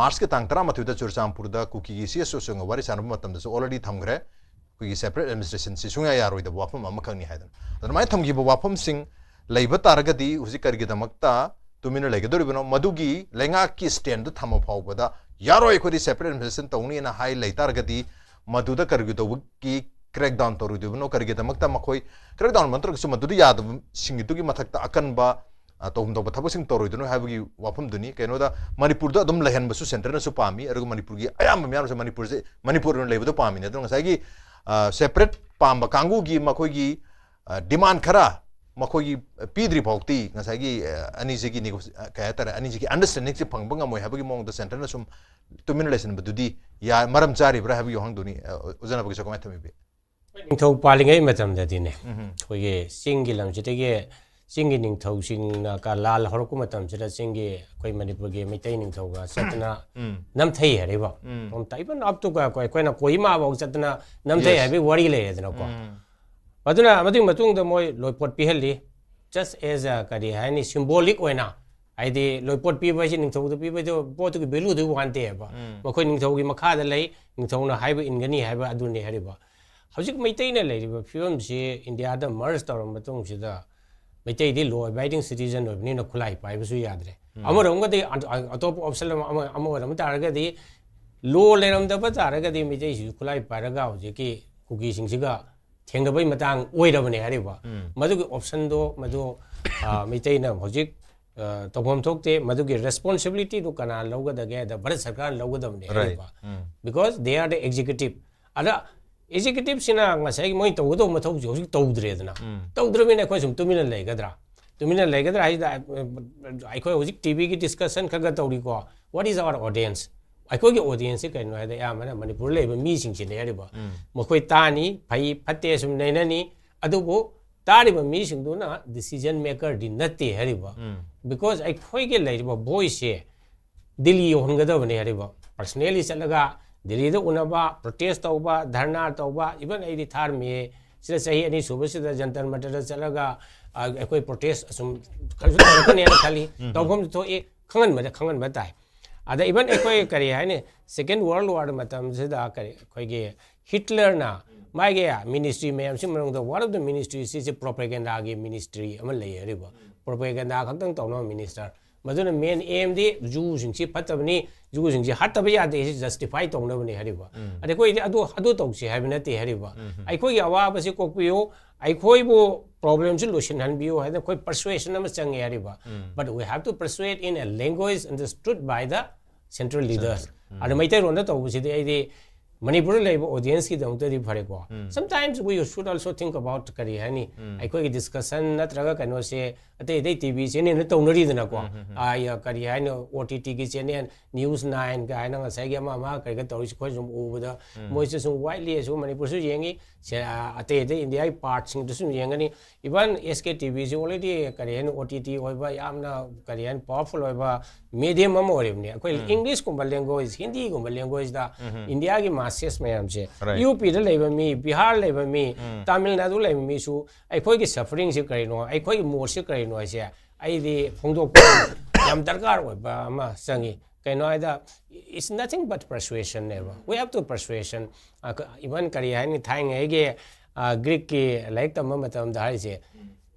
ꯃꯥꯔꯆꯀꯤ ꯇꯥꯡ ꯇꯔꯥꯃꯥꯊꯣꯏꯗ ꯆꯨꯔꯆꯥꯟꯄꯨꯔꯗ ꯀꯨꯀꯤꯒꯤ ꯁꯤ ꯑꯦꯁ ꯑꯣꯁꯤꯡꯒ ꯋꯥꯔꯤ ꯁꯥꯟꯅꯕ ꯃꯇꯝꯗꯁꯨ already ꯊꯝꯈ꯭ꯔꯦ, ꯑꯩꯈꯣꯏꯒꯤ ꯁꯦꯄꯔꯦꯠ ꯑꯦꯗꯃꯤꯅꯤꯁꯇ꯭ꯔꯦꯁꯟꯁꯤ ꯁꯨꯡꯌꯥ ꯌꯥꯔꯣꯏꯗꯕ ꯋꯥꯐꯝ ꯑꯃꯈꯛꯅꯤ ꯍꯥꯏꯗꯅ꯫ ꯑꯗꯨꯃꯥꯏꯅ ꯊꯝꯈꯤꯕ ꯋꯥꯐꯝꯁꯤꯡ ꯂꯩꯕ ꯇꯥꯔꯒꯗꯤ ꯍꯧꯖꯤꯛ ꯀꯔꯤꯒꯤꯗꯃꯛꯇ ꯇꯨꯃꯤꯟꯅ ꯂꯩꯒꯗꯧꯔꯤꯕꯅꯣ? ꯃꯗꯨꯒꯤ ꯂꯩꯉꯥꯛꯀꯤ ꯁ꯭ꯇꯦꯟꯗ ꯊꯝꯃ ꯐꯥꯎꯕꯗ ꯌꯥꯔꯣꯏ, ꯑꯩꯈꯣꯏꯗꯤ ꯁꯦꯄꯔꯦꯠ ꯑꯦꯗꯃꯤꯅꯤꯁꯇ꯭ꯔꯦꯁꯟ ꯇꯧꯅꯤꯅ ꯍꯥꯏ ꯂꯩ ꯇꯥꯔꯒꯗꯤ ꯃꯗꯨꯗ ꯀꯔꯤꯒꯤ ꯇꯧꯕꯒꯤ ꯀ꯭ꯔꯦꯛ ꯗꯥꯎꯟ ꯇꯧꯔꯣꯏꯗꯣꯏꯕꯅꯣ? ꯀꯔꯤꯒꯤꯗꯃꯛꯇ ꯃꯈꯣꯏ ꯀ꯭ꯔꯦꯛ ꯗꯥꯎꯟ ꯅꯠꯇ꯭ꯔꯒꯁꯨ ꯃꯗꯨꯗ ꯌꯥꯗꯕꯁꯤꯡꯒꯤꯗꯨꯒꯤ ꯃꯊꯛꯇ ꯑꯀꯟꯕ, ꯑ, ꯇꯧꯐꯝ ꯊꯣꯛꯄ ꯊꯕꯛꯁꯤꯡ ꯇꯧꯔꯣꯏꯗꯣꯏꯅꯣ ꯍꯥꯏꯕꯒꯤ ꯋꯥꯐꯝꯗꯨꯅꯤ꯫ ꯀꯩꯅꯣꯗ ꯃꯅꯤꯄꯨꯔꯗ ꯑꯗꯨꯝ ꯂꯩꯍꯟꯕꯁꯨ ꯁꯦꯟꯇꯔꯅꯁꯨ ꯄꯥꯝꯃꯤ, ꯑꯗꯨꯒ ꯃꯅꯤꯄꯨꯔꯒꯤ ꯑꯌꯥꯝꯕ ꯃꯤꯌꯥꯝꯅꯁꯨ ꯃꯅꯤꯄꯨꯔꯁꯦ ꯃꯅꯤꯄꯨꯔ ꯑꯣꯏꯅ ꯂꯩꯕꯗꯣ ꯄꯥꯝꯃꯤꯅꯤ꯫ ꯑꯗꯨꯅ ꯉꯁꯥꯏꯒꯤ, ꯑ, ꯁꯦꯄꯔꯦꯠ ꯄꯥꯝꯕ ꯀꯥꯡꯕꯨꯒꯤ ꯃꯈꯣꯏꯒꯤ, ꯑ, ꯗꯤꯃꯥꯟ ꯈꯔ ꯃꯈꯣꯏꯒꯤ ꯄꯤꯗ꯭ꯔꯤ ꯐꯥꯎꯗꯤ ꯉꯁꯥꯏꯒꯤ, ꯑ, ꯑꯅꯤꯁꯤꯒꯤ ꯅꯤꯒꯣ-, ꯑ, ꯀꯩ ꯍꯥꯏꯇꯥꯔꯦ, ꯑꯅꯤꯁꯤꯒꯤ ꯑꯟꯗꯔꯁ꯭ꯇꯦꯟꯗꯤꯡꯁꯦ ꯐꯪꯕ ꯉꯝꯃꯣꯏ ꯍꯥꯏꯕꯒꯤ ꯃꯑꯣꯡꯗ ꯁꯦꯟꯇꯔꯅ ꯁꯨꯝ ꯇꯨꯃꯤꯟꯅ ꯂꯩꯁꯤꯟꯕꯗꯨꯗꯤ ꯌꯥ-, ꯃꯔꯝ ꯆꯥꯔꯤꯕ꯭ꯔꯥ ꯍꯥꯏꯕꯒꯤ ꯋꯥꯍꯪꯗꯨꯅꯤ, ꯑ, ꯑꯣꯖꯥ ꯅꯥꯕꯒꯤꯁꯨ ꯀꯃꯥꯏꯅ ꯊꯝꯕꯤꯕꯤ? ꯅꯤꯡꯊꯧ ꯄꯥꯜꯂꯤꯉꯩ ꯃꯇꯝꯗꯗꯤꯅꯦ, ꯎꯝ꯫ ꯑꯩꯈꯣꯏꯒꯤ ꯆꯤꯡꯒꯤ ꯂꯝꯁꯤꯗꯒꯤ ꯆꯤꯡꯒꯤ ꯅꯤꯡꯊꯧꯁꯤꯡꯅ ꯀ-, ꯂꯥꯜ ꯍꯧꯔꯛꯄ ꯃꯇꯝꯁꯤꯗ ꯆꯤꯡꯒꯤ ꯑꯩꯈꯣꯏ ꯃꯅꯤꯄꯨꯔꯒꯤ ꯃꯩꯇꯩ ꯅꯤꯡꯊꯧꯒ ꯆꯠꯇꯅ ꯎꯝ꯫ ꯅꯝꯊꯩ ꯍꯥꯏꯔꯤꯕ꯫ ꯎꯝ꯫ ꯏꯚꯟ ꯑꯞ ꯇꯨ ꯑꯩꯈꯣꯏꯅ ꯀꯣꯍꯤꯃꯥꯐꯥꯎ ꯆꯠꯇꯅ ꯅꯝꯊꯩ Yes. ꯍꯥꯏꯕꯒꯤ ꯋꯥꯔꯤ ꯂꯩꯔꯦꯗꯅꯀꯣ꯫ ꯎꯝ꯫ ꯑꯗꯨꯅ ꯃꯗꯨꯒꯤ ꯃꯇꯨꯡꯗ ꯃꯣꯏ ꯂꯣꯏꯄꯣꯠ ꯄꯤꯍꯜꯂꯤ꯫ Just as a, ꯀꯔꯤ ꯍꯥꯏꯅꯤ, symbolic ꯑꯣꯏꯅ, ꯍꯥꯏꯗꯤ ꯂꯣꯏꯄꯣꯠ ꯄꯤꯕ ꯍꯥꯏꯁꯤ ꯅꯤꯡꯊꯧꯗ ꯄꯤꯕꯗꯨ ꯄꯣꯠꯇꯨꯒꯤ ꯚꯦꯂꯨꯗꯨꯒꯤ ꯋꯥꯟꯇꯦꯕ꯫ ꯎꯝ꯫ ꯃꯈꯣꯏ ꯅꯤꯡꯊꯧꯒꯤ ꯃꯈꯥꯗ ꯂꯩ, ꯅꯤꯡꯊꯧꯅ ꯍꯥꯏꯕ ꯏꯟꯒꯅꯤ ꯍꯥꯏꯕ ꯑꯗꯨꯅꯤ ꯍꯥꯏꯔꯤꯕ꯫ ꯍꯧꯖꯤꯛ ꯃꯩꯇꯩꯅ ꯂꯩꯔꯤꯕ ꯐꯤꯕꯝꯁꯤ ꯏꯟꯗꯤꯌꯥꯗ ꯃꯔꯖ ꯇꯧꯔꯕ ꯃꯇꯨꯡꯁꯤꯗ ꯃꯩꯇꯩꯗꯤ law abiding citizen ꯑꯣꯏꯕꯅꯤꯅ ꯈꯨꯠꯂꯥꯏ ꯄꯥꯏꯕꯁꯨ ꯌꯥꯗ꯭ꯔꯦ꯫ ꯑꯃꯔꯣꯝꯒꯗꯤ ꯑ-, ꯑ-, ꯑꯇꯣꯞꯄ ꯑꯣꯞꯁꯟ ꯑꯃ, ꯑꯃ, ꯑꯃ ꯑꯣꯏꯔꯝ ꯇꯥꯔꯒꯗꯤ ꯂꯣ ꯂꯩꯔꯝꯗꯕ ꯇꯥꯔꯒꯗꯤ ꯃꯤꯇꯩꯁꯤꯁꯨ ꯈꯨꯠꯂꯥꯏ ꯄꯥꯏꯔꯒ ꯍꯧꯖꯤꯛꯀꯤ ꯀꯨꯀꯤꯁꯤꯡꯁꯤꯒ ꯊꯦꯡꯅꯕꯒꯤ ꯃꯇꯥꯡ ꯑꯣꯏꯔꯕꯅꯦ ꯍꯥꯏꯔꯤꯕ꯫ ꯃꯗꯨꯒꯤ ꯑꯣꯞꯁꯟꯗꯣ ꯃꯗꯨ, ꯑ, ꯃꯤꯇꯩꯅ ꯍꯧꯖꯤꯛ, ꯑ, ꯇꯧꯐꯝ ꯊꯣꯛꯇꯦ꯫ ꯃꯗꯨꯒꯤ ꯔꯦꯁꯄꯣꯟꯁꯤꯕꯤꯂꯤꯇꯤꯗꯨ ꯀꯅꯥ ꯂꯧꯒꯗꯒꯦ ꯍꯥꯏꯗ ꯚꯥꯔꯠ ꯁꯔꯀꯥꯔꯅ ꯂꯧꯒꯗꯕꯅꯦ ꯍꯥꯏꯔꯤꯕ꯫ Because they are the executive. ꯑꯗ executiveꯁꯤꯅ ꯉꯁꯥꯏꯒꯤ ꯃꯣꯏ ꯇꯧꯒꯗꯧꯕ ꯃꯊꯧꯁꯦ ꯍꯧꯖꯤꯛ ꯇꯧꯗ꯭ꯔꯦꯗꯅ꯫ ꯇꯧꯗ꯭ꯔꯕꯅꯤꯅ ꯑꯩꯈꯣꯏ ꯁꯨꯝ ꯇꯨꯃꯤꯟꯅ ꯂꯩꯒꯗ꯭ꯔꯥ? ꯇꯨꯃꯤꯟꯅ ꯂꯩꯒꯗ꯭ꯔꯥ ꯍꯥꯏꯁꯤꯗ, ꯑ, ꯑꯩꯈꯣꯏ ꯍꯧꯖꯤꯛ ꯇꯤꯚꯤꯒꯤ ꯗꯤꯁꯀꯁꯟ ꯈꯔ ꯈꯔ ꯇꯧꯔꯤꯀꯣ꯫ What is our audience? ꯑꯩꯈꯣꯏꯒꯤ ꯑꯣꯗꯤꯌꯦꯟꯁꯁꯤ ꯀꯩꯅꯣ ꯍꯥꯏꯗ ꯑꯌꯥꯝꯕꯅ ꯃꯅꯤꯄꯨꯔꯗ ꯂꯩꯕ ꯃꯤꯁꯤꯡꯁꯤꯅꯦ ꯍꯥꯏꯔꯤꯕ꯫ ꯃꯈꯣꯏ ꯇꯥꯅꯤ, ꯐꯩ ꯐꯠꯇꯦ ꯁꯨꯝ ꯅꯩꯅꯅꯤ, ꯑꯗꯨꯕꯨ ꯇꯥꯔꯤꯕ ꯃꯤꯁꯤꯡꯗꯨꯅ ꯗꯤꯁꯤꯖꯟ ꯃꯦꯀꯔꯗꯤ ꯅꯠꯇꯦ ꯍꯥꯏꯔꯤꯕ꯫ Because ꯑꯩꯈꯣꯏꯒꯤ ꯂꯩꯔꯤꯕ ꯚꯣꯏꯁꯁꯦ ꯗꯤꯜꯂꯤ ꯌꯧꯍꯟꯒꯗꯕꯅꯦ ꯍꯥꯏꯔꯤꯕ꯫ ꯄꯔꯁꯅꯦꯜꯂꯤ ꯆꯠꯂꯒ ꯗꯤꯜꯂꯤꯗ ꯎꯅꯕ, ꯄ꯭ꯔꯣꯇꯦꯁ ꯇꯧꯕ, ꯙꯔꯅꯥ ꯇꯧꯕ, ꯏꯚꯟ ꯑꯩꯗꯤ ꯊꯥꯔꯃꯤ ꯁꯤꯗ ꯆꯍꯤ ꯑꯅꯤ ꯁꯨꯕꯁꯤꯗ ꯖꯟꯇꯔ ꯃꯟꯇꯔꯗ ꯆꯠꯂꯒ, ꯑ, ꯑꯩꯈꯣꯏ ꯄ꯭ꯔꯣꯇꯦꯁ ꯑꯁꯨꯝ ꯈꯔꯁꯨ ꯇꯧꯔꯛꯀꯅꯦꯅ ꯈꯜꯂꯤ꯫ ꯇꯧꯐꯝꯁꯨ ꯊꯣꯛꯏ, ꯈꯪꯍꯟꯕꯗ ꯈꯪꯍꯟꯕ ꯇꯥꯏ꯫ ꯑꯗ ꯏꯚꯟ ꯑꯩꯈꯣꯏ ꯀꯔꯤ ꯍꯥꯏꯅꯤ, ꯁꯦꯀꯦꯟ ꯋꯥꯔꯜ ꯋꯥꯔ ꯃꯇꯝꯁꯤꯗ ꯀꯔꯤ ꯑꯩꯈꯣꯏꯒꯤ ꯍꯤꯠꯂꯔꯅ ꯃꯥꯒꯤ ꯃꯤꯅꯤꯁꯇ꯭ꯔꯤ ꯃꯌꯥꯝꯁꯤ ꯃꯅꯨꯡꯗ one of the ministry ꯁꯤꯁꯦ ꯄ꯭ꯔꯣꯄꯦꯒꯦꯟꯗꯥꯒꯤ ꯃꯤꯅꯤꯁꯇ꯭ꯔꯤ ꯑꯃ ꯂꯩ ꯍꯥꯏꯔꯤꯕ꯫ ꯄ꯭ꯔꯣꯄꯦꯒꯦꯟꯗꯥ ꯈꯛꯇꯪ ꯇꯧꯅꯕ ꯃꯤꯅꯤꯁꯇꯔ꯫ ꯃꯗꯨꯅ ꯃꯦꯟ ꯑꯦꯝꯗꯤ ꯖꯨꯁꯤꯡꯁꯤ ꯐꯠꯇꯕꯅꯤ, ꯖꯨꯁꯤꯡꯁꯤ ꯍꯥꯠꯇꯕ ꯌꯥꯗꯦ, ꯁꯤ ꯖꯁꯇꯤꯐꯥꯏ ꯇꯧꯅꯕꯅꯤ ꯍꯥꯏꯔꯤꯕ꯫ ꯑꯗ ꯑꯩꯈꯣꯏꯗꯤ ꯑꯗꯨ, ꯑꯗꯨ ꯇꯧꯁꯤ ꯍꯥꯏꯕ ꯅꯠꯇꯦ ꯍꯥꯏꯔꯤꯕ꯫ ꯑꯩꯈꯣꯏꯒꯤ ꯑꯋꯥꯕꯁꯤ ꯀꯣꯛꯄꯤꯌꯨ, ꯑꯩꯈꯣꯏꯕꯨ ꯄ꯭ꯔꯣꯕ꯭ꯂꯦꯝꯁꯤ ꯂꯣꯏꯁꯤꯟꯍꯟꯕꯤꯌꯨ ꯍꯥꯏꯅ ꯑꯩꯈꯣꯏ ꯄꯔꯁꯨꯑꯦꯁꯟ ꯑꯃ ꯆꯪꯉꯦ ꯍꯥꯏꯔꯤꯕ꯫ But we have to persuade in a language understood by the central leaders. ꯑꯗ ꯃꯩꯇꯩꯂꯣꯟꯗ ꯇꯧꯕꯁꯤꯗꯤ ꯑꯩꯗꯤ ꯃꯅꯤꯄꯨꯔꯗ ꯂꯩꯕ ꯑꯣꯗꯤꯌꯦꯟꯁꯀꯤꯗꯃꯛꯇꯗꯤ ꯐꯔꯦꯀꯣ꯫ Sometimes we should also think about ꯀꯔꯤ ꯍꯥꯏꯅꯤ, ꯑꯩꯈꯣꯏꯒꯤ ꯗꯤꯁꯀꯁꯟ ꯅꯠꯇ꯭ꯔꯒ ꯀꯩꯅꯣꯁꯦ ꯑꯇꯩ ꯑꯇꯩ ꯇꯤ ꯚꯤ ꯆꯦꯅꯦꯜꯅ ꯇꯧꯅꯔꯤꯗꯅꯀꯣ꯫ ꯑꯥ, ꯀꯔꯤ ꯍꯥꯏꯅꯣ, ꯑꯣ ꯇꯤ ꯇꯤꯒꯤ ꯆꯦꯅꯦꯜ, ꯅ꯭ꯌꯨꯁ ꯅꯥꯏꯟ ꯀꯥꯏꯅ ꯉꯁꯥꯏꯒꯤ ꯑꯃ ꯑꯃ ꯀꯩꯒ ꯇꯧꯔꯤꯁꯦ ꯑꯩꯈꯣꯏ ꯁꯨꯝ ꯎꯕꯗ ꯃꯣꯏꯁꯨ ꯁꯨꯝ ꯋꯥꯏꯠꯂꯤ ꯑꯁꯨꯝ ꯃꯅꯤꯄꯨꯔꯁꯨ ꯌꯦꯡꯉꯤ, ꯁꯦ-, ꯑꯥ, ꯑꯇꯩ ꯑꯇꯩ ꯏꯟꯗꯤꯌꯥꯒꯤ ꯄꯥꯔꯠꯁꯤꯡꯗꯁꯨ ꯁꯨꯝ ꯌꯦꯡꯒꯅꯤ꯫ ꯏꯚꯟ ꯑꯦꯁ ꯀꯦ ꯇꯤ ꯚꯤꯁꯤ already ꯀꯔꯤ ꯍꯥꯏꯅꯤ, ꯑꯣ ꯇꯤ ꯇꯤ ꯑꯣꯏꯕ ꯌꯥꯝꯅ ꯀꯔꯤ ꯍꯥꯏꯅꯤ, ꯄꯥꯋꯔꯐꯨꯜ ꯑꯣꯏꯕ ꯃꯦꯗꯤꯌꯝ ꯑꯃ ꯑꯣꯏꯔꯤꯕꯅꯤ꯫ ꯑꯩꯈꯣꯏ ꯏꯪꯂꯤꯁꯀꯨꯝꯕ ꯂꯦꯡꯒ꯭ꯋꯦꯖ, ꯍꯤꯟꯗꯤꯒꯨꯝꯕ ꯂꯦꯡꯒ꯭ꯋꯦꯖꯇ ꯏꯟꯗꯤꯌꯥꯒꯤ ꯃꯥꯁꯦꯁ ꯃꯌꯥꯝꯁꯦ, ꯌꯨ ꯄꯤꯗ ꯂꯩꯕ ꯃꯤ, ꯕꯤꯍꯥꯔ ꯂꯩꯕ ꯃꯤ, ꯇꯥꯃꯤꯜ ꯅꯥꯗꯨ ꯂꯩꯕ ꯃꯤꯁꯨ ꯑꯩꯈꯣꯏꯒꯤ ꯁꯐꯔꯤꯡꯁꯦ ꯀꯔꯤꯅꯣ, ꯑꯩꯈꯣꯏꯒꯤ ꯃꯣꯠꯁꯦ ꯀꯔꯤꯅꯣ ꯍꯥꯏꯁꯦ ꯑꯩꯗꯤ ꯐꯣꯡꯗꯣꯛꯄ ꯌꯥꯝ ꯗꯔꯀꯥꯔ ꯑꯣꯏꯕ ꯑꯃ ꯆꯪꯉꯤ꯫ ꯀꯩꯅꯣ ꯍꯥꯏꯗ, it's nothing but persuasion ꯅꯦꯕ꯫ We have to persuasion. Even ꯀꯔꯤ ꯍꯥꯏꯅꯤ, ꯊꯥꯏꯅꯉꯩꯒꯤ, ꯑ, ꯒ꯭ꯔꯤꯛꯀꯤ ꯂꯥꯏꯔꯤꯛ ꯇꯝꯕ ꯃꯇꯝꯗ ꯍꯥꯏꯔꯤꯁꯦ,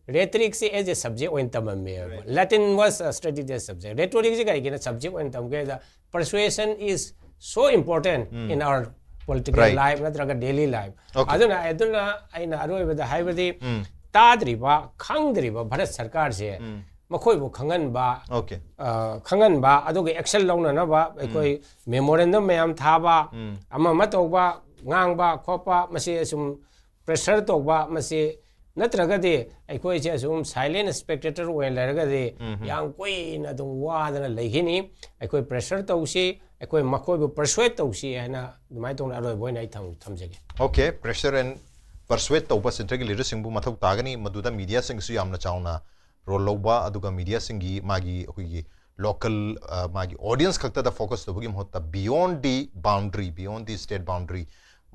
rhetoric ꯁꯤ as a subject ꯑꯣꯏꯅ ꯇꯝꯃꯝꯃꯦꯕ꯫ Latin was, uh, studied as subject. Rhetoric ꯁꯤ ꯀꯩꯒꯤꯅꯣ subject ꯑꯣꯏꯅ ꯇꯝꯒꯦ ꯍꯥꯏꯗ, persuasion is so important in our political Right. life ꯅꯠꯇ꯭ꯔꯒ daily life. Okay. ꯑꯗꯨꯅ ꯑꯗꯨꯅ ꯑꯩꯅ ꯑꯔꯣꯏꯕꯗ ꯍꯥꯏꯕꯗꯤ ꯎꯝ. ꯇꯥꯗ꯭ꯔꯤꯕ, ꯈꯪꯗ꯭ꯔꯤꯕ ꯚꯥꯔꯠ ꯁꯔꯀꯥꯔꯁꯦ ꯎꯝ. ꯃꯈꯣꯏꯕꯨ ꯈꯪꯍꯟꯕ, Okay. ꯑ, ꯈꯪꯍꯟꯕ, ꯑꯗꯨꯒ action ꯂꯧꯅꯅꯕ ꯑꯩꯈꯣꯏ memorandum ꯃꯌꯥꯝ ꯊꯥꯕ, ꯎꯝ. ꯑꯃ ꯑꯃ ꯇꯧꯕ, ꯉꯥꯡꯕ ꯈꯣꯠꯄ, ꯃꯁꯤ ꯑꯁꯨꯝ pressure ꯇꯧꯕ, ꯃꯁꯤ ꯅꯠꯇ꯭ꯔꯒꯗꯤ ꯑꯩꯈꯣꯏꯁꯦ ꯑꯁꯨꯝ silent spectator ꯑꯣꯏꯅ ꯂꯩꯔꯒꯗꯤ ꯎꯝ. ꯌꯥꯝ ꯀꯨꯏꯅ ꯑꯗꯨꯝ ꯋꯥꯗꯅ ꯂꯩꯈꯤꯅꯤ꯫ ꯑꯩꯈꯣꯏ pressure ꯇꯧꯁꯤ, ꯑꯩꯈꯣꯏ ꯃꯈꯣꯏꯕꯨ persuade ꯇꯧꯁꯤ ꯍꯥꯏꯅ ꯑꯗꯨꯃꯥꯏꯅ ꯇꯧꯅ ꯑꯔꯣꯏꯕ ꯑꯣꯏꯅ ꯑꯩ ꯊꯝ-, ꯊꯝꯖꯒꯦ꯫ Okay, pressure and persuade ꯇꯧꯕ centre ꯒꯤ leader ꯁꯤꯡꯕꯨ ꯃꯊꯧ ꯇꯥꯒꯅꯤ꯫ ꯃꯗꯨꯗ media ꯁꯤꯡꯒꯤꯁꯨ ꯌꯥꯝꯅ ꯆꯥꯎꯅ role ꯂꯧꯕ, ꯑꯗꯨꯒ media ꯁꯤꯡꯒꯤ ꯃꯥꯒꯤ ꯑꯩꯈꯣꯏꯒꯤ local, ꯑ, ꯃꯥꯒꯤ audience ꯈꯛꯇꯗ focus ꯇꯧꯕꯒꯤ ꯃꯍꯨꯠꯇ beyond the boundary, beyond the state boundary,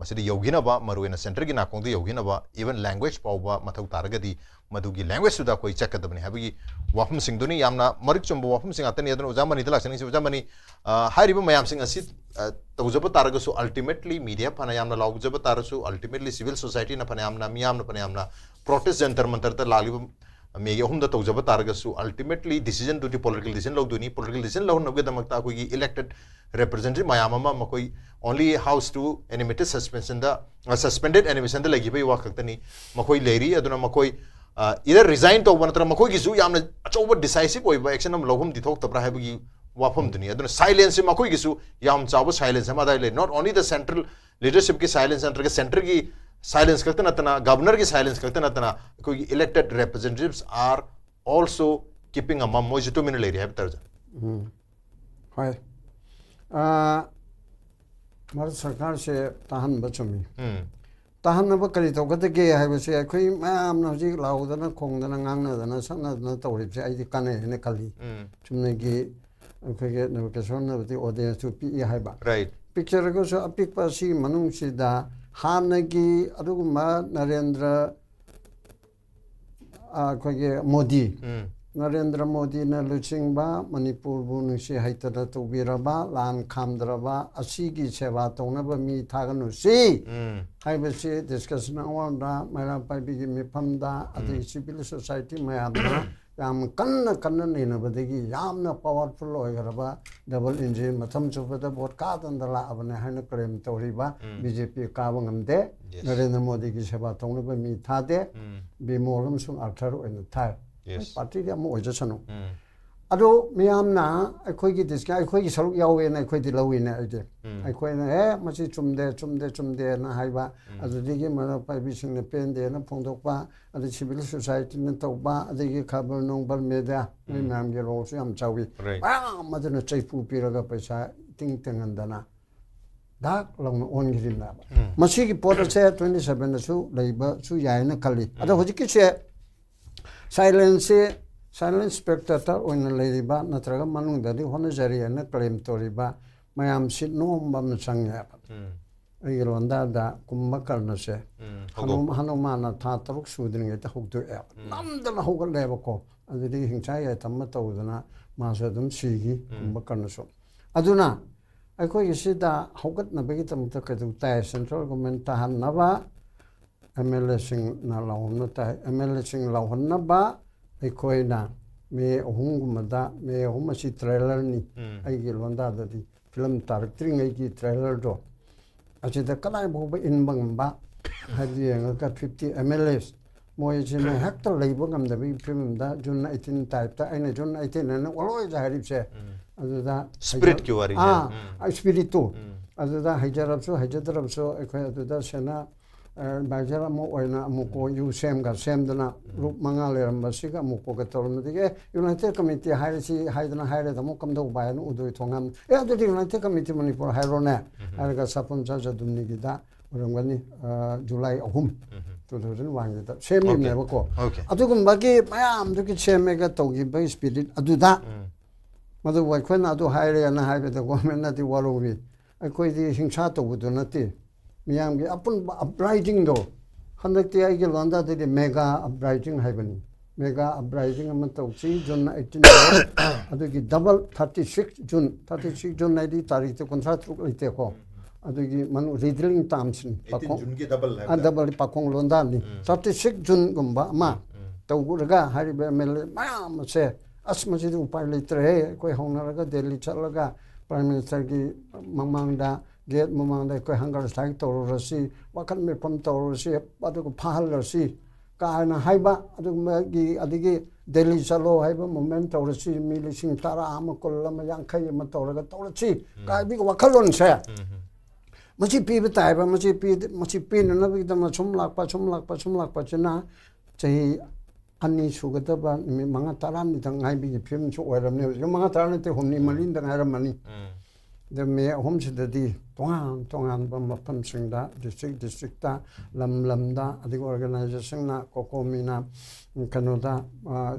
ꯃꯁꯤꯗ ꯌꯧꯈꯤꯅꯕ, ꯃꯔꯨꯑꯣꯏꯅ centre ꯒꯤ ꯅꯥꯀꯣꯡꯗ ꯌꯧꯈꯤꯅꯕ, even language ꯐꯥꯎꯕ ꯃꯊꯧ ꯇꯥꯔꯒꯗꯤ ꯃꯗꯨꯒꯤ language ꯇꯨꯗ ꯑꯩꯈꯣꯏ ꯆꯠꯀꯗꯕꯅꯤ ꯍꯥꯏꯕꯒꯤ ꯋꯥꯐꯝꯁꯤꯡꯗꯨꯅꯤ꯫ ꯌꯥꯝꯅ ꯃꯔꯤꯛ ꯆꯨꯝꯕ ꯋꯥꯐꯝꯁꯤꯡ ꯉꯥꯛꯇꯅꯤ꯫ ꯑꯗꯨꯅ ꯑꯣꯖꯥ ꯃꯅꯤꯗ ꯂꯥꯛꯆꯅꯤꯡꯉꯤꯁꯤ, ꯑꯣꯖꯥ ꯃꯅꯤ, ꯑ, ꯍꯥꯏꯔꯤꯕ ꯃꯌꯥꯝꯁꯤꯡ ꯑꯁꯤ, ꯑ, ꯇꯧꯖꯕ ꯇꯥꯔꯒꯁꯨ, ultimately media ꯐꯅ ꯌꯥꯝꯅ ꯂꯥꯎꯖꯕ ꯇꯥꯔꯁꯨ, ultimately civil society ꯅ ꯐꯅ ꯌꯥꯝꯅ, ꯃꯤꯌꯥꯝꯅ ꯐꯅ ꯌꯥꯝꯅ protest ꯖꯟꯇꯔ ꯃꯟꯇꯔꯗ ꯂꯥꯛꯂꯤꯕ ꯃꯦꯒꯤ ꯑꯍꯨꯝꯗ ꯇꯧꯖꯕ ꯇꯥꯔꯒꯁꯨ, ultimately decision ꯗꯨꯗꯤ political decision ꯂꯧꯗꯣꯏꯅꯤ꯫ Political decision ꯂꯧꯅꯕꯒꯤꯗꯃꯛꯇ ꯑꯩꯈꯣꯏꯒꯤ elected representative ꯃꯌꯥꯝ ꯑꯃ ꯃꯈꯣꯏ only house to animated suspension ꯗ, ꯑ, suspended animation ꯗ ꯂꯩꯈꯤꯕꯒꯤ ꯋꯥ ꯈꯛꯇꯅꯤ꯫ ꯃꯈꯣꯏ ꯂꯩꯔꯤ꯫ ꯑꯗꯨꯅ ꯃꯈꯣꯏ, ꯑ, either resign ꯇꯧꯕ ꯅꯠꯇ꯭ꯔꯒ ꯃꯈꯣꯏꯒꯤꯁꯨ ꯌꯥꯝꯅ ꯑꯆꯧꯕ decisive ꯑꯣꯏꯕ action ꯑꯃ ꯂꯧꯐꯝꯗꯤ ꯊꯣꯛꯇꯕ꯭ꯔꯥ ꯍꯥꯏꯕꯒꯤ ꯋꯥꯐꯝꯗꯨꯅꯤ꯫ ꯑꯗꯨꯅ silence ꯁꯤ ꯃꯈꯣꯏꯒꯤꯁꯨ ꯌꯥꯝ ꯆꯥꯎꯕ silence ꯑꯃ ꯑꯗꯥꯏ ꯂꯩ꯫ Not only the central leadership ꯀꯤ silence ꯅꯠꯇ꯭ꯔꯒ centre ꯒꯤ silence ꯈꯛꯇ ꯅꯠꯇꯅ, governor ꯒꯤ silence ꯈꯛꯇ ꯅꯠꯇꯅ, ꯑꯩꯈꯣꯏꯒꯤ elected representatives are also keeping a mum, ꯃꯣꯏꯁꯨ ꯇꯨꯃꯤꯟꯅ ꯂꯩꯔꯤ ꯍꯥꯏꯕ ꯇꯥꯔꯦ꯫ ꯎꯝ꯫ ꯍꯣꯏ꯫ ꯑꯥ, ꯚꯥꯔꯠ ꯁꯔꯀꯥꯔꯁꯦ ꯇꯥꯍꯟꯕ ꯆꯨꯝꯃꯤ꯫ ꯎꯝ꯫ ꯇꯥꯍꯟꯅꯕ ꯀꯔꯤ ꯇꯧꯒꯗꯒꯦ ꯍꯥꯏꯕꯁꯦ ꯑꯩꯈꯣꯏ ꯃꯌꯥꯝꯅ ꯍꯧꯖꯤꯛ ꯂꯥꯎꯗꯅ, ꯈꯣꯡꯗꯅ, ꯉꯥꯡꯅꯗꯅ, ꯁꯛꯅꯗꯅ ꯇꯧꯔꯤꯕꯁꯦ ꯑꯩꯗꯤ ꯀꯥꯟꯅꯩ ꯍꯥꯏꯅ ꯈꯜꯂꯤ꯫ ꯎꯝ꯫ ꯆꯨꯝꯅꯒꯤ ꯑꯩꯈꯣꯏꯒꯤ ꯅꯕꯀꯤꯁꯣꯔꯅꯕꯨꯗꯤ audience ꯇꯨ ꯄꯤꯛꯏ ꯍꯥꯏꯕ꯫ Right. ꯄꯤꯛꯆꯔꯒꯁꯨ ꯑꯄꯤꯛꯄ ꯑꯁꯤꯒꯤ ꯃꯅꯨꯡꯁꯤꯗ ꯍꯥꯟꯅꯒꯤ ꯑꯗꯨꯒꯨꯝꯕ ꯅꯔꯦꯟꯗ꯭ꯔ, ꯑ, ꯑꯩꯈꯣꯏꯒꯤ ꯃꯣꯗꯤ, ꯎꯝ꯫ ꯅꯔꯦꯟꯗ꯭ꯔ ꯃꯣꯗꯤꯅ ꯂꯨꯆꯤꯡꯕ, ꯃꯅꯤꯄꯨꯔꯕꯨ ꯅꯨꯡꯁꯤ ꯍꯩꯇꯅ ꯇꯧꯕꯤꯔꯕ, ꯂꯥꯟ ꯈꯥꯝꯗ꯭ꯔꯕ ꯑꯁꯤꯒꯤ ꯁꯦꯕꯥ ꯇꯧꯅꯕ ꯃꯤ ꯊꯥꯒꯠꯅꯨꯁꯤ ꯎꯝ꯫ ꯍꯥꯏꯕꯁꯤ discussion ꯑꯋꯥꯔꯗ, ꯃꯩꯔꯥ ꯄꯥꯏꯕꯤꯒꯤ ꯃꯤꯐꯝꯗ, ꯑꯗꯩ civil society ꯃꯌꯥꯝꯅ ꯌꯥꯝ ꯀꯟꯅ ꯀꯟꯅ ꯅꯩꯅꯕꯗꯒꯤ ꯌꯥꯝꯅ ꯄꯋꯥꯔꯐꯨꯜ ꯑꯣꯏꯈ꯭ꯔꯕ ꯗꯕꯜ ꯏꯟꯖꯤꯟ, ꯃꯇꯝ ꯆꯨꯞꯄꯗ ꯚꯣꯠ ꯀꯥꯗꯅ ꯂꯥꯛꯑꯕꯅꯦ ꯍꯥꯏꯅ ꯀ꯭ꯂꯦꯝ ꯇꯧꯔꯤꯕ ꯕꯤ ꯖꯦ ꯄꯤ ꯀꯥꯕ ꯉꯝꯗꯦ꯫ ꯅꯔꯦꯟꯗ꯭ꯔ ꯃꯣꯗꯤꯒꯤ ꯁꯦꯕꯥ ꯇꯧꯅꯕ ꯃꯤ ꯊꯥꯗꯦ꯫ ꯕꯤꯃꯣꯜ ꯑꯃꯁꯨꯡ ꯑꯥꯔꯊꯔ ꯑꯣꯏꯅ ꯊꯥꯏ꯫ ꯄꯥꯔꯇꯤꯗꯤ ꯑꯃ ꯑꯣꯏꯖꯁꯅꯨ꯫ ꯑꯗꯣ ꯃꯤꯌꯥꯝꯅ ꯑꯩꯈꯣꯏꯒꯤ ꯗꯤꯁꯀ-, ꯑꯩꯈꯣꯏꯒꯤ ꯁꯔꯨꯛ ꯌꯥꯎꯋꯦꯅ ꯑꯩꯈꯣꯏꯗꯤ ꯂꯧꯏꯅꯦ ꯑꯩꯗꯤ꯫ ꯑꯩꯈꯣꯏꯅ, "ꯑꯦ, ꯃꯁꯤ ꯆꯨꯝꯗꯦ, ꯆꯨꯝꯗꯦ, ꯆꯨꯝꯗꯦꯅ" ꯍꯥꯏꯕ, ꯑꯗꯨꯗꯒꯤ ꯃꯔꯛ ꯄꯥꯏꯕꯤꯁꯤꯡꯅ ꯄꯦꯟꯗꯦꯅ ꯐꯣꯡꯗꯣꯛꯄ, ꯑꯗꯩ ꯁꯤꯚꯤꯜ ꯁꯣꯁꯥꯏꯇꯤꯅ ꯇꯧꯕ, ꯑꯗꯒꯤ ꯈꯕꯔ ꯅꯨꯡꯕꯔ ꯃꯦꯗꯤꯌꯥ, ꯃꯣꯏ ꯃꯌꯥꯝꯒꯤ ꯔꯣꯜꯁꯨ ꯌꯥꯝ ꯆꯥꯎꯏ꯫ ꯃꯌꯥꯝ ꯑꯗꯨꯅ ꯆꯩꯐꯨ ꯄꯤꯔꯒ ꯄꯩꯁꯥ ꯏꯇꯤꯡ ꯇꯤꯡꯍꯟꯗꯅ ꯗꯥꯛ ꯂꯥꯎꯅ ꯑꯣꯟꯈꯤꯔꯤꯕꯅꯦꯕ꯫ ꯃꯁꯤꯒꯤ ꯄꯣꯠ ꯑꯁꯦ ꯇ꯭ꯋꯦꯟꯇꯤ ꯁꯚꯦꯟꯗꯁꯨ ꯂꯩꯕꯁꯨ ꯌꯥꯏꯅ ꯈꯜꯂꯤ꯫ ꯑꯗꯣ ꯍꯧꯖꯤꯛꯀꯤꯁꯦ ꯁꯥꯏꯂꯦꯟꯁꯁꯤ, ꯁꯥꯏꯂꯦꯟ ꯁ꯭ꯄꯦꯛꯇꯦꯇꯔ ꯑꯣꯏꯅ ꯂꯩꯔꯤꯕ ꯅꯠꯇ꯭ꯔꯒ ꯃꯅꯨꯡꯗꯗꯤ ꯍꯣꯠꯅꯖꯔꯤ ꯍꯥꯏꯅ ꯀ꯭ꯂꯦꯝ ꯇꯧꯔꯤꯕ ꯃꯌꯥꯝꯁꯤ ꯅꯣꯝꯕ ꯑꯃ ꯆꯪꯉꯦꯕ꯫ ꯑꯩꯒꯤ ꯂꯣꯟꯗꯥꯗ ꯀꯨꯝꯚꯀꯔꯅꯁꯦ ꯍꯅꯨ-, ꯍꯅꯨꯃꯥꯟꯅ ꯊꯥ ꯇꯔꯨꯛ ꯁꯨꯗ꯭ꯔꯤꯉꯩꯗ ꯍꯧꯗꯣꯛꯑꯦꯕ꯫ ꯅꯝꯗꯅ ꯍꯧꯒꯠꯂꯦꯕꯀꯣ꯫ ꯑꯗꯨꯗꯒꯤ ꯍꯤꯡꯁꯥ ꯌꯥꯏꯊꯝꯕ ꯇꯧꯗꯅ ꯃꯥꯁꯨ ꯑꯗꯨꯝ ꯁꯤꯈꯤ, ꯀꯨꯝꯚꯀꯔꯅꯁꯨ꯫ ꯑꯗꯨꯅ ꯑꯩꯈꯣꯏꯒꯤ ꯁꯤꯗ ꯍꯧꯒꯠꯅꯕꯒꯤꯗꯃꯛꯇ ꯀꯩꯗꯧ ꯇꯥꯏ? ꯁꯦꯟꯇ꯭ꯔꯦꯜ ꯒꯣꯔꯃꯦꯟ ꯇꯥꯍꯟꯅꯕ ꯑꯦꯝ ꯑꯦꯜ ꯑꯦꯁꯤꯡꯅ ꯂꯥꯎꯍꯟꯕ ꯇꯥꯏ꯫ ꯑꯦꯝ ꯑꯦꯜ ꯑꯦꯁꯤꯡ ꯂꯥꯎꯍꯟꯅꯕ ꯑꯩꯈꯣꯏꯅ ꯃꯦ ꯑꯍꯨꯝꯒꯨꯝꯕꯗ, ꯃꯦ ꯑꯍꯨꯝ ꯑꯁꯤ ꯇ꯭ꯔꯦꯂꯔꯅꯤ, ꯑꯩꯒꯤ ꯂꯣꯟꯗꯥꯗꯗꯤ ꯐꯤꯂꯝ ꯇꯥꯔꯛꯇ꯭ꯔꯤꯉꯩꯒꯤ ꯇ꯭ꯔꯦꯂꯔꯗꯣ, ꯑꯁꯤꯗ ꯀꯗꯥꯏ ꯐꯥꯎꯕ ꯏꯟꯕ ꯉꯝꯕ ꯍꯥꯏꯕꯗꯨ ꯌꯦꯡꯉꯒ ꯐꯤꯐꯇꯤ ꯑꯦꯝ ꯑꯦꯜ ꯑꯦꯁ ꯃꯣꯏꯁꯤꯅ ꯍꯦꯛꯇ ꯂꯩꯕ ꯉꯝꯗꯕꯒꯤ ꯐꯤꯕꯝꯗ ꯖꯨꯟ ꯑꯩꯠꯇꯤꯟ ꯇꯥꯏꯞꯇ, ꯑꯩꯅ ꯖꯨꯟ ꯑꯩꯠꯇꯤꯟ ꯍꯥꯏꯅ always ꯍꯥꯏꯔꯤꯕꯁꯦ, ꯑꯗꯨꯗ ꯁ꯭ꯄꯤꯔꯤꯠꯀꯤ ꯋꯥꯔꯤꯅꯦ꯫ ꯑꯥ, ꯎꯝ꯫ ꯁ꯭ꯄꯤꯔꯤꯠꯇꯨ꯫ ꯎꯝ꯫ ꯑꯗꯨꯗ ꯍꯩꯖꯔꯕꯁꯨ ꯍꯩꯖꯗ꯭ꯔꯕꯁꯨ ꯑꯩꯈꯣꯏ ꯑꯗꯨꯗ ꯁꯦꯅꯥ, ꯑ, ꯑꯦꯗꯚꯥꯏꯖꯔ ꯑꯃ ꯑꯣꯏꯅ ꯑꯃꯨꯛꯀꯣ ꯌꯨ ꯁꯦꯝꯒ ꯁꯦꯝꯗꯅ ꯒ꯭ꯔꯨꯞ ꯃꯉꯥ ꯂꯩꯔꯝꯕꯁꯤꯒ ꯑꯃꯨꯛꯀꯣꯒ ꯇꯧꯔꯝꯕꯗꯒꯤ, ꯑꯦ, ꯌꯨꯅꯥꯏꯇꯦꯠ ꯀꯃꯤꯇꯤ ꯍꯥꯏꯔꯁꯤ ꯍꯥꯏꯗꯅ ꯍꯥꯏꯔꯦꯗ ꯑꯃꯨꯛ ꯀꯝꯗꯧꯕ ꯍꯥꯏꯅ ꯎꯗꯣꯏ ꯊꯣꯡꯉꯝ꯫ ꯑꯦ, ꯑꯗꯨꯗꯤ ꯌꯨꯅꯥꯏꯇꯦꯠ ꯀꯃꯤꯇꯤ ꯃꯅꯤꯄꯨꯔ ꯍꯥꯏꯔꯣꯅꯦ ꯍꯥꯏꯔꯒ ꯁꯥꯄꯝ ꯁꯥꯖꯗꯨꯝꯅꯤꯒꯤꯗ ꯑꯣꯏꯔꯝꯒꯅꯤ, ꯑ, ꯖꯨꯂꯥꯏ ꯑꯍꯨꯝ, ꯇꯨ ꯊꯥꯎꯖꯟ ꯋꯥꯟꯒꯤꯗ ꯁꯦꯝꯃꯤꯕꯅꯦꯕꯀꯣ꯫ ꯑꯣꯀꯦ꯫ ꯑꯗꯨꯒꯨꯝꯕꯒꯤ ꯃꯌꯥꯝꯗꯨꯒꯤ ꯁꯦꯝꯃꯒ ꯇꯧꯈꯤꯕꯒꯤ ꯁ꯭ꯄꯤꯔꯤꯠ ꯑꯗꯨꯗ, ꯃꯗꯨꯕꯨ ꯑꯩꯈꯣꯏꯅ ꯑꯗꯨ ꯍꯥꯏꯔꯦꯅ ꯍꯥꯏꯕꯗ ꯒꯣꯔꯃꯦꯟꯅꯗꯤ ꯋꯥꯔꯧꯏ꯫ ꯑꯩꯈꯣꯏꯗꯤ ꯍꯤꯡꯁꯥ ꯇꯧꯕꯗꯨ ꯅꯠꯇꯦ꯫ ꯃꯤꯌꯥꯝꯒꯤ ꯑꯄꯨꯟꯕ ꯑꯞꯔꯥꯏꯖꯤꯡꯗꯣ, ꯍꯟꯗꯛꯇꯤ ꯑꯩꯒꯤ ꯂꯣꯟꯗꯥꯗꯗꯤ ꯃꯦꯒꯥ ꯑꯞꯔꯥꯏꯖꯤꯡ ꯍꯥꯏꯕꯅꯤ꯫ ꯃꯦꯒꯥ ꯑꯞꯔꯥꯏꯖꯤꯡ ꯑꯃ ꯇꯧꯁꯤ, ꯖꯨꯟ ꯑꯩꯠꯇꯤꯟꯗ꯫ ꯑꯗꯨꯒꯤ double thirty six June, thirty six June ꯍꯥꯏꯗꯤ ꯇꯥꯔꯤꯛꯇꯤ ꯀꯨꯟꯊ꯭ꯔꯥ ꯇꯔꯨꯛ ꯂꯩꯇꯦꯀꯣ꯫ ꯑꯗꯨꯒꯤ ꯃꯅꯨꯡ ꯔꯤꯗꯤꯂꯤꯡ ꯇꯥꯝꯁꯤꯅꯤ꯫ ꯑꯩꯠꯇꯤꯟ ꯄꯥꯈꯣꯡ-, ꯖꯨꯟꯒꯤ ꯗꯕꯜ ꯑ, ꯍꯥꯏꯕꯗ? ꯗꯕꯜ ꯄꯥꯈꯣꯡ ꯂꯣꯟꯗꯥꯅꯤ꯫ ꯎꯝ꯫ ꯊꯥꯔꯇꯤ ꯁꯤꯛꯁ ꯖꯨꯟꯒꯨꯝꯕ ꯑꯃ ꯎꯝ꯫ ꯇꯧꯔꯒ ꯍꯥꯏꯔꯤꯕ ꯑꯦꯝ ꯑꯦꯜ ꯑꯦ ꯃꯌꯥꯝ ꯑꯁꯦ, "ꯑꯁ, ꯃꯁꯤꯗꯤ ꯎꯄꯥꯏ ꯂꯩꯇ꯭ꯔꯦꯍꯦ, ꯑꯩꯈꯣꯏ ꯍꯧꯅꯔꯒ ꯗꯦꯜꯂꯤ ꯆꯠꯂꯒ ꯄ꯭ꯔꯥꯏꯝ ꯃꯤꯅꯤꯁꯇꯔꯒꯤ ꯃꯃꯥꯡꯗ, ꯒꯦꯠ ꯃꯃꯥꯡꯗ ꯑꯩꯈꯣꯏ ꯍꯪꯒꯔ ꯁ꯭ꯇ꯭ꯔꯥꯏꯛ ꯇꯧꯔꯨꯔꯁꯤ, ꯋꯥꯀꯠ ꯃꯤꯐꯝ ꯇꯧꯔꯨꯔꯁꯤ, ꯑꯗꯨꯒ ꯐꯥꯍꯜꯂꯁꯤ" ꯀꯥꯏꯅ ꯍꯥꯏꯕ, ꯑꯗꯨꯒꯨꯝꯕꯒꯤ, ꯑꯗꯒꯤ "ꯗꯦꯜꯂꯤ ꯆꯠꯂꯣ" ꯍꯥꯏꯕ ꯃꯨꯚꯃꯦꯟ ꯇꯧꯔꯁꯤ, ꯃꯤ ꯂꯤꯁꯤꯡ ꯇꯔꯥ ꯑꯃ, ꯀꯨꯟ ꯑꯃ, ꯌꯥꯡꯈꯩ ꯑꯃ ꯇꯧꯔꯒ ꯇꯧꯔꯁꯤ ꯀꯥꯏꯕꯒꯤ ꯋꯥꯈꯜꯂꯣꯟꯁꯦ, ꯃꯁꯤ ꯄꯤꯕ ꯇꯥꯏꯕ꯫ ꯃꯁꯤ ꯄꯤ-, ꯃꯁꯤ ꯄꯤꯅꯅꯕꯒꯤꯗꯃꯛ ꯁꯨꯝ ꯂꯥꯛꯄ, ꯁꯨꯝ ꯂꯥꯛꯄ, ꯁꯨꯝ ꯂꯥꯛꯄꯁꯤꯅ ꯆꯍꯤ ꯑꯅꯤ ꯁꯨꯒꯗꯕ ꯅꯨꯃꯤꯠ ꯃꯉꯥ ꯇꯔꯥꯅꯤꯗꯪ ꯉꯥꯏꯕꯒꯤ ꯐꯤꯕꯝꯁꯨ ꯑꯣꯏꯔꯕꯅꯤ꯫ ꯍꯧꯖꯤꯛ ꯃꯉꯥ ꯇꯔꯥ ꯅꯠꯇꯦ, ꯍꯨꯝꯅꯤ ꯃꯔꯤꯅꯤꯗ ꯉꯥꯏꯔꯝꯃꯅꯤ꯫ ꯑꯗ ꯃꯦ ꯑꯍꯨꯝꯁꯤꯗꯗꯤ ꯇꯣꯉꯥꯟ ꯇꯣꯉꯥꯟꯕ ꯃꯐꯝꯁꯤꯡꯗ, ꯗꯤꯁꯇ꯭ꯔꯤꯛ ꯗꯤꯁꯇ꯭ꯔꯤꯛꯇ, ꯂꯝ ꯂꯝꯗ, ꯑꯗꯒꯤ ꯑꯣꯔꯒꯅꯥꯏꯖꯦꯁꯟꯅ, ꯀꯣꯀꯣꯃꯤꯅ, ꯎꯝ, ꯀꯩꯅꯣꯗ,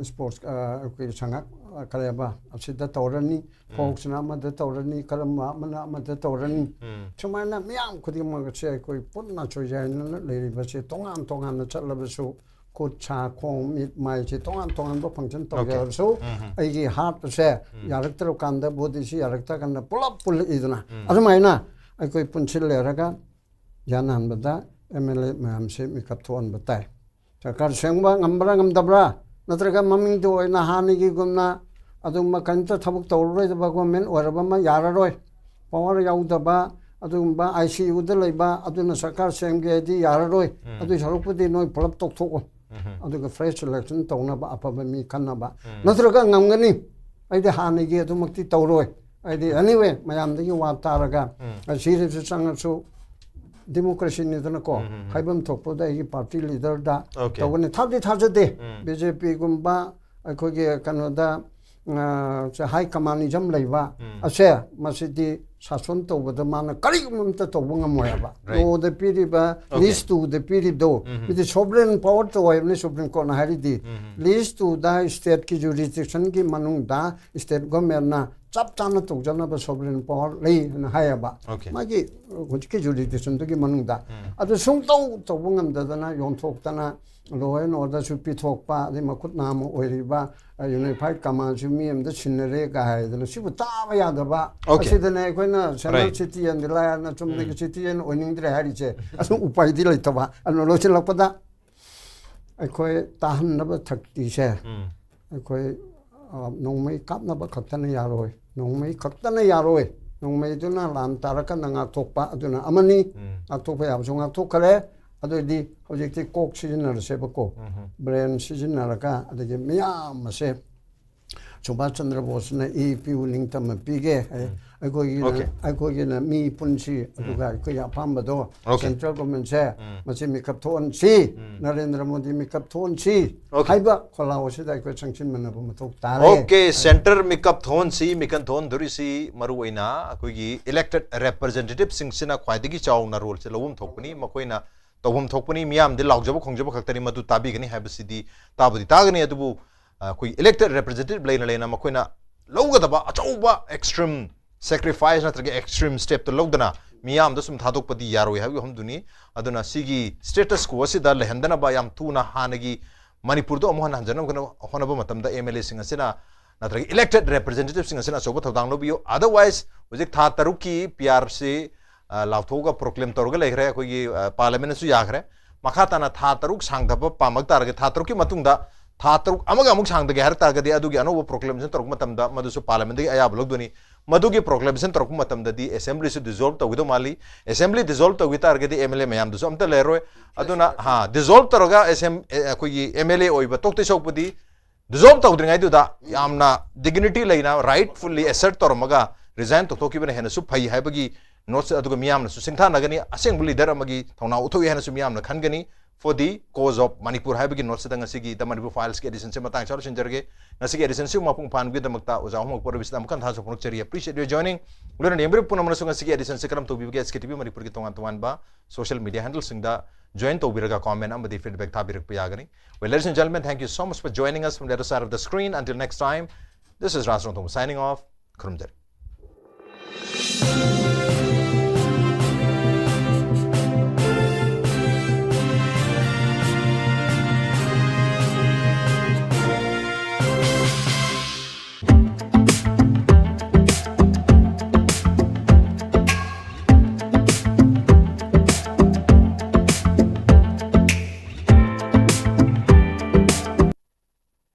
ꯁ꯭ꯄꯣꯔꯠꯁ, ꯑꯩꯈꯣꯏꯒꯤ ꯁꯉꯥꯛ, ꯀꯔꯤꯕ, ꯑꯁꯤꯗ ꯇꯧꯔꯅꯤ, ꯐꯣꯛꯁꯅ ꯑꯃꯗ ꯇꯧꯔꯅꯤ, ꯀꯔꯝꯕ ꯑꯃꯅ ꯑꯃꯗ ꯇꯧꯔꯅꯤ꯫ ꯁꯨꯃꯥꯏꯅ ꯃꯤꯌꯥꯝ ꯈꯨꯗꯤꯡꯃꯛ ꯑꯁꯦ ꯑꯩꯈꯣꯏ ꯄꯨꯟꯅ ꯆꯣꯏꯖꯥꯏꯅꯅ ꯂꯩꯔꯤꯕꯁꯦ, ꯇꯣꯉꯥꯟ ꯇꯣꯉꯥꯟꯅ ꯆꯠꯂꯕꯁꯨ, ꯈꯨꯠ ꯁꯥ, ꯈꯣꯡ, ꯃꯤꯠ, ꯃꯥꯏꯁꯦ ꯇꯣꯉꯥꯟ ꯇꯣꯉꯥꯟꯕ ꯐꯪꯁꯟ ꯇꯧꯖꯔꯁꯨ, ꯑꯩꯒꯤ ꯍꯥꯔꯠ ꯑꯁꯦ ꯌꯥꯔꯛꯇ꯭ꯔꯀꯥꯟꯗ, ꯕꯣꯗꯤꯁꯤ ꯌꯥꯔꯛꯇ꯭ꯔꯀꯥꯟꯗ ꯄꯨꯂꯞ ꯄꯨꯜꯂꯛꯏꯗꯅ, ꯑꯗꯨꯃꯥꯏꯅ ꯑꯩꯈꯣꯏ ꯄꯨꯟꯁꯤꯜꯂꯦꯔꯒ ꯌꯥꯅꯍꯟꯕꯗ ꯑꯦꯝ ꯑꯦꯜ ꯑꯦ ꯃꯌꯥꯝꯁꯦ ꯃꯤꯀꯞ ꯊꯣꯛꯍꯟꯕ ꯇꯥꯏ꯫ ꯁꯔꯀꯥꯔ ꯁꯦꯝꯕ ꯉꯝꯕ꯭ꯔꯥ ꯉꯝꯗꯕ꯭ꯔꯥ, ꯅꯠꯇ꯭ꯔꯒ ꯃꯃꯤꯡꯗ ꯑꯣꯏꯅ ꯍꯥꯟꯅꯒꯤꯒꯨꯝꯅ ꯑꯗꯨꯝꯕ ꯀꯔꯤꯝꯇ ꯊꯕꯛ ꯇꯧꯔꯔꯣꯏꯗꯕ ꯒꯣꯔꯃꯦꯟ ꯑꯣꯏꯔꯕ ꯑꯃ ꯌꯥꯔꯔꯣꯏ, ꯄꯋꯥꯔ ꯌꯥꯎꯗꯕ, ꯑꯗꯨꯒꯨꯝꯕ ꯑꯥꯏ ꯁꯤ ꯌꯨꯗ ꯂꯩꯕ, ꯑꯗꯨꯅ ꯁꯔꯀꯥꯔ ꯁꯦꯝꯒꯦ ꯍꯥꯏꯗꯤ ꯌꯥꯔꯔꯣꯏ꯫ ꯑꯗꯨꯒꯤ ꯁꯔꯨꯛꯄꯨꯗꯤ ꯅꯣꯏ ꯄꯨꯂꯞ ꯇꯣꯛꯊꯣꯛꯑꯣ, ꯑꯗꯨꯒ ꯐ꯭ꯔꯦꯁ ꯏꯂꯦꯛꯁꯟ ꯇꯧꯅꯕ ꯑꯐꯕ ꯃꯤ ꯈꯟꯅꯕ꯫ ꯅꯠꯇ꯭ꯔꯒ ꯉꯝꯒꯅꯤ, ꯑꯩꯗꯤ ꯍꯥꯟꯅꯒꯤ ꯑꯗꯨꯃꯛꯇꯤ ꯇꯧꯔꯣꯏ, ꯑꯩꯗꯤ ꯑꯦꯅꯤꯋꯦ ꯃꯌꯥꯝꯗꯒꯤ ꯋꯥ ꯇꯥꯔꯒ ꯁꯤꯗꯁꯨ ꯆꯪꯉꯁꯨ ꯗꯤꯃꯣꯀ꯭ꯔꯦꯁꯤꯅꯤꯗꯅꯀꯣ, ꯍꯥꯏꯐꯝ ꯊꯣꯛꯄꯗ ꯑꯩꯒꯤ ꯄꯥꯔꯇꯤ ꯂꯤꯗꯔꯗ ꯇꯧꯒꯅꯤ꯫ ꯊꯥꯖꯗꯤ ꯊꯥꯖꯗꯦ꯫ ꯕꯤ ꯖꯦ ꯄꯤꯒꯨꯝꯕ ꯑꯩꯈꯣꯏꯒꯤ ꯀꯩꯅꯣꯗ, ꯍꯥꯏ ꯀꯃꯥꯟꯅꯤꯖꯝ ꯂꯩꯕ ꯑꯁꯦ, ꯃꯁꯤꯗꯤ ꯁꯥꯁꯣꯟ ꯇꯧꯕꯗ ꯃꯥꯅ ꯀꯔꯤꯒꯨꯝꯕ ꯑꯝꯇ ꯇꯧꯕ ꯉꯝꯃꯣꯏ ꯍꯥꯏꯕ꯫ ꯂꯣꯗ ꯄꯤꯔꯤꯕ, ꯂꯤꯁ ꯇꯨꯗ ꯄꯤꯔꯤꯕꯗꯣ, ꯃꯤꯗꯤ ꯁꯣꯕꯔꯦꯟ ꯄꯋꯥꯔ ꯇꯧ ꯍꯥꯏꯕꯅꯤ ꯁꯨꯄ꯭ꯔꯤꯝ ꯀꯣꯔꯠꯅ ꯍꯥꯏꯔꯤꯗꯤ꯫ ꯂꯤꯁ ꯇꯨꯗ ꯁ꯭ꯇꯦꯠꯀꯤ ꯖꯨꯔꯤꯗꯤꯛꯁꯟꯒꯤ ꯃꯅꯨꯡꯗ ꯁ꯭ꯇꯦꯠ ꯒꯣꯔꯃꯦꯟꯅ ꯆꯞ ꯆꯥꯅ ꯇꯧꯖꯅꯕ ꯁꯣꯕꯔꯦꯟ ꯄꯋꯥꯔ ꯂꯩ ꯍꯥꯏꯅ ꯍꯥꯏꯌꯦꯕ꯫ ꯃꯥꯒꯤ ꯍꯧꯖꯤꯛꯀꯤ ꯖꯨꯔꯤꯗꯤꯛꯁꯟꯗꯨꯒꯤ ꯃꯅꯨꯡꯗ꯫ ꯑꯗꯨ ꯁꯨꯡꯇꯧ ꯇꯧꯕ ꯉꯝꯗꯗꯅ ꯌꯣꯟꯊꯣꯛꯇꯅ, ꯂꯣ ꯑꯦꯟ ꯑꯣꯔꯗꯔꯁꯨ ꯄꯤꯊꯣꯛꯄ, ꯑꯗꯩ ꯃꯈꯨꯠ ꯅꯥꯝꯃ ꯑꯣꯏꯔꯤꯕ, ꯑ, ꯌꯨꯅꯤꯐꯥꯏꯠ ꯀꯃꯥꯟꯁꯨ ꯃꯤ ꯑꯃꯗ ꯁꯤꯟꯅꯔꯦ ꯀꯥꯏ ꯍꯥꯏꯗꯅ, ꯁꯤꯕꯨ ꯇꯥꯕ ꯌꯥꯗꯕ꯫ ꯑꯁꯤꯗꯅꯦ ꯑꯩꯈꯣꯏꯅ ꯁꯦꯟꯇ꯭ꯔꯦꯜ ꯁꯤꯇꯤꯖꯟꯗꯤ ꯂꯥꯏꯔꯅ ꯆꯨꯝꯅꯒꯤ ꯁꯤꯇꯤꯖꯟ ꯑꯣꯏꯅꯤꯡꯗ꯭ꯔꯦ ꯍꯥꯏꯔꯤꯁꯦ꯫ ꯑꯗꯨ ꯎꯄꯥꯏꯗꯤ ꯂꯩꯇꯕ꯫ ꯑꯗꯨꯅ ꯂꯣꯏꯁꯤꯜꯂꯛꯄꯗ ꯑꯩꯈꯣꯏ ꯇꯥꯍꯟꯅꯕ ꯊꯛꯇꯤꯁꯦ ꯑꯩꯈꯣꯏ ꯅꯣꯡꯃꯩ ꯀꯥꯞꯅꯕ ꯈꯛꯇꯅ ꯌꯥꯔꯣꯏ꯫ ꯅꯣꯡꯃꯩ ꯈꯛꯇꯅ ꯌꯥꯔꯣꯏ꯫ ꯅꯣꯡꯃꯩꯗꯨꯅ ꯂꯥꯟ ꯇꯥꯔꯀꯥꯟꯗ ꯉꯥꯛꯊꯣꯛꯄ ꯑꯗꯨꯅ ꯑꯃꯅꯤ꯫ ꯉꯥꯛꯊꯣꯛꯄ ꯌꯥꯕꯁꯨ ꯉꯥꯛꯊꯣꯛꯈ꯭ꯔꯦ꯫ ꯑꯗꯨꯑꯣꯏꯗꯤ ꯍꯧꯖꯤꯛꯇꯤ ꯀꯣꯛ ꯁꯤꯖꯤꯟꯅꯔꯁꯦꯕꯀꯣ꯫ ꯕ꯭ꯔꯦꯟ ꯁꯤꯖꯤꯟꯅꯔꯒ ꯑꯗꯒꯤ ꯃꯤꯌꯥꯝ ꯑꯁꯦ ꯁꯨꯚꯥꯁ ꯆꯟꯗ꯭ꯔ ꯕꯣꯁꯅ ꯏ ꯄꯤꯌꯨ ꯅꯤꯡꯇꯝꯅ ꯄꯤꯒꯦ꯫ ꯑꯩꯈꯣꯏꯒꯤꯅ ꯑꯩꯈꯣꯏꯒꯤꯅ ꯃꯤ ꯄꯨꯟꯁꯤ ꯑꯗꯨꯒ ꯑꯩꯈꯣꯏꯒꯤ ꯑꯄꯥꯝꯕꯗꯣ ꯁꯦꯟꯇ꯭ꯔꯦꯜ ꯒꯣꯔꯃꯦꯟꯁꯦ ꯃꯁꯤ ꯃꯤꯀꯞ ꯊꯣꯛꯍꯟꯁꯤ꯫ ꯅꯔꯦꯟꯗ꯭ꯔ ꯃꯣꯗꯤ ꯃꯤꯀꯞ ꯊꯣꯛꯍꯟꯁꯤ ꯍꯥꯏꯕ ꯈꯣꯜꯂꯥꯎ ꯑꯁꯤꯗ ꯑꯩꯈꯣꯏ ꯆꯪꯁꯤꯟꯃꯤꯟꯅꯕ ꯃꯊꯧ ꯇꯥꯔꯦ꯫ ꯑꯣꯀꯦ, ꯁꯦꯟꯇꯔ ꯃꯤꯀꯞ ꯊꯣꯛꯍꯟꯁꯤ꯫ ꯃꯤꯀꯞ ꯊꯣꯛꯍꯟꯗꯣꯔꯤꯁꯤ ꯃꯔꯨ ꯑꯣꯏꯅ ꯑꯩꯈꯣꯏꯒꯤ ꯏꯂꯦꯛꯇꯦꯠ ꯔꯦꯄ꯭ꯔꯖꯦꯟꯇꯦꯇꯤꯚꯁꯤꯡꯁꯤꯅ ꯈ꯭ꯋꯥꯏꯗꯒꯤ ꯆꯥꯎꯅ ꯔꯣꯜꯁꯦ ꯂꯧꯐꯝ ꯊꯣꯛꯄꯅꯤ꯫ ꯃꯈꯣꯏꯅ ꯇꯧꯐꯝ ꯊꯣꯛꯄꯅꯤ꯫ ꯃꯤꯌꯥꯝꯗꯤ ꯂꯥꯎꯖꯕ ꯈꯣꯡꯖꯕ ꯈꯛꯇꯅꯤ, ꯃꯗꯨ ꯇꯥꯕꯤꯒꯅꯤ ꯍꯥꯏꯕꯁꯤꯗꯤ ꯇꯥꯕꯨꯗꯤ ꯇꯥꯒꯅꯤ꯫ ꯑꯗꯨꯕꯨ ꯑꯩꯈꯣꯏ ꯏꯂꯦꯛꯇꯦꯠ ꯔꯦꯄ꯭ꯔꯖꯦꯟꯇꯦꯇꯤꯚ ꯂꯩꯅ ꯂꯩꯅ ꯃꯈꯣꯏꯅ ꯂꯧꯒꯗꯕ ꯑꯆꯧꯕ ꯑꯦꯛꯁꯇ꯭ꯔꯤꯝ ꯁꯦꯀ꯭ꯔꯤꯐꯥꯏꯁ ꯅꯠꯇ꯭ꯔꯒ ꯑꯦꯛꯁꯇ꯭ꯔꯤꯝ ꯁ꯭ꯇꯦꯞꯇꯨ ꯂꯧꯗꯅ ꯃꯤꯌꯥꯝꯗ ꯁꯨꯝ ꯊꯥꯗꯣꯛꯄꯗꯤ ꯌꯥꯔꯣꯏ ꯍꯥꯏꯕꯒꯤ ꯋꯥꯐꯝꯗꯨꯅꯤ꯫ ꯑꯗꯨꯅ ꯁꯤꯒꯤ ꯁ꯭ꯇꯦꯇꯁ ꯀꯣ ꯑꯁꯤꯗ ꯂꯩꯍꯟꯗꯅꯕ ꯌꯥꯝ ꯊꯨꯅ ꯍꯥꯟꯅꯒꯤ ꯃꯅꯤꯄꯨꯔꯗꯣ ꯑꯃꯨꯛ ꯍꯟꯅ ꯍꯟꯖꯅꯕ ꯍꯣꯠꯅꯕ ꯃꯇꯝꯗ ꯑꯦꯝ ꯑꯦꯜ ꯑꯦꯁꯤꯡ ꯑꯁꯤꯅ ꯅꯠꯇ꯭ꯔꯒ ꯏꯂꯦꯛꯇꯦꯠ ꯔꯦꯄ꯭ꯔꯖꯦꯟꯇꯦꯇꯤꯚꯁꯤꯡ ꯑꯁꯤꯅ ꯑꯆꯧꯕ ꯊꯧꯗꯥꯡ ꯂꯧꯕꯤꯌꯨ꯫ ꯑꯗꯔꯋꯥꯏꯁ ꯍꯧꯖꯤꯛ ꯊꯥ ꯇꯔꯨꯛꯀꯤ ꯄꯤ ꯑꯥꯔꯁꯤ ꯂꯥꯎꯊꯣꯛꯑꯒ ꯄ꯭ꯔꯣꯀ꯭ꯂꯦꯝ ꯇꯧꯔꯒ ꯂꯩꯈ꯭ꯔꯦ꯫ ꯑꯩꯈꯣꯏꯒꯤ ꯄꯥꯔꯂꯤꯌꯥꯃꯦꯟꯅꯁꯨ ꯌꯥꯈ꯭ꯔꯦ꯫ ꯃꯈꯥ ꯇꯥꯅ ꯊꯥ ꯇꯔꯨꯛ ꯁꯥꯡꯊꯕ ꯄꯥꯝꯃꯛ ꯇꯥꯔꯒꯗꯤ, ꯊꯥ ꯇꯔꯨꯛꯀꯤ ꯃꯇꯨꯡꯗ ꯊꯥ ꯇꯔꯨꯛ ꯑꯃꯒ ꯑꯃꯨꯛ ꯁꯥꯡꯊꯒꯦ ꯍꯥꯏꯔꯛ ꯇꯥꯔꯒꯗꯤ, ꯑꯗꯨꯒꯤ ꯑꯅꯧꯕ ꯄ꯭ꯔꯣꯀ꯭ꯂꯦꯃꯦꯁꯟ ꯇꯧꯔꯛꯄ ꯃꯇꯝꯗ ꯃꯗꯨꯁꯨ ꯄꯥꯔꯂꯤꯌꯥꯃꯦꯟꯗꯒꯤ ꯑꯌꯥꯕ ꯂꯧꯗꯣꯏꯅꯤ꯫ ꯃꯗꯨꯒꯤ ꯄ꯭ꯔꯣꯀ꯭ꯂꯦꯃꯦꯁꯟ ꯇꯧꯔꯛꯄ ꯃꯇꯝꯗꯗꯤ ꯑꯦꯁꯦꯝꯕ꯭ꯂꯤꯁꯨ ꯗꯤꯖꯣꯜꯕ ꯇꯧꯒꯗꯧ ꯃꯥꯜꯂꯤ꯫ ꯑꯦꯁꯦꯝꯕ꯭ꯂꯤ ꯗꯤꯖꯣꯜꯕ ꯇꯧꯈꯤ ꯇꯥꯔꯒꯗꯤ ꯑꯦꯝ ꯑꯦꯜ ꯑꯦ ꯃꯌꯥꯝꯗꯨꯁꯨ ꯑꯝꯇ ꯂꯩꯔꯔꯣꯏ꯫ ꯑꯗꯨꯅ ꯍꯥ, ꯗꯤꯖꯣꯜꯕ ꯇꯧꯔꯒ ꯑꯦꯁꯦꯝ ꯑꯦ, ꯑꯩꯈꯣꯏꯒꯤ ꯑꯦꯝ ꯑꯦꯜ ꯑꯦ ꯑꯣꯏꯕ ꯇꯣꯛꯇꯣꯏ ꯁꯔꯨꯛꯄꯨꯗꯤ, ꯗꯤꯖꯣꯜꯕ ꯇꯧꯗ꯭ꯔꯤꯉꯩꯗꯨꯗ ꯌꯥꯝꯅ ꯗꯤꯒꯅꯤꯇꯤ ꯂꯩꯅ, ꯔꯥꯏꯠꯐꯨꯜꯂꯤ ꯑꯦꯁꯔꯠ ꯇꯧꯔꯝꯃꯒ ꯔꯤꯖꯥꯏꯟ ꯇꯧꯊꯣꯛꯈꯤꯕꯅ ꯍꯦꯟꯅꯁꯨ ꯐꯩ ꯍꯥꯏꯕꯒꯤ ꯅꯣꯠꯁ, ꯑꯗꯨꯒ ꯃꯤꯌꯥꯝꯅꯁꯨ ꯁꯤꯡꯊꯥꯅꯒꯅꯤ꯫ ꯑꯁꯦꯡꯕ ꯂꯤꯗꯔ ꯑꯃꯒꯤ ꯊꯧꯅꯥ ꯎꯠꯊꯣꯛꯏ ꯍꯥꯏꯅꯁꯨ ꯃꯤꯌꯥꯝꯅ ꯈꯟꯒꯅꯤ꯫ For the cause of Manipur ꯍꯥꯏꯕꯒꯤ ꯅꯣꯠꯁꯤꯗ ꯉꯁꯤꯒꯤ The Manipur Filesꯀꯤ ꯑꯦꯗꯤꯁꯟꯁꯤ ꯃꯇꯥꯡ ꯆꯥꯎꯅ ꯂꯣꯏꯁꯤꯟꯖꯔꯒꯦ꯫ ꯉꯁꯤꯒꯤ ꯑꯦꯗꯤꯁꯟꯁꯤ ꯃꯄꯨꯡ ꯐꯥꯍꯟꯕꯒꯤꯗꯃꯛꯇ ꯑꯣꯖꯥ ꯑꯍꯨꯝꯃꯛ ꯄꯣꯔꯕꯤꯁꯤꯗ ꯑꯃꯨꯛ ꯍꯟꯅ ꯊꯥꯖꯕ ꯐꯣꯡꯗꯣꯛꯆꯔꯤ꯫ Appreciate your joining꯫ ꯂꯣꯏꯅꯅ ꯌꯦꯡꯕꯤꯔꯤꯕ ꯄꯨꯝꯅꯃꯛꯅꯁꯨ ꯉꯁꯤꯒꯤ ꯑꯦꯗꯤꯁꯟꯁꯤ ꯀꯔꯝ ꯇꯧꯕꯤꯕꯒꯦ? ꯑꯦꯁ ꯀꯦ ꯇꯤ ꯚꯤ ꯃꯅꯤꯄꯨꯔꯒꯤ ꯇꯣꯉꯥꯟ ꯇꯣꯉꯥꯟꯕ ꯁꯣꯁꯤꯌꯦꯜ ꯃꯤꯗꯤꯌꯥ ꯍꯦꯟꯗꯜꯁꯤꯡꯗ ꯖꯣꯏꯟ ꯇꯧꯕꯤꯔꯒ ꯀꯣꯃꯦꯟ ꯑꯃꯗꯤ ꯐꯤꯗꯕꯦꯛ ꯊꯥꯕꯤꯔꯛꯄ ꯌꯥꯒꯅꯤ꯫ Well, ladies and gentlemen, thank you so much for joining us from the other side of the screen. Until next time, this is Raj Rongthong signing off. ꯈꯨꯔꯨꯝꯖꯔꯤ꯫